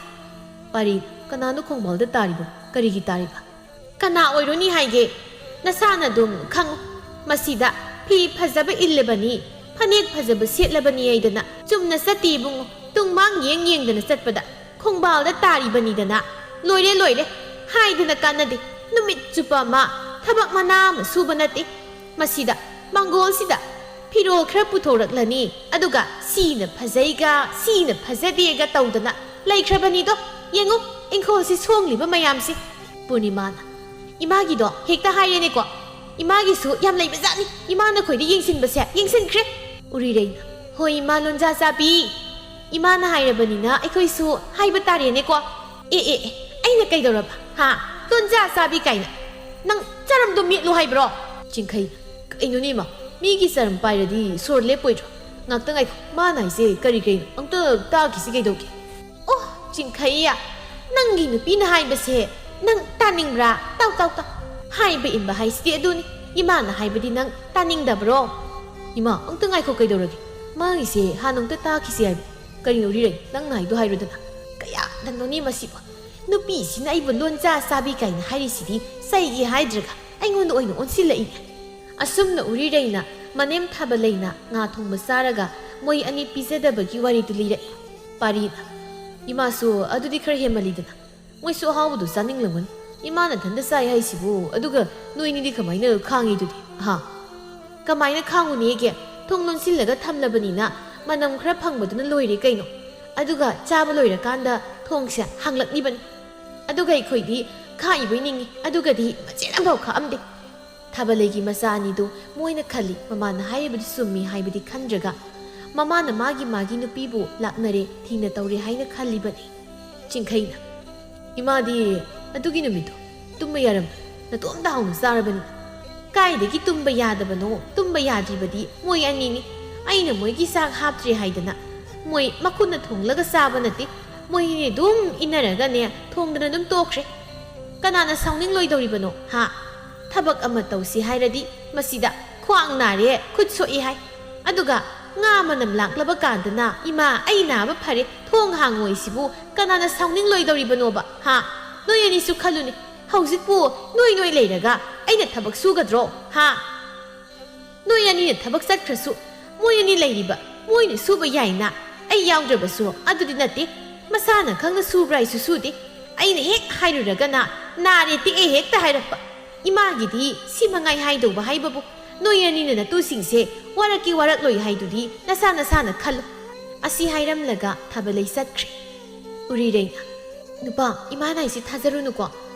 ꯄꯥꯔꯤ, ꯀꯅꯥꯅꯣ ꯈꯣꯡꯕꯥꯜꯗ ꯇꯥꯔꯤꯕ? ꯀꯔꯤꯒꯤ ꯇꯥꯔꯤꯕ? ꯀꯅꯥ ꯑꯣꯏꯔꯨꯅꯤ ꯍꯥꯏꯒꯦ? ꯅꯁꯥꯅ ꯑꯗꯨꯝ ꯈꯪꯉꯨ꯫ ꯃꯁꯤꯗ ꯐꯤ ꯐꯖꯕ ꯏꯜꯂꯕꯅꯤ, ꯐꯅꯦꯛ ꯐꯖꯕ ꯁꯦꯠꯂꯕꯅꯤ ꯍꯥꯏꯗꯅ ꯆꯨꯝꯅ ꯆꯠꯇꯦ ꯏꯕꯨꯡꯉꯣ꯫ ꯇꯨꯡꯃꯥꯡ ꯌꯦꯡ ꯌꯦꯡꯗꯅ ꯆꯠꯄꯗ ꯈꯣꯡꯕꯥꯜꯗ ꯇꯥꯔꯤꯕꯅꯤꯗꯅ꯫ ꯂꯣꯏꯔꯦ, ꯂꯣꯏꯔꯦ꯫ ꯍꯥꯏꯗꯅ ꯀꯥꯟꯅꯗꯦ꯫ ꯅꯨꯃꯤꯠ ꯆꯨꯞꯄ ꯑꯃ ꯊꯕꯛ ꯃꯅꯥ ꯑꯃ ꯁꯨꯕ ꯅꯠꯇꯦ꯫ ꯃꯁꯤꯗ ꯃꯥꯡꯒꯣꯜꯁꯤꯗ ꯐꯤꯔꯣꯜ ꯈꯔ ꯄꯨꯊꯣꯔꯛꯂꯅꯤ, ꯑꯗꯨꯒ ꯁꯤꯅ ꯐꯖꯩꯒ ꯁꯤꯅ ꯐꯖꯗꯦꯒ ꯇꯧꯗꯅ ꯂꯩꯈ꯭ꯔꯕꯅꯤꯗꯣ꯫ ꯌꯦꯡꯉꯨ, ꯏꯪꯈꯣꯜꯁꯤ ꯁꯣꯡꯂꯤꯕ ꯃꯌꯥꯝꯁꯤ꯫ ꯄꯨꯔꯅꯤꯃꯥꯅ, ꯏꯃꯥꯒꯤꯗꯣ ꯍꯦꯛꯇ ꯍꯥꯏꯔꯦꯅꯦꯀꯣ꯫ ꯏꯃꯥꯒꯤꯁꯨ ꯌꯥꯝ ꯂꯩꯕꯖꯥꯠꯅꯤ꯫ ꯏꯃꯥꯅ ꯑꯩꯈꯣꯏꯗ ꯌꯦꯡꯁꯤꯟꯕꯁꯦ ꯌꯦꯡꯁꯤꯟꯈ꯭ꯔꯦ꯫ ꯎꯔꯤꯔꯩꯅ, ꯍꯣꯏ ꯏꯃꯥ ꯂꯣꯟꯖꯥ ꯆꯥꯕꯤ, ꯏꯃꯥꯅ ꯍꯥꯏꯔꯕꯅꯤꯅ ꯑꯩꯈꯣꯏꯁꯨ ꯍꯥꯏꯕ ꯇꯥꯔꯦꯅꯦꯀꯣ꯫ ꯑꯦ, ꯑꯦ, ꯑꯦ, ꯑꯩꯅ ꯀꯩꯗꯧꯔꯕ? ꯍꯥ? ꯂꯣꯟꯖꯥ ꯆꯥꯕꯤ ꯀꯥꯏꯅ꯫ ꯅꯪ ꯆꯔꯝꯗꯣ ꯃꯦꯠꯂꯨ ꯍꯥꯏꯕ꯭ꯔꯣ? ꯆꯤꯡꯈꯩ, ꯀꯩꯅꯣꯅꯦ ꯏꯃꯥ? ꯃꯤꯒꯤ ꯆꯔꯝ ꯄꯥꯏꯔꯗꯤ ꯁꯣꯔ ꯂꯦꯞꯄꯣꯏꯗ꯭ꯔꯣ? ꯉꯥꯛꯇ ꯉꯥꯏꯈꯣ, ꯃꯥꯅ ꯍꯥꯏꯁꯦ ꯀꯔꯤ ꯀꯩꯅꯣ? ꯑꯝꯇ ꯇꯥꯈꯤꯁꯤ ꯀꯩꯗꯧꯒꯦ? ꯑꯣ, ꯆꯤꯡꯈꯩꯌꯥ, ꯅꯪꯒꯤ ꯅꯨꯄꯤꯅ ꯍꯥꯏꯕꯁꯦ ꯅꯪ ꯇꯥꯅꯤꯡꯕ꯭ꯔꯥ? ꯇꯥꯎ, ꯇꯥꯎ, ꯇꯥꯎ꯫ ꯍꯥꯏꯕ ꯏꯟꯕ ꯍꯥꯏꯁꯤꯗꯤ ꯑꯗꯨꯅꯤ꯫ ꯏꯃꯥꯅ ꯍꯥꯏꯕꯗꯤ ꯅꯪ ꯇꯥꯅꯤꯡꯗꯕ꯭ꯔꯣ? ꯏꯃꯥ, ꯑꯝꯇ ꯉꯥꯏꯈꯣ, ꯀꯩꯗꯧꯔꯒꯦ? ꯃꯥꯒꯤꯁꯦ ꯍꯥꯟꯅ ꯑꯝꯇ ꯇꯥꯈꯤꯁꯤ ꯍꯥꯏꯕ꯫ ꯀꯔꯤꯅꯣ ꯎꯔꯤꯔꯩ, ꯅꯪ ꯅꯥꯏꯗꯣ ꯍꯥꯏꯔꯨꯗꯅ꯫ ꯀꯌꯥꯗꯅꯣꯅꯦ ꯃꯁꯤꯕꯣ? ꯅꯨꯄꯤꯁꯤꯅ ꯑꯩꯕꯨ ꯂꯣꯟꯖꯥ ꯆꯥꯕꯤ ꯀꯥꯏꯅ ꯍꯥꯏꯔꯤꯁꯤꯗꯤ ꯆꯩꯒꯦ ꯍꯥꯏꯗ꯭ꯔꯒ ꯑꯩꯉꯣꯟꯗ ꯑꯣꯏꯅ ꯑꯣꯟꯁꯤꯜꯂꯛꯏꯅꯦ꯫ ꯑꯁꯨꯝꯅ ꯎꯔꯤꯔꯩꯅ ꯃꯅꯦꯝ ꯊꯥꯕ ꯂꯩꯅ ꯉꯥ ꯊꯣꯡꯕ ꯆꯥꯔꯒ ꯃꯣꯏ ꯑꯅꯤ ꯄꯤꯖꯗꯕꯒꯤ ꯋꯥꯔꯤꯗꯨ ꯂꯤꯔꯛꯏ꯫ ꯄꯥꯔꯤꯅ, ꯏꯃꯥꯁꯨ ꯑꯗꯨꯗꯤ ꯈꯔ ꯍꯦꯟꯃꯜꯂꯤꯗꯅ꯫ ꯃꯣꯏꯁꯨ ꯑꯍꯥꯎꯕꯗꯨ ꯆꯥꯅꯤꯡꯂꯝꯒꯅꯤ꯫ ꯏꯃꯥꯅ ꯊꯟꯗ ꯆꯥꯏ ꯍꯥꯏꯁꯤꯕꯨ, ꯑꯗꯨꯒ ꯅꯣꯏꯅꯤꯗꯤ ꯀꯃꯥꯏꯅ ꯈꯥꯡꯉꯤꯗꯨꯗꯤ? ꯍꯥ? ꯀꯃꯥꯏꯅ ꯈꯥꯡꯉꯨꯅꯦꯒꯦ? ꯊꯣꯡ ꯂꯣꯟꯁꯤꯜꯂꯒ ꯊꯝꯂꯕꯅꯤꯅ ꯃꯅꯝ ꯈꯔ ꯐꯪꯕꯗꯨꯅ ꯂꯣꯏꯔꯦ ꯀꯩꯅꯣ꯫ ꯑꯗꯨꯒ ꯆꯥꯕ ꯂꯣꯏꯔꯀꯥꯟꯗ ꯊꯣꯡꯁꯦ ꯍꯥꯡꯂꯛꯅꯤꯕꯅꯤ꯫ ꯑꯗꯨꯒ ꯑꯩꯈꯣꯏꯗꯤ ꯈꯥꯛꯏꯕꯣꯏ ꯅꯤꯡꯏ, ꯑꯗꯨꯒꯗꯤ ꯃꯆꯦꯠ ꯑꯃꯐꯥꯎ ꯈꯥꯛꯑꯝꯗꯦ꯫ ꯊꯥꯕꯂꯩꯒꯤ ꯃꯆꯥ ꯑꯅꯤꯗꯨ ꯃꯣꯏꯅ ꯈꯜꯂꯤ ꯃꯃꯥꯅ ꯍꯥꯏꯔꯤꯕꯗꯨ ꯆꯨꯝꯃꯤ ꯍꯥꯏꯕꯗꯤ ꯈꯟꯗ꯭ꯔꯒ, ꯃꯃꯥꯅ ꯃꯥꯒꯤ ꯃꯥꯒꯤ ꯅꯨꯄꯤꯕꯨ ꯂꯥꯛꯅꯔꯦ, ꯊꯤꯅ ꯇꯧꯔꯦ ꯍꯥꯏꯅ ꯈꯜꯂꯤꯕꯅꯤ꯫ ꯆꯤꯡꯈꯩꯅ, "ꯏꯃꯥꯗꯤ ꯑꯗꯨꯒꯤ ꯅꯨꯃꯤꯠꯇꯣ ꯇꯨꯝꯕ ꯌꯥꯔꯝꯕ, ꯅꯇꯣꯝꯇ ꯍꯥꯎꯅ ꯆꯥꯔꯕꯅꯤꯅ꯫" "ꯀꯥꯏꯗꯒꯤ ꯇꯨꯝꯕ ꯌꯥꯗꯕꯅꯣ? ꯇꯨꯝꯕ ꯌꯥꯗ꯭ꯔꯤꯕꯗꯤ ꯃꯣꯏ ꯑꯅꯤꯅꯤ꯫ ꯑꯩꯅ ꯃꯣꯏꯒꯤ ꯆꯥꯛ ꯍꯥꯞꯇ꯭ꯔꯦ ꯍꯥꯏꯗꯅ ꯃꯣꯏ ꯃꯈꯨꯠꯅ ꯊꯣꯡꯂꯒ ꯆꯥꯕ ꯅꯠꯇꯦ꯫ ꯃꯣꯏ ꯑꯅꯤ ꯑꯗꯨꯝ ꯏꯟꯅꯔꯒꯅꯦ ꯊꯣꯡꯗꯅ ꯑꯗꯨꯝ ꯇꯣꯛꯈ꯭ꯔꯦ꯫ ꯀꯅꯥꯅ ꯁꯥꯎꯅꯤꯡꯂꯣꯏꯗꯧꯔꯤꯕꯅꯣ, ꯍꯥ? ꯊꯕꯛ ꯑꯃ ꯇꯧꯁꯤ ꯍꯥꯏꯔꯗꯤ ꯃꯁꯤꯗ ꯈ꯭ꯋꯥꯡ ꯅꯥꯔꯦ, ꯈꯨꯠ ꯁꯣꯛꯏ ꯍꯥꯏ꯫ ꯑꯗꯨꯒ ꯉꯥ ꯃꯅꯝ ꯂꯥꯛꯂꯕ ꯀꯥꯟꯗꯅ, 'ꯏꯃꯥ, ꯑꯩ ꯅꯥꯕ ꯐꯔꯦ, ꯊꯣꯡ ꯍꯥꯡꯉꯣꯏꯁꯤꯕꯨ ꯀꯅꯥꯅ ꯁꯥꯎꯅꯤꯡꯂꯣꯏꯗꯧꯔꯤꯕꯅꯣꯕ, ꯍꯥ?' ꯅꯣꯏ ꯑꯅꯤꯁꯨ ꯈꯜꯂꯨꯅꯦ, ꯍꯧꯖꯤꯛꯄꯨ ꯅꯣꯏ ꯅꯣꯏ ꯂꯩꯔꯒ ꯑꯩꯅ ꯊꯕꯛ ꯁꯨꯒꯗ꯭ꯔꯣ, ꯍꯥ? ꯅꯣꯏ ꯑꯅꯤꯅ ꯊꯕꯛ ꯆꯠꯈ꯭ꯔꯁꯨ, ꯃꯣꯏ ꯑꯅꯤ ꯂꯩꯔꯤꯕ, ꯃꯣꯏꯅ ꯁꯨꯕ ꯌꯥꯏꯅ꯫ ꯑꯩ ꯌꯥꯎꯗ꯭ꯔꯕꯁꯨ ꯑꯗꯨꯗꯤ ꯅꯠꯇꯦ, ꯃꯁꯥꯅ ꯈꯪꯅ ꯁꯨꯕ꯭ꯔꯥ ꯍꯥꯏꯁꯨ ꯁꯨꯗꯦ꯫ ꯑꯩꯅ ꯍꯦꯛ ꯍꯥꯏꯔꯨꯔꯒꯅ ꯅꯥꯔꯦ ꯇꯦꯛꯑꯦ ꯍꯦꯛꯇ ꯍꯥꯏꯔꯛꯄ꯫ ꯏꯃꯥꯒꯤꯗꯤ ꯁꯤ ꯃꯉꯥꯏ ꯍꯥꯏꯗꯧꯕ ꯍꯥꯏꯕꯕꯨ, ꯅꯣꯏ ꯑꯅꯤꯅ ꯅꯇꯨꯁꯤꯡꯁꯦ ꯋꯥꯔꯛꯀꯦ ꯋꯥꯔꯛꯂꯣꯏ ꯍꯥꯏꯗꯨꯗꯤ ꯅꯁꯥ ꯅꯁꯥꯅ ꯈꯜꯂꯨ꯫ ꯑꯁꯤ ꯍꯥꯏꯔꯝꯂꯒ ꯊꯥꯕꯂꯩ ꯆꯠꯈ꯭ꯔꯦ꯫ ꯎꯔꯤꯔꯩꯅ, "ꯅꯨꯄꯥ, ꯏꯃꯥꯅ ꯍꯥꯏꯁꯤ ꯊꯥꯖꯔꯨꯅꯨꯀꯣ꯫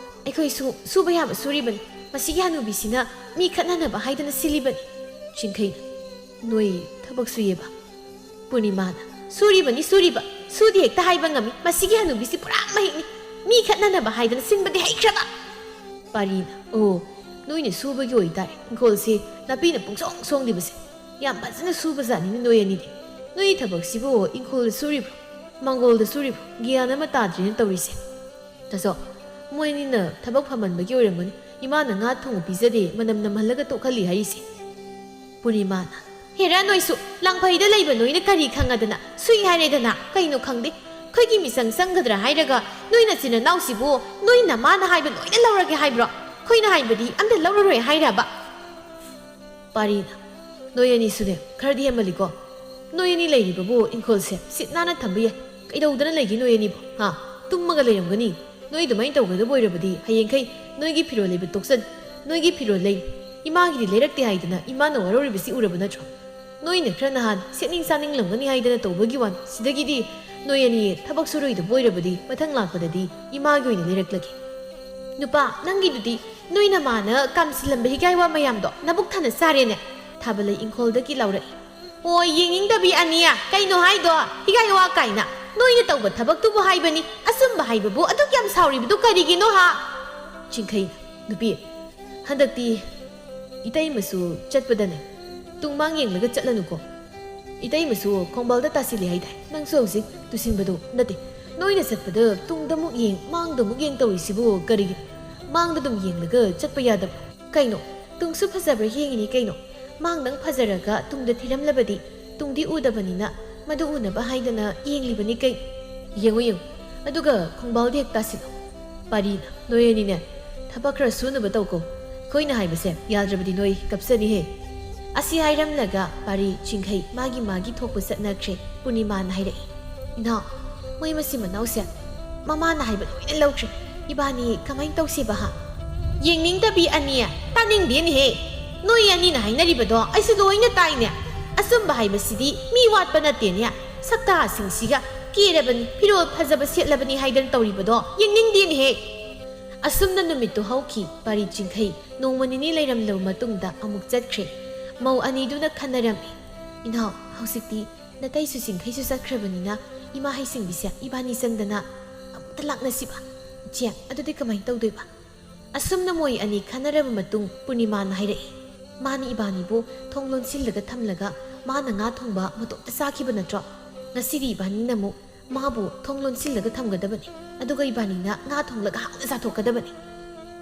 ꯑꯩꯈꯣꯏꯁꯨ ꯁꯨꯕ ꯌꯥꯕ ꯁꯨꯔꯤꯕꯅꯤ꯫ ꯃꯁꯤꯒꯤ ꯍꯅꯨꯕꯤꯁꯤꯅ ꯃꯤ ꯈꯠꯅꯅꯕ ꯍꯥꯏꯗꯅ ꯁꯤꯜꯂꯤꯕꯅꯤ꯫" ꯆꯤꯡꯈꯩꯅ, "ꯅꯣꯏ ꯊꯕꯛ ꯁꯨꯏꯌꯦꯕ?" ꯄꯨꯔꯅꯤꯃꯥꯅ, "ꯁꯨꯔꯤꯕꯅꯤ, ꯁꯨꯔꯤꯕ꯫ ꯁꯨꯗꯦ ꯍꯦꯛꯇ ꯍꯥꯏꯕ ꯉꯝꯃꯤ꯫ ꯃꯁꯤꯒꯤ ꯍꯅꯨꯕꯤꯁꯤ ꯄꯨꯔꯥ ꯃꯍꯤꯛꯅꯤ꯫ ꯃꯤ ꯈꯠꯅꯅꯕ ꯍꯥꯏꯗꯅ ꯁꯤꯟꯕꯗꯤ ꯍꯩꯈ꯭ꯔꯕ!" ꯄꯥꯔꯤꯅ, "ꯑꯣ, ꯅꯣꯏꯅ ꯁꯨꯕꯒꯤ ꯑꯣꯏꯇꯥꯔꯦ꯫ ꯏꯪꯈꯣꯜꯁꯤ ꯅꯥꯄꯤꯅ ꯄꯨꯡꯁꯣꯡ ꯁꯣꯡꯂꯤꯕꯁꯦ꯫ ꯌꯥꯝ ꯐꯖꯅ ꯁꯨꯕꯖꯥꯠꯅꯤꯅꯦ ꯅꯣꯏ ꯑꯅꯤꯗꯤ꯫ ꯅꯣꯏ ꯊꯕꯛꯁꯤꯕꯨ ꯏꯪꯈꯣꯜꯗ ꯁꯨꯔꯤꯕ꯭ꯔꯣ? ꯃꯪꯒꯣꯜꯗ ꯁꯨꯔꯤꯕ꯭ꯔꯣ? ꯒ꯭ꯌꯥꯟ ꯑꯃ ꯇꯥꯗ꯭ꯔꯦꯅ ꯇꯧꯔꯤꯁꯦ꯫ ꯇꯥꯆꯧ, ꯃꯣꯏ ꯑꯅꯤꯅ ꯊꯕꯛ ꯐꯃꯟꯕꯒꯤ ꯑꯣꯏꯔꯝꯒꯅꯤ꯫ ꯏꯃꯥꯅ ꯉꯥ ꯊꯣꯡꯕ ꯄꯤꯖꯗꯦ, ꯃꯅꯝ ꯅꯝꯍꯜꯂꯒ ꯇꯣꯛꯍꯜꯂꯤ ꯍꯥꯏꯔꯤꯁꯦ꯫" ꯄꯨꯔꯅꯤꯃꯥꯅ, "ꯍꯦꯔꯥ ꯅꯣꯏꯁꯨ, ꯂꯪꯐꯩꯗ ꯂꯩꯕ ꯅꯣꯏꯅ ꯀꯔꯤ ꯈꯪꯉꯗꯅ ꯁꯨꯏ ꯍꯥꯏꯔꯦꯗꯅ꯫ ꯀꯩꯅꯣ ꯈꯪꯗꯦ꯫ ꯑꯩꯈꯣꯏꯒꯤ ꯃꯤꯆꯪ ꯆꯪꯒꯗ꯭ꯔꯥ ꯍꯥꯏꯔꯒ ꯅꯣꯏ ꯅꯆꯤꯟ ꯅꯅꯥꯎꯁꯤꯕꯨ ꯅꯣꯏ ꯅꯃꯥꯅ ꯍꯥꯏꯕ ꯂꯣꯏꯅ ꯂꯧꯔꯒꯦ ꯍꯥꯏꯕ꯭ꯔꯣ? ꯑꯩꯈꯣꯏꯅ ꯍꯥꯏꯕꯗꯤ ꯑꯝꯇ ꯂꯧꯔꯔꯣꯏ ꯍꯥꯏꯔꯕ?" ꯄꯥꯔꯤꯅ, "ꯅꯣꯏ ꯑꯅꯤꯁꯨꯅꯦ, ꯈꯔꯗꯤ ꯍꯦꯟꯃꯜꯂꯤꯀꯣ꯫ ꯅꯣꯏ ꯑꯅꯤ ꯂꯩꯔꯤꯕꯕꯨ ꯏꯪꯈꯣꯜꯁꯦ ꯁꯤꯠ ꯅꯥꯟꯅ ꯊꯝꯕ ꯌꯥꯏ꯫ ꯀꯩꯗꯧꯗꯅ ꯂꯩꯒꯦ ꯅꯣꯏ ꯑꯅꯤꯕꯨ? ꯍꯥ? ꯇꯨꯝꯃꯒ ꯂꯩꯔꯝꯒꯅꯤ꯫ ꯅꯣꯏ ꯑꯗꯨꯃꯥꯏꯅ ꯇꯧꯒꯗꯕ ꯑꯣꯏꯔꯕꯗꯤ ꯍꯌꯦꯡꯈꯩ ꯅꯣꯏꯒꯤ ꯐꯤꯔꯣꯜ ꯂꯩꯕ ꯇꯣꯛꯆꯅꯤ꯫ ꯅꯣꯏꯒꯤ ꯐꯤꯔꯣꯜ ꯂꯩ꯫ ꯏꯃꯥꯒꯤꯗꯤ ꯂꯩꯔꯛꯇꯦ ꯍꯥꯏꯗꯅ ꯏꯃꯥꯅ ꯋꯥꯔꯧꯔꯤꯕꯁꯤ ꯎꯔꯕ ꯅꯠꯇ꯭ꯔꯣ?" ꯅꯣꯏꯅ ꯈꯔ ꯅꯍꯥꯟ ꯁꯦꯠꯅꯤꯡ ꯆꯥꯅꯤꯡꯂꯝꯒꯅꯤ ꯍꯥꯏꯗꯅ ꯇꯧꯕꯒꯤ ꯋꯥꯅꯤ꯫ ꯁꯤꯗꯒꯤꯗꯤ ꯅꯣꯏ ꯑꯅꯤ ꯊꯕꯛ ꯁꯨꯔꯣꯏꯗꯕ ꯑꯣꯏꯔꯕꯗꯤ ꯃꯊꯪ ꯂꯥꯛꯄꯗꯗꯤ ꯏꯃꯥꯒꯤ ꯑꯣꯏꯅ ꯂꯩꯔꯛꯂꯒꯦ꯫ ꯅꯨꯄꯥ, ꯅꯪꯒꯤꯗꯨꯗꯤ ꯅꯣꯏ ꯅꯃꯥꯅ ꯀꯥꯝꯁꯤꯜꯂꯝꯕ ꯍꯤꯒꯥꯏ ꯋꯥ ꯃꯌꯥꯝꯗꯣ ꯅꯕꯨꯛ ꯊꯟꯅ ꯆꯥꯔꯦꯅꯦ꯫ ꯊꯥꯕꯂꯩ ꯏꯪꯈꯣꯜꯗꯒꯤ ꯂꯥꯎꯔꯛꯏ꯫ ꯑꯣ, ꯌꯦꯡꯅꯤꯡꯗꯕꯤ ꯑꯅꯤꯌꯥ, ꯀꯩꯅꯣ ꯍꯥꯏꯗꯣ? ꯍꯤꯒꯥꯏ ꯋꯥ ꯀꯥꯏꯅ꯫ ꯅꯣꯏꯅ ꯇꯧꯕ ꯊꯕꯛꯇꯨꯕꯨ ꯍꯥꯏꯕꯅꯤ, ꯑꯆꯨꯝꯕ ꯍꯥꯏꯕꯕꯨ ꯑꯗꯨꯛ ꯌꯥꯝ ꯁꯥꯎꯔꯤꯕꯗꯨ ꯀꯔꯤꯒꯤꯅꯣ ꯍꯥ? ꯆꯤꯡꯈꯩ, ꯅꯨꯄꯤ, ꯍꯟꯗꯛꯇꯤ ꯏꯇꯩꯃꯁꯨ ꯆꯠꯄꯗꯅꯦ ꯇꯨꯡꯃꯥꯡ ꯌꯦꯡꯂꯒ ꯆꯠꯂꯅꯨꯀꯣ꯫ ꯏꯇꯩꯃꯁꯨ ꯈꯣꯡꯕꯥꯜꯗ ꯇꯥꯁꯤꯜꯂꯤ ꯍꯥꯏꯗꯥꯏ? ꯅꯪꯁꯨ ꯍꯧꯖꯤꯛ ꯇꯨꯁꯤꯟꯕꯗꯣ ꯅꯠꯇꯦ꯫ ꯅꯣꯏꯅ ꯆꯠꯄꯗ ꯇꯨꯡꯗ ꯑꯃꯨꯛ ꯌꯦꯡ, ꯃꯥꯡꯗ ꯑꯃꯨꯛ ꯌꯦꯡ ꯇꯧꯔꯤꯁꯤꯕꯨ ꯀꯔꯤꯒꯤꯅꯣ? ꯃꯥꯡꯗ ꯑꯗꯨꯝ ꯌꯦꯡꯂꯒ ꯆꯠꯄ ꯌꯥꯗꯕ꯭ꯔꯣ? ꯀꯩꯅꯣ? ꯇꯨꯡꯁꯨ ꯐꯖꯕ꯭ꯔꯥ ꯌꯦꯡꯉꯤꯅꯤ ꯀꯩꯅꯣ? ꯃꯥꯡꯗꯪ ꯐꯖꯔꯒ ꯇꯨꯡꯗ ꯊꯤꯔꯝꯂꯕꯗꯤ ꯇꯨꯡꯗꯤ ꯎꯗꯕꯅꯤꯅ ꯃꯗꯨ ꯎꯅꯕ ꯍꯥꯏꯗꯅ ꯌꯦꯡꯂꯤꯕꯅꯤ ꯀꯩꯅꯣ? ꯌꯦꯡꯉꯨ, ꯌꯦꯡꯉꯨ꯫ ꯑꯗꯨꯒ ꯈꯣꯡꯕꯥꯜꯗ ꯍꯦꯛ ꯇꯥꯁꯤꯜꯂꯣ꯫ ꯄꯥꯔꯤꯅ, ꯅꯣꯏ ꯑꯅꯤꯅꯦ, ꯊꯕꯛ ꯈꯔ ꯁꯨꯅꯕ ꯇꯧꯀꯣ꯫ ꯑꯩꯈꯣꯏꯅ ꯍꯥꯏꯕꯁꯦ ꯌꯥꯗ꯭ꯔꯕꯗꯤ ꯅꯣꯏ ꯀꯞꯆꯅꯤꯍꯦ꯫ ꯑꯁꯤ ꯍꯥꯏꯔꯝꯂꯒ ꯄꯥꯔꯤ ꯆꯤꯡꯈꯩ ꯃꯥꯒꯤ ꯃꯥꯒꯤ ꯊꯣꯛꯄ ꯆꯠꯅꯈ꯭ꯔꯦ꯫ ꯄꯨꯔꯅꯤꯃꯥꯅ ꯍꯥꯏꯔꯛꯏ, ꯏꯅꯥꯎ, ꯃꯣꯏ ꯃꯆꯤꯟ ꯃꯅꯥꯎꯁꯦ ꯃꯃꯥꯅ ꯍꯥꯏꯕ ꯂꯣꯏꯅ ꯂꯧꯈ꯭ꯔꯦ꯫ ꯏꯕꯥꯅꯤ ꯀꯃꯥꯏꯅ ꯇꯧꯁꯦꯕ ꯍꯥ? ꯌꯦꯡꯅꯤꯡꯗꯕꯤ ꯑꯅꯤ, ꯇꯥꯅꯤꯡꯗꯦꯅꯦꯍꯦ꯫ ꯅꯣꯏ ꯑꯅꯤꯅ ꯍꯥꯏꯅꯔꯤꯕꯗꯣ ꯑꯩꯁꯨ ꯂꯣꯏꯅ ꯇꯥꯏꯅꯦ꯫ ꯑꯆꯨꯝꯕ ꯍꯥꯏꯕꯁꯤꯗꯤ ꯃꯤ ꯋꯥꯠꯄ ꯅꯠꯇꯦꯅꯦ꯫ ꯁꯛꯇꯥꯁꯤꯡꯁꯤꯒ ꯀꯦꯔꯕꯅꯤ, ꯐꯤꯔꯣꯜ ꯐꯖꯕ ꯁꯦꯠꯂꯕꯅꯤ ꯍꯥꯏꯗꯅ ꯇꯧꯔꯤꯕꯗꯣ ꯌꯦꯡꯅꯤꯡꯗꯦꯅꯦꯍꯦ꯫ ꯑꯁꯨꯝꯅ ꯅꯨꯃꯤꯠꯇꯨ ꯍꯧꯈꯤ꯫ ꯄꯥꯔꯤ ꯆꯤꯡꯈꯩ ꯅꯣꯡꯃ ꯅꯤꯅꯤ ꯂꯩꯔꯝꯂꯕ ꯃꯇꯨꯡꯗ ꯑꯃꯨꯛ ꯆꯠꯈ꯭ꯔꯦ꯫ ꯃꯧ ꯑꯅꯤꯗꯨꯅ ꯈꯟꯅꯔꯝꯃꯤ, ꯏꯅꯥꯎ, ꯍꯧꯖꯤꯛꯇꯤ ꯅꯇꯩꯁꯨ ꯆꯤꯡꯈꯩꯁꯨ ꯆꯠꯈ꯭ꯔꯕꯅꯤꯅ ꯏꯃꯥ ꯍꯩꯁꯤꯡꯕꯤꯁꯦ ꯏꯕꯥꯅꯤ ꯆꯪꯗꯅ ꯑꯃꯨꯛꯇ ꯂꯥꯛꯅꯁꯤꯕ꯫ ꯏꯆꯦ, ꯑꯗꯨꯗꯤ ꯀꯃꯥꯏꯅ ꯇꯧꯗꯣꯏꯕ? ꯑꯁꯨꯝꯅ ꯃꯣꯏ ꯑꯅꯤ ꯈꯟꯅꯔꯕ ꯃꯇꯨꯡ ꯄꯨꯔꯅꯤꯃꯥꯅ ꯍꯥꯏꯔꯛꯏ, ꯃꯥꯅ ꯏꯕꯥꯅꯤꯕꯨ ꯊꯣꯡ ꯂꯣꯟꯁꯤꯜꯂꯒ ꯊꯝꯂꯒ ꯃꯥꯅ ꯉꯥ ꯊꯣꯡꯕ ꯃꯇꯣꯝꯇ ꯆꯥꯈꯤꯕ ꯅꯠꯇ꯭ꯔꯣ? ꯉꯁꯤꯗꯤ ꯏꯕꯥꯅꯤꯅ ꯑꯃꯨꯛ ꯃꯥꯕꯨ ꯊꯣꯡ ꯂꯣꯟꯁꯤꯜꯂꯒ ꯊꯝꯒꯗꯕꯅꯤ, ꯑꯗꯨꯒ ꯏꯕꯥꯅꯤꯅ ꯉꯥ ꯊꯣꯡꯂꯒ ꯍꯥꯎꯅ ꯆꯥꯊꯣꯛꯀꯗꯕꯅꯤ꯫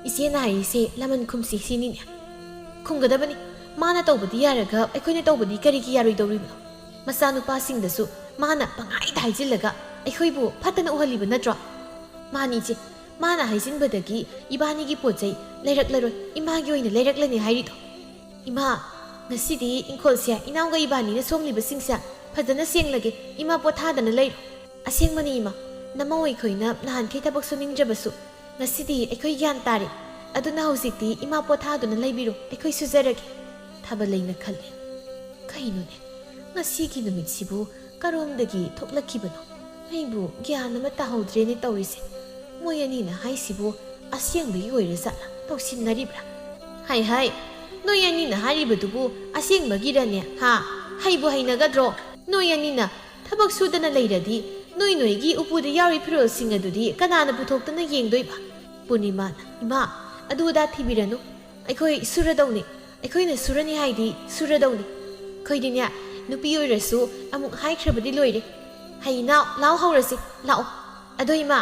ꯏꯆꯦꯅ ꯍꯥꯏꯔꯤꯁꯦ ꯂꯃꯟ ꯈꯨꯝꯁꯤ ꯁꯤꯅꯤꯅꯦ꯫ ꯈꯨꯝꯒꯗꯕꯅꯤ꯫ ꯃꯥꯅ ꯇꯧꯕꯗꯤ ꯌꯥꯔꯒ ꯑꯩꯈꯣꯏꯅ ꯇꯧꯕꯗꯤ ꯀꯔꯤꯒꯤ ꯌꯥꯔꯣꯏꯗꯧꯔꯤꯕꯅꯣ? ꯃꯆꯥꯅꯨꯄꯥꯁꯤꯡꯗꯁꯨ ꯃꯥꯅ ꯄꯪꯍꯥꯏꯗ ꯍꯥꯏꯖꯤꯜꯂꯒ ꯑꯩꯈꯣꯏꯕꯨ ꯐꯠꯇꯅ ꯎꯍꯜꯂꯤꯕ ꯅꯠꯇ꯭ꯔꯣ? ꯃꯥꯅꯤ ꯏꯆꯦ, ꯃꯥꯅ ꯍꯥꯏꯖꯤꯟꯕꯗꯒꯤ ꯏꯕꯥꯅꯤꯒꯤ ꯄꯣꯠ ꯆꯩ ꯂꯩꯔꯛꯂꯔꯣꯏ, ꯏꯃꯥꯒꯤ ꯑꯣꯏꯅ ꯂꯩꯔꯛꯂꯅꯤ ꯍꯥꯏꯔꯤꯗꯣ꯫ ꯏꯃꯥ, ꯉꯁꯤꯗꯤ ꯏꯪꯈꯣꯜꯁꯦ ꯏꯅꯥꯎꯒ ꯏꯕꯥꯅꯤꯅ ꯁꯣꯡꯂꯤꯕꯁꯤꯡꯁꯦ ꯐꯖꯅ ꯁꯦꯡꯂꯒꯦ꯫ ꯏꯃꯥ ꯄꯣꯊꯥꯗꯅ ꯂꯩꯔꯣ꯫ ꯑꯁꯦꯡꯕꯅꯤ ꯏꯃꯥ, ꯅꯃꯧ ꯑꯩꯈꯣꯏꯅ ꯅꯍꯥꯟꯈꯩ ꯊꯕꯛ ꯁꯨꯅꯤꯡꯗ꯭ꯔꯕꯁꯨ ꯉꯁꯤꯗꯤ ꯑꯩꯈꯣꯏ ꯒ꯭ꯌꯥꯟ ꯇꯥꯔꯦ꯫ ꯑꯗꯨꯅ ꯍꯧꯖꯤꯛꯇꯤ ꯏꯃꯥ ꯄꯣꯊꯥꯗꯨꯅ ꯂꯩꯕꯤꯔꯣ, ꯑꯩꯈꯣꯏ ꯁꯨꯖꯔꯒꯦ꯫ ꯊꯥꯕꯂꯩꯅ ꯈꯜꯂꯤ꯫ ꯀꯩꯅꯣꯅꯦ, ꯉꯁꯤꯒꯤ ꯅꯨꯃꯤꯠꯁꯤꯕꯨ ꯀꯔꯣꯝꯗꯒꯤ ꯊꯣꯛꯂꯛꯈꯤꯕꯅꯣ? ꯑꯩꯕꯨ ꯒ꯭ꯌꯥꯟ ꯑꯃ ꯇꯥꯍꯧꯗ꯭ꯔꯦꯅꯦ ꯇꯧꯔꯤꯁꯦ꯫ ꯃꯣꯏ ꯑꯅꯤꯅ ꯍꯥꯏꯁꯤꯕꯨ ꯑꯁꯦꯡꯕꯒꯤ ꯑꯣꯏꯔꯖꯥꯠꯂ? ꯇꯧꯁꯤꯟꯅꯔꯤꯕ꯭ꯔꯥ? ꯍꯥꯏ ꯍꯥꯏ, ꯅꯣꯏ ꯑꯅꯤꯅ ꯍꯥꯏꯔꯤꯕꯗꯨꯕꯨ ꯑꯁꯦꯡꯕꯒꯤꯔꯅꯦ? ꯍꯥ? ꯍꯩꯕꯨ ꯍꯩꯅꯒꯗ꯭ꯔꯣ? ꯅꯣꯏ ꯑꯅꯤꯅ ꯊꯕꯛ ꯁꯨꯗꯅ ꯂꯩꯔꯗꯤ ꯅꯣꯏ ꯅꯣꯏꯒꯤ ꯎꯄꯨꯗ ꯌꯥꯎꯔꯤ ꯐꯤꯔꯣꯜꯁꯤꯡ ꯑꯗꯨꯗꯤ ꯀꯅꯥꯅ ꯄꯨꯊꯣꯛꯇꯅ ꯌꯦꯡꯗꯣꯏꯕ? ꯄꯨꯔꯅꯤꯃꯥꯅ, ꯏꯃꯥ, ꯑꯗꯨ ꯑꯗꯥ ꯊꯤꯕꯤꯔꯅꯨ꯫ ꯑꯩꯈꯣꯏ ꯁꯨꯔꯗꯧꯅꯤ꯫ ꯑꯩꯈꯣꯏꯅ ꯁꯨꯔꯅꯤ ꯍꯥꯏꯗꯤ ꯁꯨꯔꯗꯧꯅꯤ꯫ ꯑꯩꯈꯣꯏꯗꯤꯅꯦ, ꯅꯨꯄꯤ ꯑꯣꯏꯔꯁꯨ ꯑꯃꯨꯛ ꯍꯥꯏꯈ꯭ꯔꯕꯗꯤ ꯂꯣꯏꯔꯦ꯫ ꯍꯩ ꯅꯥꯎ, ꯂꯥꯎ ꯍꯧꯔꯁꯤ, ꯂꯥꯛꯑꯣ꯫ ꯑꯗꯣ ꯏꯃꯥ,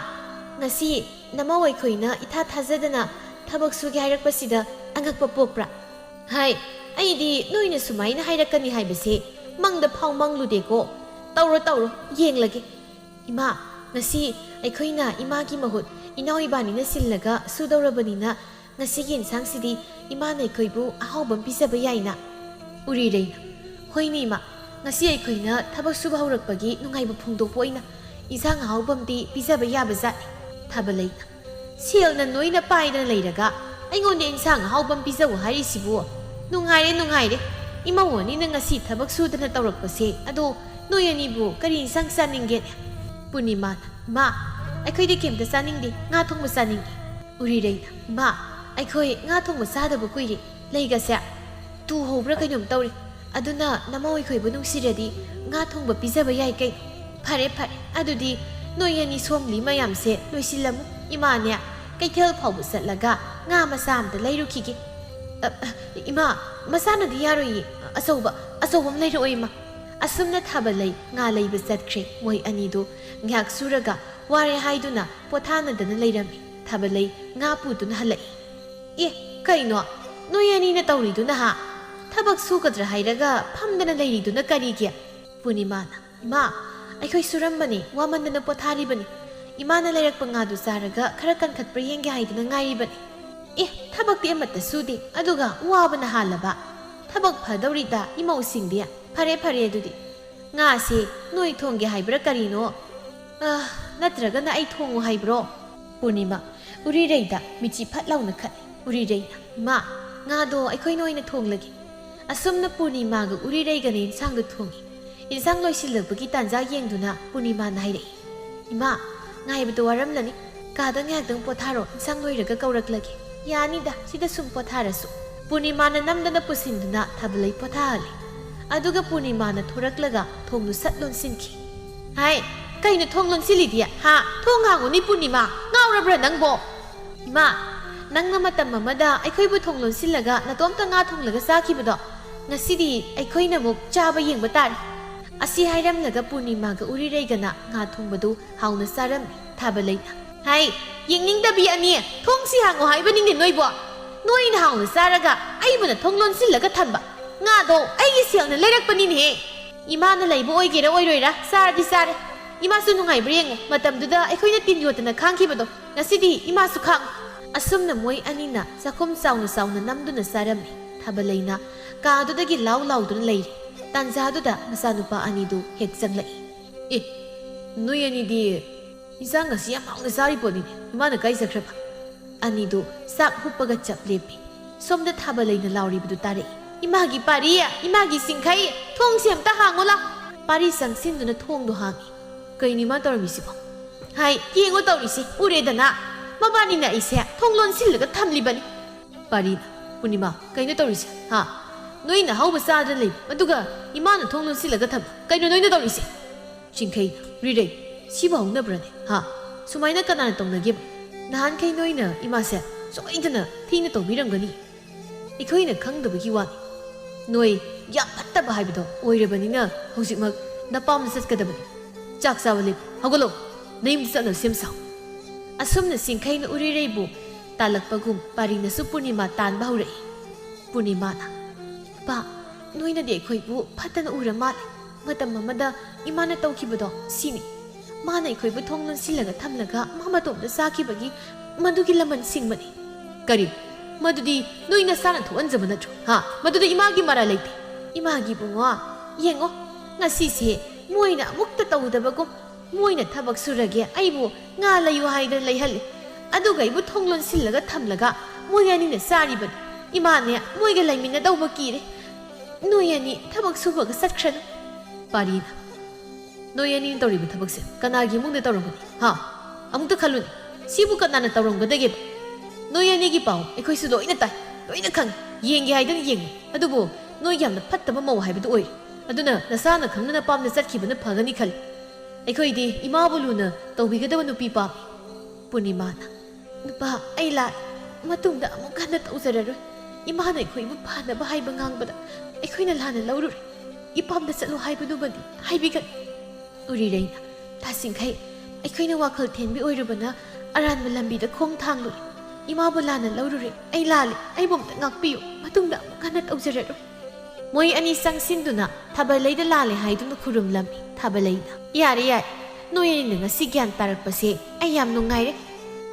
ꯉꯁꯤ ꯅꯃꯧ ꯑꯩꯈꯣꯏꯅ ꯏꯊꯥ ꯊꯥꯖꯗꯅ ꯊꯕꯛ ꯁꯨꯒꯦ ꯍꯥꯏꯔꯛꯄꯁꯤꯗ ꯑꯉꯛꯄ ꯄꯣꯛꯄ꯭ꯔꯥ? ꯍꯥꯏ, ꯑꯩꯗꯤ ꯅꯣꯏꯅ ꯁꯨꯃꯥꯏꯅ ꯍꯥꯏꯔꯛꯀꯅꯤ ꯍꯥꯏꯕꯁꯦ ꯃꯪꯗ ꯐꯥꯎ ꯃꯪꯂꯨꯗꯦꯀꯣ꯫ ꯇꯧꯔꯣ, ꯇꯧꯔꯣ, ꯌꯦꯡꯂꯒꯦ꯫ ꯏꯃꯥ, ꯉꯁꯤ ꯑꯩꯈꯣꯏꯅ ꯏꯃꯥꯒꯤ ꯃꯍꯨꯠ ꯏꯅꯥꯎ ꯏꯕꯥꯅꯤꯅ ꯁꯤꯜꯂꯒ ꯁꯨꯗꯧꯔꯕꯅꯤꯅ ꯉꯁꯤꯒꯤ ꯏꯟꯁꯥꯡꯁꯤꯗꯤ ꯏꯃꯥꯅ ꯑꯩꯈꯣꯏꯕꯨ ꯑꯍꯥꯎꯕ ꯑꯃ ꯄꯤꯖꯕ ꯌꯥꯏꯅ꯫ ꯎꯔꯤꯔꯩꯅ, ꯍꯣꯏꯅꯦ ꯏꯃꯥ, ꯉꯁꯤ ꯑꯩꯈꯣꯏꯅ ꯊꯕꯛ ꯁꯨꯕ ꯍꯧꯔꯛꯄꯒꯤ ꯅꯨꯡꯉꯥꯏꯕ ꯐꯣꯡꯗꯣꯛꯄ ꯑꯣꯏꯅ ꯏꯟꯁꯥꯡ ꯑꯍꯥꯎꯕ ꯑꯃꯗꯤ ꯄꯤꯖꯕ ꯌꯥꯕ ꯖꯥꯠꯅꯤ꯫ ꯊꯥꯕꯂꯩꯅ, ꯁꯦꯜꯅ ꯅꯣꯏꯅ ꯄꯥꯏꯗꯅ ꯂꯩꯔꯒ ꯑꯩꯉꯣꯟꯗ ꯏꯟꯁꯥꯡ ꯑꯍꯥꯎꯕ ꯑꯃ ꯄꯤꯖꯧ ꯍꯥꯏꯔꯤꯁꯤꯕꯨ? ꯅꯨꯡꯉꯥꯏꯔꯦ, ꯅꯨꯡꯉꯥꯏꯔꯦ꯫ ꯏꯃꯧ ꯑꯅꯤꯅ ꯉꯁꯤ ꯊꯕꯛ ꯁꯨꯗꯅ ꯇꯧꯔꯛꯄꯁꯦ꯫ ꯑꯗꯣ ꯅꯣꯏ ꯑꯅꯤꯕꯨ ꯀꯔꯤ ꯏꯟꯁꯥꯡ ꯆꯥꯅꯤꯡꯒꯦꯅꯦ? ꯄꯨꯔꯅꯤꯃꯥꯅ, ꯏꯃꯥ, ꯑꯩꯈꯣꯏꯗꯤ ꯀꯩꯝꯇ ꯆꯥꯅꯤꯡꯗꯦ, ꯉꯥ ꯊꯣꯡꯕ ꯆꯥꯅꯤꯡꯉꯤ꯫ ꯎꯔꯤꯔꯩꯅ, ꯏꯃꯥ, ꯑꯩꯈꯣꯏ ꯉꯥ ꯊꯣꯡꯕ ꯆꯥꯗꯕ ꯀꯨꯏꯔꯦ꯫ ꯂꯩꯒꯁꯦ ꯇꯨ ꯍꯧꯕ꯭ꯔꯥ ꯀꯩꯅꯣꯝ ꯇꯧꯔꯦ꯫ ꯑꯗꯨꯅ ꯅꯃꯧ ꯑꯩꯈꯣꯏꯕꯨ ꯅꯨꯡꯁꯤꯔꯗꯤ ꯉꯥ ꯊꯣꯡꯕ ꯄꯤꯖꯕ ꯌꯥꯏ ꯀꯩꯅꯣ꯫ ꯐꯔꯦ, ꯐꯔꯦ꯫ ꯑꯗꯨꯗꯤ ꯅꯣꯏ ꯑꯅꯤ ꯁꯣꯝꯂꯤ ꯃꯌꯥꯝꯁꯦ ꯂꯣꯏꯁꯤꯜꯂꯝꯃꯨ꯫ ꯏꯃꯥꯅꯦ, ꯀꯩꯊꯦꯜ ꯐꯥꯎꯕ ꯆꯠꯂꯒ ꯉꯥ ꯃꯆꯥ ꯑꯝꯇ ꯂꯩꯔꯨꯈꯤꯒꯦ꯫ ꯑ, ꯑ, ꯏꯃꯥ, ꯃꯆꯥꯅꯗꯤ ꯌꯥꯔꯣꯏꯌꯦ꯫ ꯑꯆꯧꯕ, ꯑꯆꯧꯕ ꯑꯃ ꯂꯩꯔꯛꯑꯣ, ꯏꯃꯥ꯫ ꯑꯁꯨꯝꯅ ꯊꯥꯕꯂꯩ ꯉꯥ ꯂꯩꯕ ꯆꯠꯈ꯭ꯔꯦ꯫ ꯃꯣꯏ ꯑꯅꯤꯗꯨ ꯉꯥꯏꯍꯥꯛ ꯁꯨꯔꯒ ꯋꯥꯔꯦ ꯍꯥꯏꯗꯨꯅ ꯄꯣꯊꯥꯅꯗꯅ ꯂꯩꯔꯝꯃꯤ꯫ ꯊꯥꯕꯂꯩ ꯉꯥ ꯄꯨꯗꯨꯅ ꯍꯜꯂꯛꯏ꯫ ꯑꯦ, ꯀꯩꯅꯣ ꯅꯣꯏ ꯑꯅꯤꯅ ꯇꯧꯔꯤꯗꯨꯅ ꯍꯥ? ꯊꯕꯛ ꯁꯨꯒꯗ꯭ꯔꯥ ꯍꯥꯏꯔꯒ ꯐꯝꯗꯅ ꯂꯩꯔꯤꯗꯨꯅ ꯀꯔꯤꯒꯤ? ꯄꯨꯔꯅꯤꯃꯥꯅ, ꯏꯃꯥ, ꯑꯩꯈꯣꯏ ꯁꯨꯔꯝꯕꯅꯤ, ꯋꯥꯃꯟꯗꯅ ꯄꯣꯊꯥꯔꯤꯕꯅꯤ꯫ ꯏꯃꯥꯅ ꯂꯩꯔꯛꯄ ꯉꯥꯗꯨ ꯆꯥꯔꯒ ꯈꯔ ꯀꯟꯈꯠꯄ꯭ꯔꯥ ꯌꯦꯡꯒꯦ ꯍꯥꯏꯗꯅ ꯉꯥꯏꯔꯤꯕꯅꯤ꯫ ꯑꯦ, ꯊꯕꯛꯇꯤ ꯑꯃꯠꯇ ꯁꯨꯗꯦ, ꯑꯗꯨꯒ ꯋꯥꯕꯅ ꯍꯥꯜꯂꯕ꯫ ꯊꯕꯛ ꯐꯗꯧꯔꯤꯗ ꯏꯃꯧꯁꯤꯡꯗꯤ꯫ ꯐꯔꯦ, ꯐꯔꯦ ꯑꯗꯨꯗꯤ꯫ ꯉꯥꯁꯦ ꯅꯣꯏ ꯊꯣꯡꯒꯦ ꯍꯥꯏꯕ꯭ꯔꯥ ꯀꯔꯤꯅꯣ? ꯑ, ꯅꯠꯇ꯭ꯔꯒꯅ ꯑꯩ ꯊꯣꯡꯉꯨ ꯍꯥꯏꯕ꯭ꯔꯣ? ꯄꯨꯔꯅꯤꯃꯥ, ꯎꯔꯤꯔꯩꯗ ꯃꯤꯠꯆꯤ ꯐꯠ ꯂꯥꯎꯅ ꯈꯠꯂꯤ꯫ ꯎꯔꯤꯔꯩꯅ, ꯏꯃꯥ, ꯉꯥꯗꯣ ꯑꯩꯈꯣꯏꯅ ꯑꯣꯏꯅ ꯊꯣꯡꯂꯒꯦ꯫ ꯑꯁꯨꯝꯅ ꯄꯨꯔꯅꯤꯃꯥꯒ ꯎꯔꯤꯔꯩꯒꯅ ꯏꯟꯁꯥꯡꯗꯨ ꯊꯣꯡꯉꯤ꯫ ꯏꯟꯁꯥꯡ ꯂꯣꯏꯁꯤꯜꯂꯛꯄꯒꯤ ꯇꯥꯟꯖꯥ ꯌꯦꯡꯗꯨꯅ ꯄꯨꯔꯅꯤꯃꯥꯅ ꯍꯥꯏꯔꯛꯏ, "ꯏꯃꯥ, ꯉꯥꯏꯕꯗ ꯋꯥꯔꯝꯂꯅꯤ꯫ ꯀꯥꯗ ꯉꯥꯏꯍꯥꯛꯇꯪ ꯄꯣꯊꯥꯔꯣ, ꯏꯟꯁꯥꯡ ꯂꯣꯏꯔꯒ ꯀꯧꯔꯛꯂꯒꯦ꯫ ꯌꯥꯅꯤꯗ, ꯁꯤꯗ ꯁꯨꯝ ꯄꯣꯊꯥꯔꯁꯨ꯫" ꯄꯨꯔꯅꯤꯃꯥꯅ ꯅꯝꯗꯅ ꯄꯨꯁꯤꯟꯗꯨꯅ ꯊꯥꯕꯂꯩ ꯄꯣꯊꯥꯍꯜꯂꯤ꯫ ꯑꯗꯨꯒ ꯄꯨꯔꯅꯤꯃꯥꯅ ꯊꯣꯔꯛꯂꯒ ꯊꯣꯡꯗꯨ ꯁꯠ ꯂꯣꯟꯁꯤꯟꯈꯤ꯫ "ꯍꯥꯏ, ꯀꯩꯅꯣ ꯊꯣꯡ ꯂꯣꯟꯁꯤꯜꯂꯤꯗꯤ? ꯍꯥ? ꯊꯣꯡ ꯍꯥꯡꯉꯨꯅꯤ ꯄꯨꯔꯅꯤꯃꯥ꯫ ꯉꯥꯎꯔꯕ꯭ꯔꯥ ꯅꯪꯕꯣ?" "ꯏꯃꯥ, ꯅꯪꯅ ꯃꯇꯝ ꯑꯃꯗ ꯑꯩꯈꯣꯏꯕꯨ ꯊꯣꯡ ꯂꯣꯟꯁꯤꯜꯂꯒ ꯅꯇꯣꯝꯇ ꯉꯥ ꯊꯣꯡꯂꯒ ꯆꯥꯈꯤꯕꯗꯣ, ꯉꯁꯤꯗꯤ ꯑꯩꯈꯣꯏꯅ ꯑꯃꯨꯛ ꯆꯥꯕ ꯌꯦꯡꯕ ꯇꯥꯔꯦ꯫" ꯑꯁꯤ ꯍꯥꯏꯔꯝꯂꯒ ꯄꯨꯔꯅꯤꯃꯥꯒ ꯎꯔꯤꯔꯩꯒꯅ ꯉꯥ ꯊꯣꯡꯕꯗꯨ ꯍꯥꯎꯅ ꯆꯥꯔꯝꯃꯤ꯫ ꯊꯥꯕꯂꯩꯅ, "ꯍꯥꯏ, ꯌꯦꯡꯅꯤꯡꯗꯕꯤ ꯑꯅꯤ, ꯊꯣꯡꯁꯤ ꯍꯥꯡꯉꯣ ꯍꯥꯏꯕꯅꯤꯅꯦ ꯅꯣꯏꯕꯣ꯫ ꯅꯣꯏꯅ ꯍꯥꯎꯅ ꯆꯥꯔꯒ ꯑꯩꯕꯨꯅ ꯊꯣꯡ ꯂꯣꯟꯁꯤꯜꯂꯒ ꯊꯝꯕ꯫ ꯉꯥꯗꯣ ꯑꯩꯒꯤ ꯁꯦꯜꯅ ꯂꯩꯔꯛꯄꯅꯤꯅꯦꯍꯦ꯫ ꯏꯃꯥꯅ ꯂꯩꯕ ꯑꯣꯏꯒꯦꯔꯥ ꯑꯣꯏꯔꯣꯏꯔꯥ, ꯆꯥꯔꯗꯤ ꯆꯥꯔꯦ꯫ ꯏꯃꯥꯁꯨ ꯅꯨꯡꯉꯥꯏꯕ꯭ꯔꯥ ꯌꯦꯡꯉꯨ, ꯃꯇꯝꯗꯨꯗ ꯑꯩꯈꯣꯏꯅ ꯇꯤꯟ ꯌꯣꯠꯇꯅ ꯈꯥꯡꯈꯤꯕꯗꯣ, ꯉꯁꯤꯗꯤ ꯏꯃꯥꯁꯨ ꯈꯥꯡꯉꯨ꯫" ꯑꯁꯨꯝꯅ ꯃꯣꯏ ꯑꯅꯤꯅ ꯆꯥꯛꯈꯨꯝ ꯆꯥꯎꯅ ꯆꯥꯎꯅ ꯅꯝꯗꯨꯅ ꯆꯥꯔꯝꯃꯤ꯫ ꯊꯥꯕꯂꯩꯅ ꯀꯥꯗꯨꯗꯒꯤ ꯂꯥꯎ ꯂꯥꯎꯗꯨꯅ ꯂꯩꯔꯤ꯫ ꯇꯥꯟꯖꯥꯗꯨꯗ ꯃꯆꯥꯅꯨꯄꯥ ꯑꯅꯤꯗꯨ ꯍꯦꯛ ꯆꯪꯂꯛꯏ꯫ "ꯑꯦ, ꯅꯣꯏ ꯑꯅꯤꯗꯤ ꯏꯟꯁꯥꯡ ꯑꯁꯤ ꯌꯥꯝ ꯍꯥꯎꯅ ꯆꯥꯔꯤ ꯄꯣꯠꯅꯤꯅꯦ, ꯏꯃꯥꯅ ꯀꯥꯏ ꯆꯠꯈ꯭ꯔꯕ?" ꯑꯅꯤꯗꯨ ꯆꯥꯛ ꯍꯨꯞꯄꯒ ꯆꯞ ꯂꯦꯞꯄꯤ꯫ ꯁꯣꯝꯗ ꯊꯥꯕꯂꯩꯅ ꯂꯥꯎꯔꯤꯕꯗꯨ ꯇꯥꯔꯛꯏ꯫ "ꯏꯃꯥꯒꯤ ꯄꯥꯔꯤ, ꯏꯃꯥꯒꯤ ꯁꯤꯡꯈꯩ, ꯊꯣꯡꯁꯦ ꯑꯝꯇ ꯍꯥꯡꯉꯨ ꯂꯥꯎ!" ꯄꯥꯔꯤ ꯆꯪꯁꯤꯟꯗꯨꯅ ꯊꯣꯡꯗꯨ ꯍꯥꯡꯉꯤ꯫ "ꯀꯩꯅꯣ ꯏꯃꯥ ꯇꯧꯔꯝꯃꯤꯁꯤꯕꯣ?" "ꯍꯥꯏ, ꯌꯦꯡꯉꯨ ꯇꯧꯔꯤꯁꯦ, ꯎꯔꯦꯗꯅ? ꯃꯕꯥꯅꯤꯅ ꯑꯩꯁꯦ ꯊꯣꯡ ꯂꯣꯟꯁꯤꯜꯂꯒ ꯊꯝꯂꯤꯕꯅꯤ꯫" ꯄꯥꯔꯤꯅ, "ꯄꯨꯔꯅꯤꯃꯥ, ꯀꯩꯅꯣ ꯇꯧꯔꯤꯁꯦ? ꯍꯥ? ꯅꯣꯏꯅ ꯑꯍꯥꯎꯕ ꯆꯥꯗꯅ ꯂꯩꯕ, ꯑꯗꯨꯒ ꯏꯃꯥꯅ ꯊꯣꯡ ꯂꯣꯟꯁꯤꯜꯂꯒ ꯊꯝꯕ, ꯀꯩꯅꯣ ꯅꯣꯏꯅ ꯇꯧꯔꯤꯁꯦ?" ꯆꯤꯡꯈꯩ, "ꯔꯤꯔꯩ, ꯁꯤꯕꯨ ꯍꯧꯅꯕ꯭ꯔꯅꯦ? ꯍꯥ? ꯁꯨꯃꯥꯏꯅ ꯀꯅꯥꯅ ꯇꯧꯅꯒꯦꯕ? ꯅꯍꯥꯟꯈꯩ ꯅꯣꯏꯅ ꯏꯃꯥꯁꯦ ꯁꯣꯏꯗꯅ ꯊꯤꯅ ꯇꯧꯕꯤꯔꯝꯒꯅꯤ꯫ ꯑꯩꯈꯣꯏꯅ ꯈꯪꯗꯕꯒꯤ ꯋꯥꯅꯤ꯫ ꯅꯣꯏ ꯌꯥꯝ ꯐꯠꯇꯕ ꯍꯥꯏꯕꯗꯣ ꯑꯣꯏꯔꯕꯅꯤꯅ ꯍꯧꯖꯤꯛꯃꯛ ꯅꯄꯥꯝꯗ ꯆꯠꯀꯗꯕꯅꯤ꯫ ꯆꯥꯛ ꯆꯥꯕ ꯂꯦꯞꯄꯨ꯫ ꯍꯧꯒꯠꯂꯣ꯫ ꯅꯌꯨꯝꯗ ꯆꯠꯅꯕ ꯁꯦꯝ ꯁꯥꯎ꯫" ꯑꯁꯨꯝꯅ ꯆꯤꯡꯈꯩꯅ ꯎꯔꯤꯔꯩꯕꯨ ꯇꯥꯜꯂꯛꯄꯒꯨꯝ ꯄꯥꯔꯤꯅꯁꯨ ꯄꯨꯔꯅꯤꯃꯥ ꯇꯥꯟꯕ ꯍꯧꯔꯛꯏ꯫ ꯄꯨꯔꯅꯤꯃꯥꯅ, "ꯏꯄꯥ, ꯅꯣꯏꯅꯗꯤ ꯑꯩꯈꯣꯏꯕꯨ ꯐꯠꯇꯅ ꯎꯔ ꯃꯥꯜꯂꯦ꯫ ꯃꯇꯝ ꯑꯃꯗ ꯏꯃꯥꯅ ꯇꯧꯈꯤꯕꯗꯣ ꯁꯤꯅꯤ꯫ ꯃꯥꯅ ꯑꯩꯈꯣꯏꯕꯨ ꯊꯣꯡ ꯂꯣꯟꯁꯤꯜꯂꯒ ꯊꯝꯂꯒ ꯃꯥ ꯃꯇꯣꯝꯇ ꯆꯥꯈꯤꯕꯒꯤ ꯃꯗꯨꯒꯤ ꯂꯃꯟ ꯁꯤꯡꯕꯅꯤ꯫" "ꯀꯔꯤ? ꯃꯗꯨꯗꯤ ꯅꯣꯏ ꯅꯁꯥꯅ ꯊꯣꯛꯍꯟꯖꯕ ꯅꯠꯇ꯭ꯔꯣ? ꯍꯥ? ꯃꯗꯨꯗ ꯏꯃꯥꯒꯤ ꯃꯔꯥꯜ ꯂꯩꯇꯦ꯫" "ꯏꯃꯥꯒꯤ ꯏꯕꯨꯡꯉꯣ, ꯌꯦꯡꯉꯣ, ꯉꯁꯤꯁꯦ ꯃꯣꯏꯅ ꯑꯃꯨꯛꯇ ꯇꯧꯗꯕꯒꯨꯝ ꯃꯣꯏꯅ ꯊꯕꯛ ꯁꯨꯔꯒꯦ ꯑꯩꯕꯨ ꯉꯥ ꯂꯩꯌꯨ ꯍꯥꯏꯗꯅ ꯂꯩꯍꯜꯂꯦ꯫ ꯑꯗꯨꯒ ꯑꯩꯕꯨ ꯊꯣꯡ ꯂꯣꯟꯁꯤꯜꯂꯒ ꯊꯝꯂꯒ ꯃꯣꯏ ꯑꯅꯤꯅ ꯆꯥꯔꯤꯕꯅꯤ꯫ ꯏꯃꯥꯅꯦ ꯃꯣꯏꯒ ꯂꯩꯃꯤꯟꯅꯗꯧꯕ ꯀꯤꯔꯦ꯫ ꯅꯣꯏ ꯑꯅꯤ ꯊꯕꯛ ꯁꯨꯕꯒ ꯆꯠꯈ꯭ꯔꯅꯨ꯫ ꯄꯥꯔꯤꯅ, ꯅꯣꯏ ꯑꯅꯤꯅ ꯇꯧꯔꯤꯕ ꯊꯕꯛꯁꯦ ꯀꯅꯥꯒꯤ ꯏꯃꯨꯡꯗ ꯇꯧꯔꯝꯒꯅꯤ? ꯍꯥ? ꯑꯃꯨꯛꯇ ꯈꯜꯂꯨꯅꯦ꯫ ꯁꯤꯕꯨ ꯀꯅꯥꯅ ꯇꯧꯔꯝꯒꯗꯒꯦꯕ? ꯅꯣꯏ ꯑꯅꯤꯒꯤ ꯄꯥꯎ ꯑꯩꯈꯣꯏꯁꯨ ꯂꯣꯏꯅ ꯇꯥꯏ, ꯂꯣꯏꯅ ꯈꯪꯉꯤ꯫ ꯌꯦꯡꯒꯦ ꯍꯥꯏꯗꯅ ꯌꯦꯡꯉꯤ, ꯑꯗꯨꯕꯨ ꯅꯣꯏ ꯌꯥꯝꯅ ꯐꯠꯇꯕ ꯃꯧ ꯍꯥꯏꯕꯗꯨ ꯑꯣꯏꯔꯦ꯫ ꯑꯗꯨꯅ ꯅꯁꯥꯅ ꯈꯪꯅ ꯅꯄꯥꯝꯗ ꯆꯠꯈꯤꯕꯅ ꯐꯒꯅꯤ ꯈꯜꯂꯤ꯫ ꯑꯩꯈꯣꯏꯗꯤ ꯏꯃꯥꯕꯨ ꯂꯨꯅ ꯇꯧꯕꯤꯒꯗꯕ ꯅꯨꯄꯤ ꯄꯥꯝꯃꯤ꯫ ꯄꯨꯔꯅꯤꯃꯥꯅ, "ꯅꯨꯄꯥ, ꯑꯩ ꯂꯥꯜꯂꯦ꯫ ꯃꯇꯨꯡꯗ ꯑꯃꯨꯛ ꯍꯟꯅ ꯇꯧꯖꯔꯔꯣꯏ꯫ ꯏꯃꯥꯅ ꯑꯩꯈꯣꯏꯕꯨ ꯐꯅꯕ ꯍꯥꯏꯕ ꯉꯥꯡꯕꯗ ꯑꯩꯈꯣꯏꯅ ꯂꯥꯟꯅ ꯂꯧꯔꯨꯔꯦ꯫ ꯏꯄꯥꯝꯗ ꯆꯠꯂꯨ ꯍꯥꯏꯕꯗꯨꯃꯗꯤ ꯍꯥꯏꯕꯤꯒꯅꯨ꯫" ꯎꯔꯤꯔꯩꯅ, "ꯇꯥꯁꯤꯡꯈꯩ, ꯑꯩꯈꯣꯏꯅ ꯋꯥꯈꯜ ꯊꯦꯟꯕꯤ ꯑꯣꯏꯔꯨꯕꯅ ꯑꯔꯥꯟꯕ ꯂꯝꯕꯤꯗ ꯈꯣꯡ ꯊꯥꯡꯂꯨꯔꯦ꯫ ꯏꯃꯥꯕꯨ ꯂꯥꯟꯅ ꯂꯧꯔꯨꯔꯦ꯫ ꯑꯩ ꯂꯥꯜꯂꯦ꯫ ꯑꯩꯕꯨ ꯑꯝꯇ ꯉꯥꯛꯄꯤꯌꯨ꯫ ꯃꯇꯨꯡꯗ ꯑꯃꯨꯛ ꯍꯟꯅ ꯇꯧꯖꯔꯔꯣꯏ꯫" ꯃꯣꯏ ꯑꯅꯤ ꯆꯪꯁꯤꯟꯗꯨꯅ ꯊꯥꯕꯂꯩꯗ ꯂꯥꯜꯂꯦ ꯍꯥꯏꯗꯨꯅ ꯈꯨꯔꯨꯝꯂꯝꯃꯤ꯫ ꯊꯥꯕꯂꯩꯅ, "ꯌꯥꯔꯦ, ꯌꯥꯔꯦ꯫ ꯅꯣꯏ ꯑꯅꯤꯅ ꯉꯁꯤ ꯒ꯭ꯌꯥꯟ ꯇꯥꯔꯛꯄꯁꯦ ꯑꯩ ꯌꯥꯝ ꯅꯨꯡꯉꯥꯏꯔꯦ꯫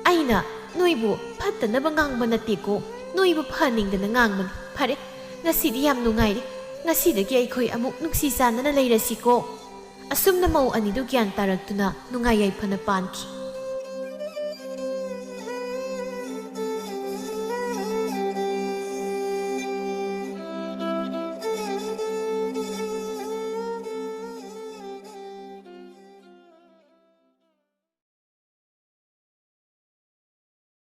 ꯑꯩꯅ ꯅꯣꯏꯕꯨ ꯐꯠꯇꯅꯕ ꯉꯥꯡꯕ ꯅꯠꯇꯦꯀꯣ꯫ ꯅꯣꯏꯕꯨ ꯐꯍꯟꯅꯤꯡꯗꯅ ꯉꯥꯡꯕꯅꯤ꯫ ꯐꯔꯦ, ꯉꯁꯤꯗꯤ ꯌꯥꯝ ꯅꯨꯡꯉꯥꯏꯔꯦ꯫ ꯉꯁꯤꯗꯒꯤ ꯑꯩꯈꯣꯏ ꯑꯃꯨꯛ ꯅꯨꯡꯁꯤ ꯆꯥꯟꯅꯅ ꯂꯩꯔꯁꯤꯀꯣ꯫" ꯑꯁꯨꯝꯅ ꯃꯧ ꯑꯅꯤꯗꯨ ꯒ꯭ꯌꯥꯟ ꯇꯥꯔꯛꯇꯨꯅ ꯅꯨꯡꯉꯥꯏ ꯌꯥꯏꯐꯅ ꯄꯥꯟꯈꯤ꯫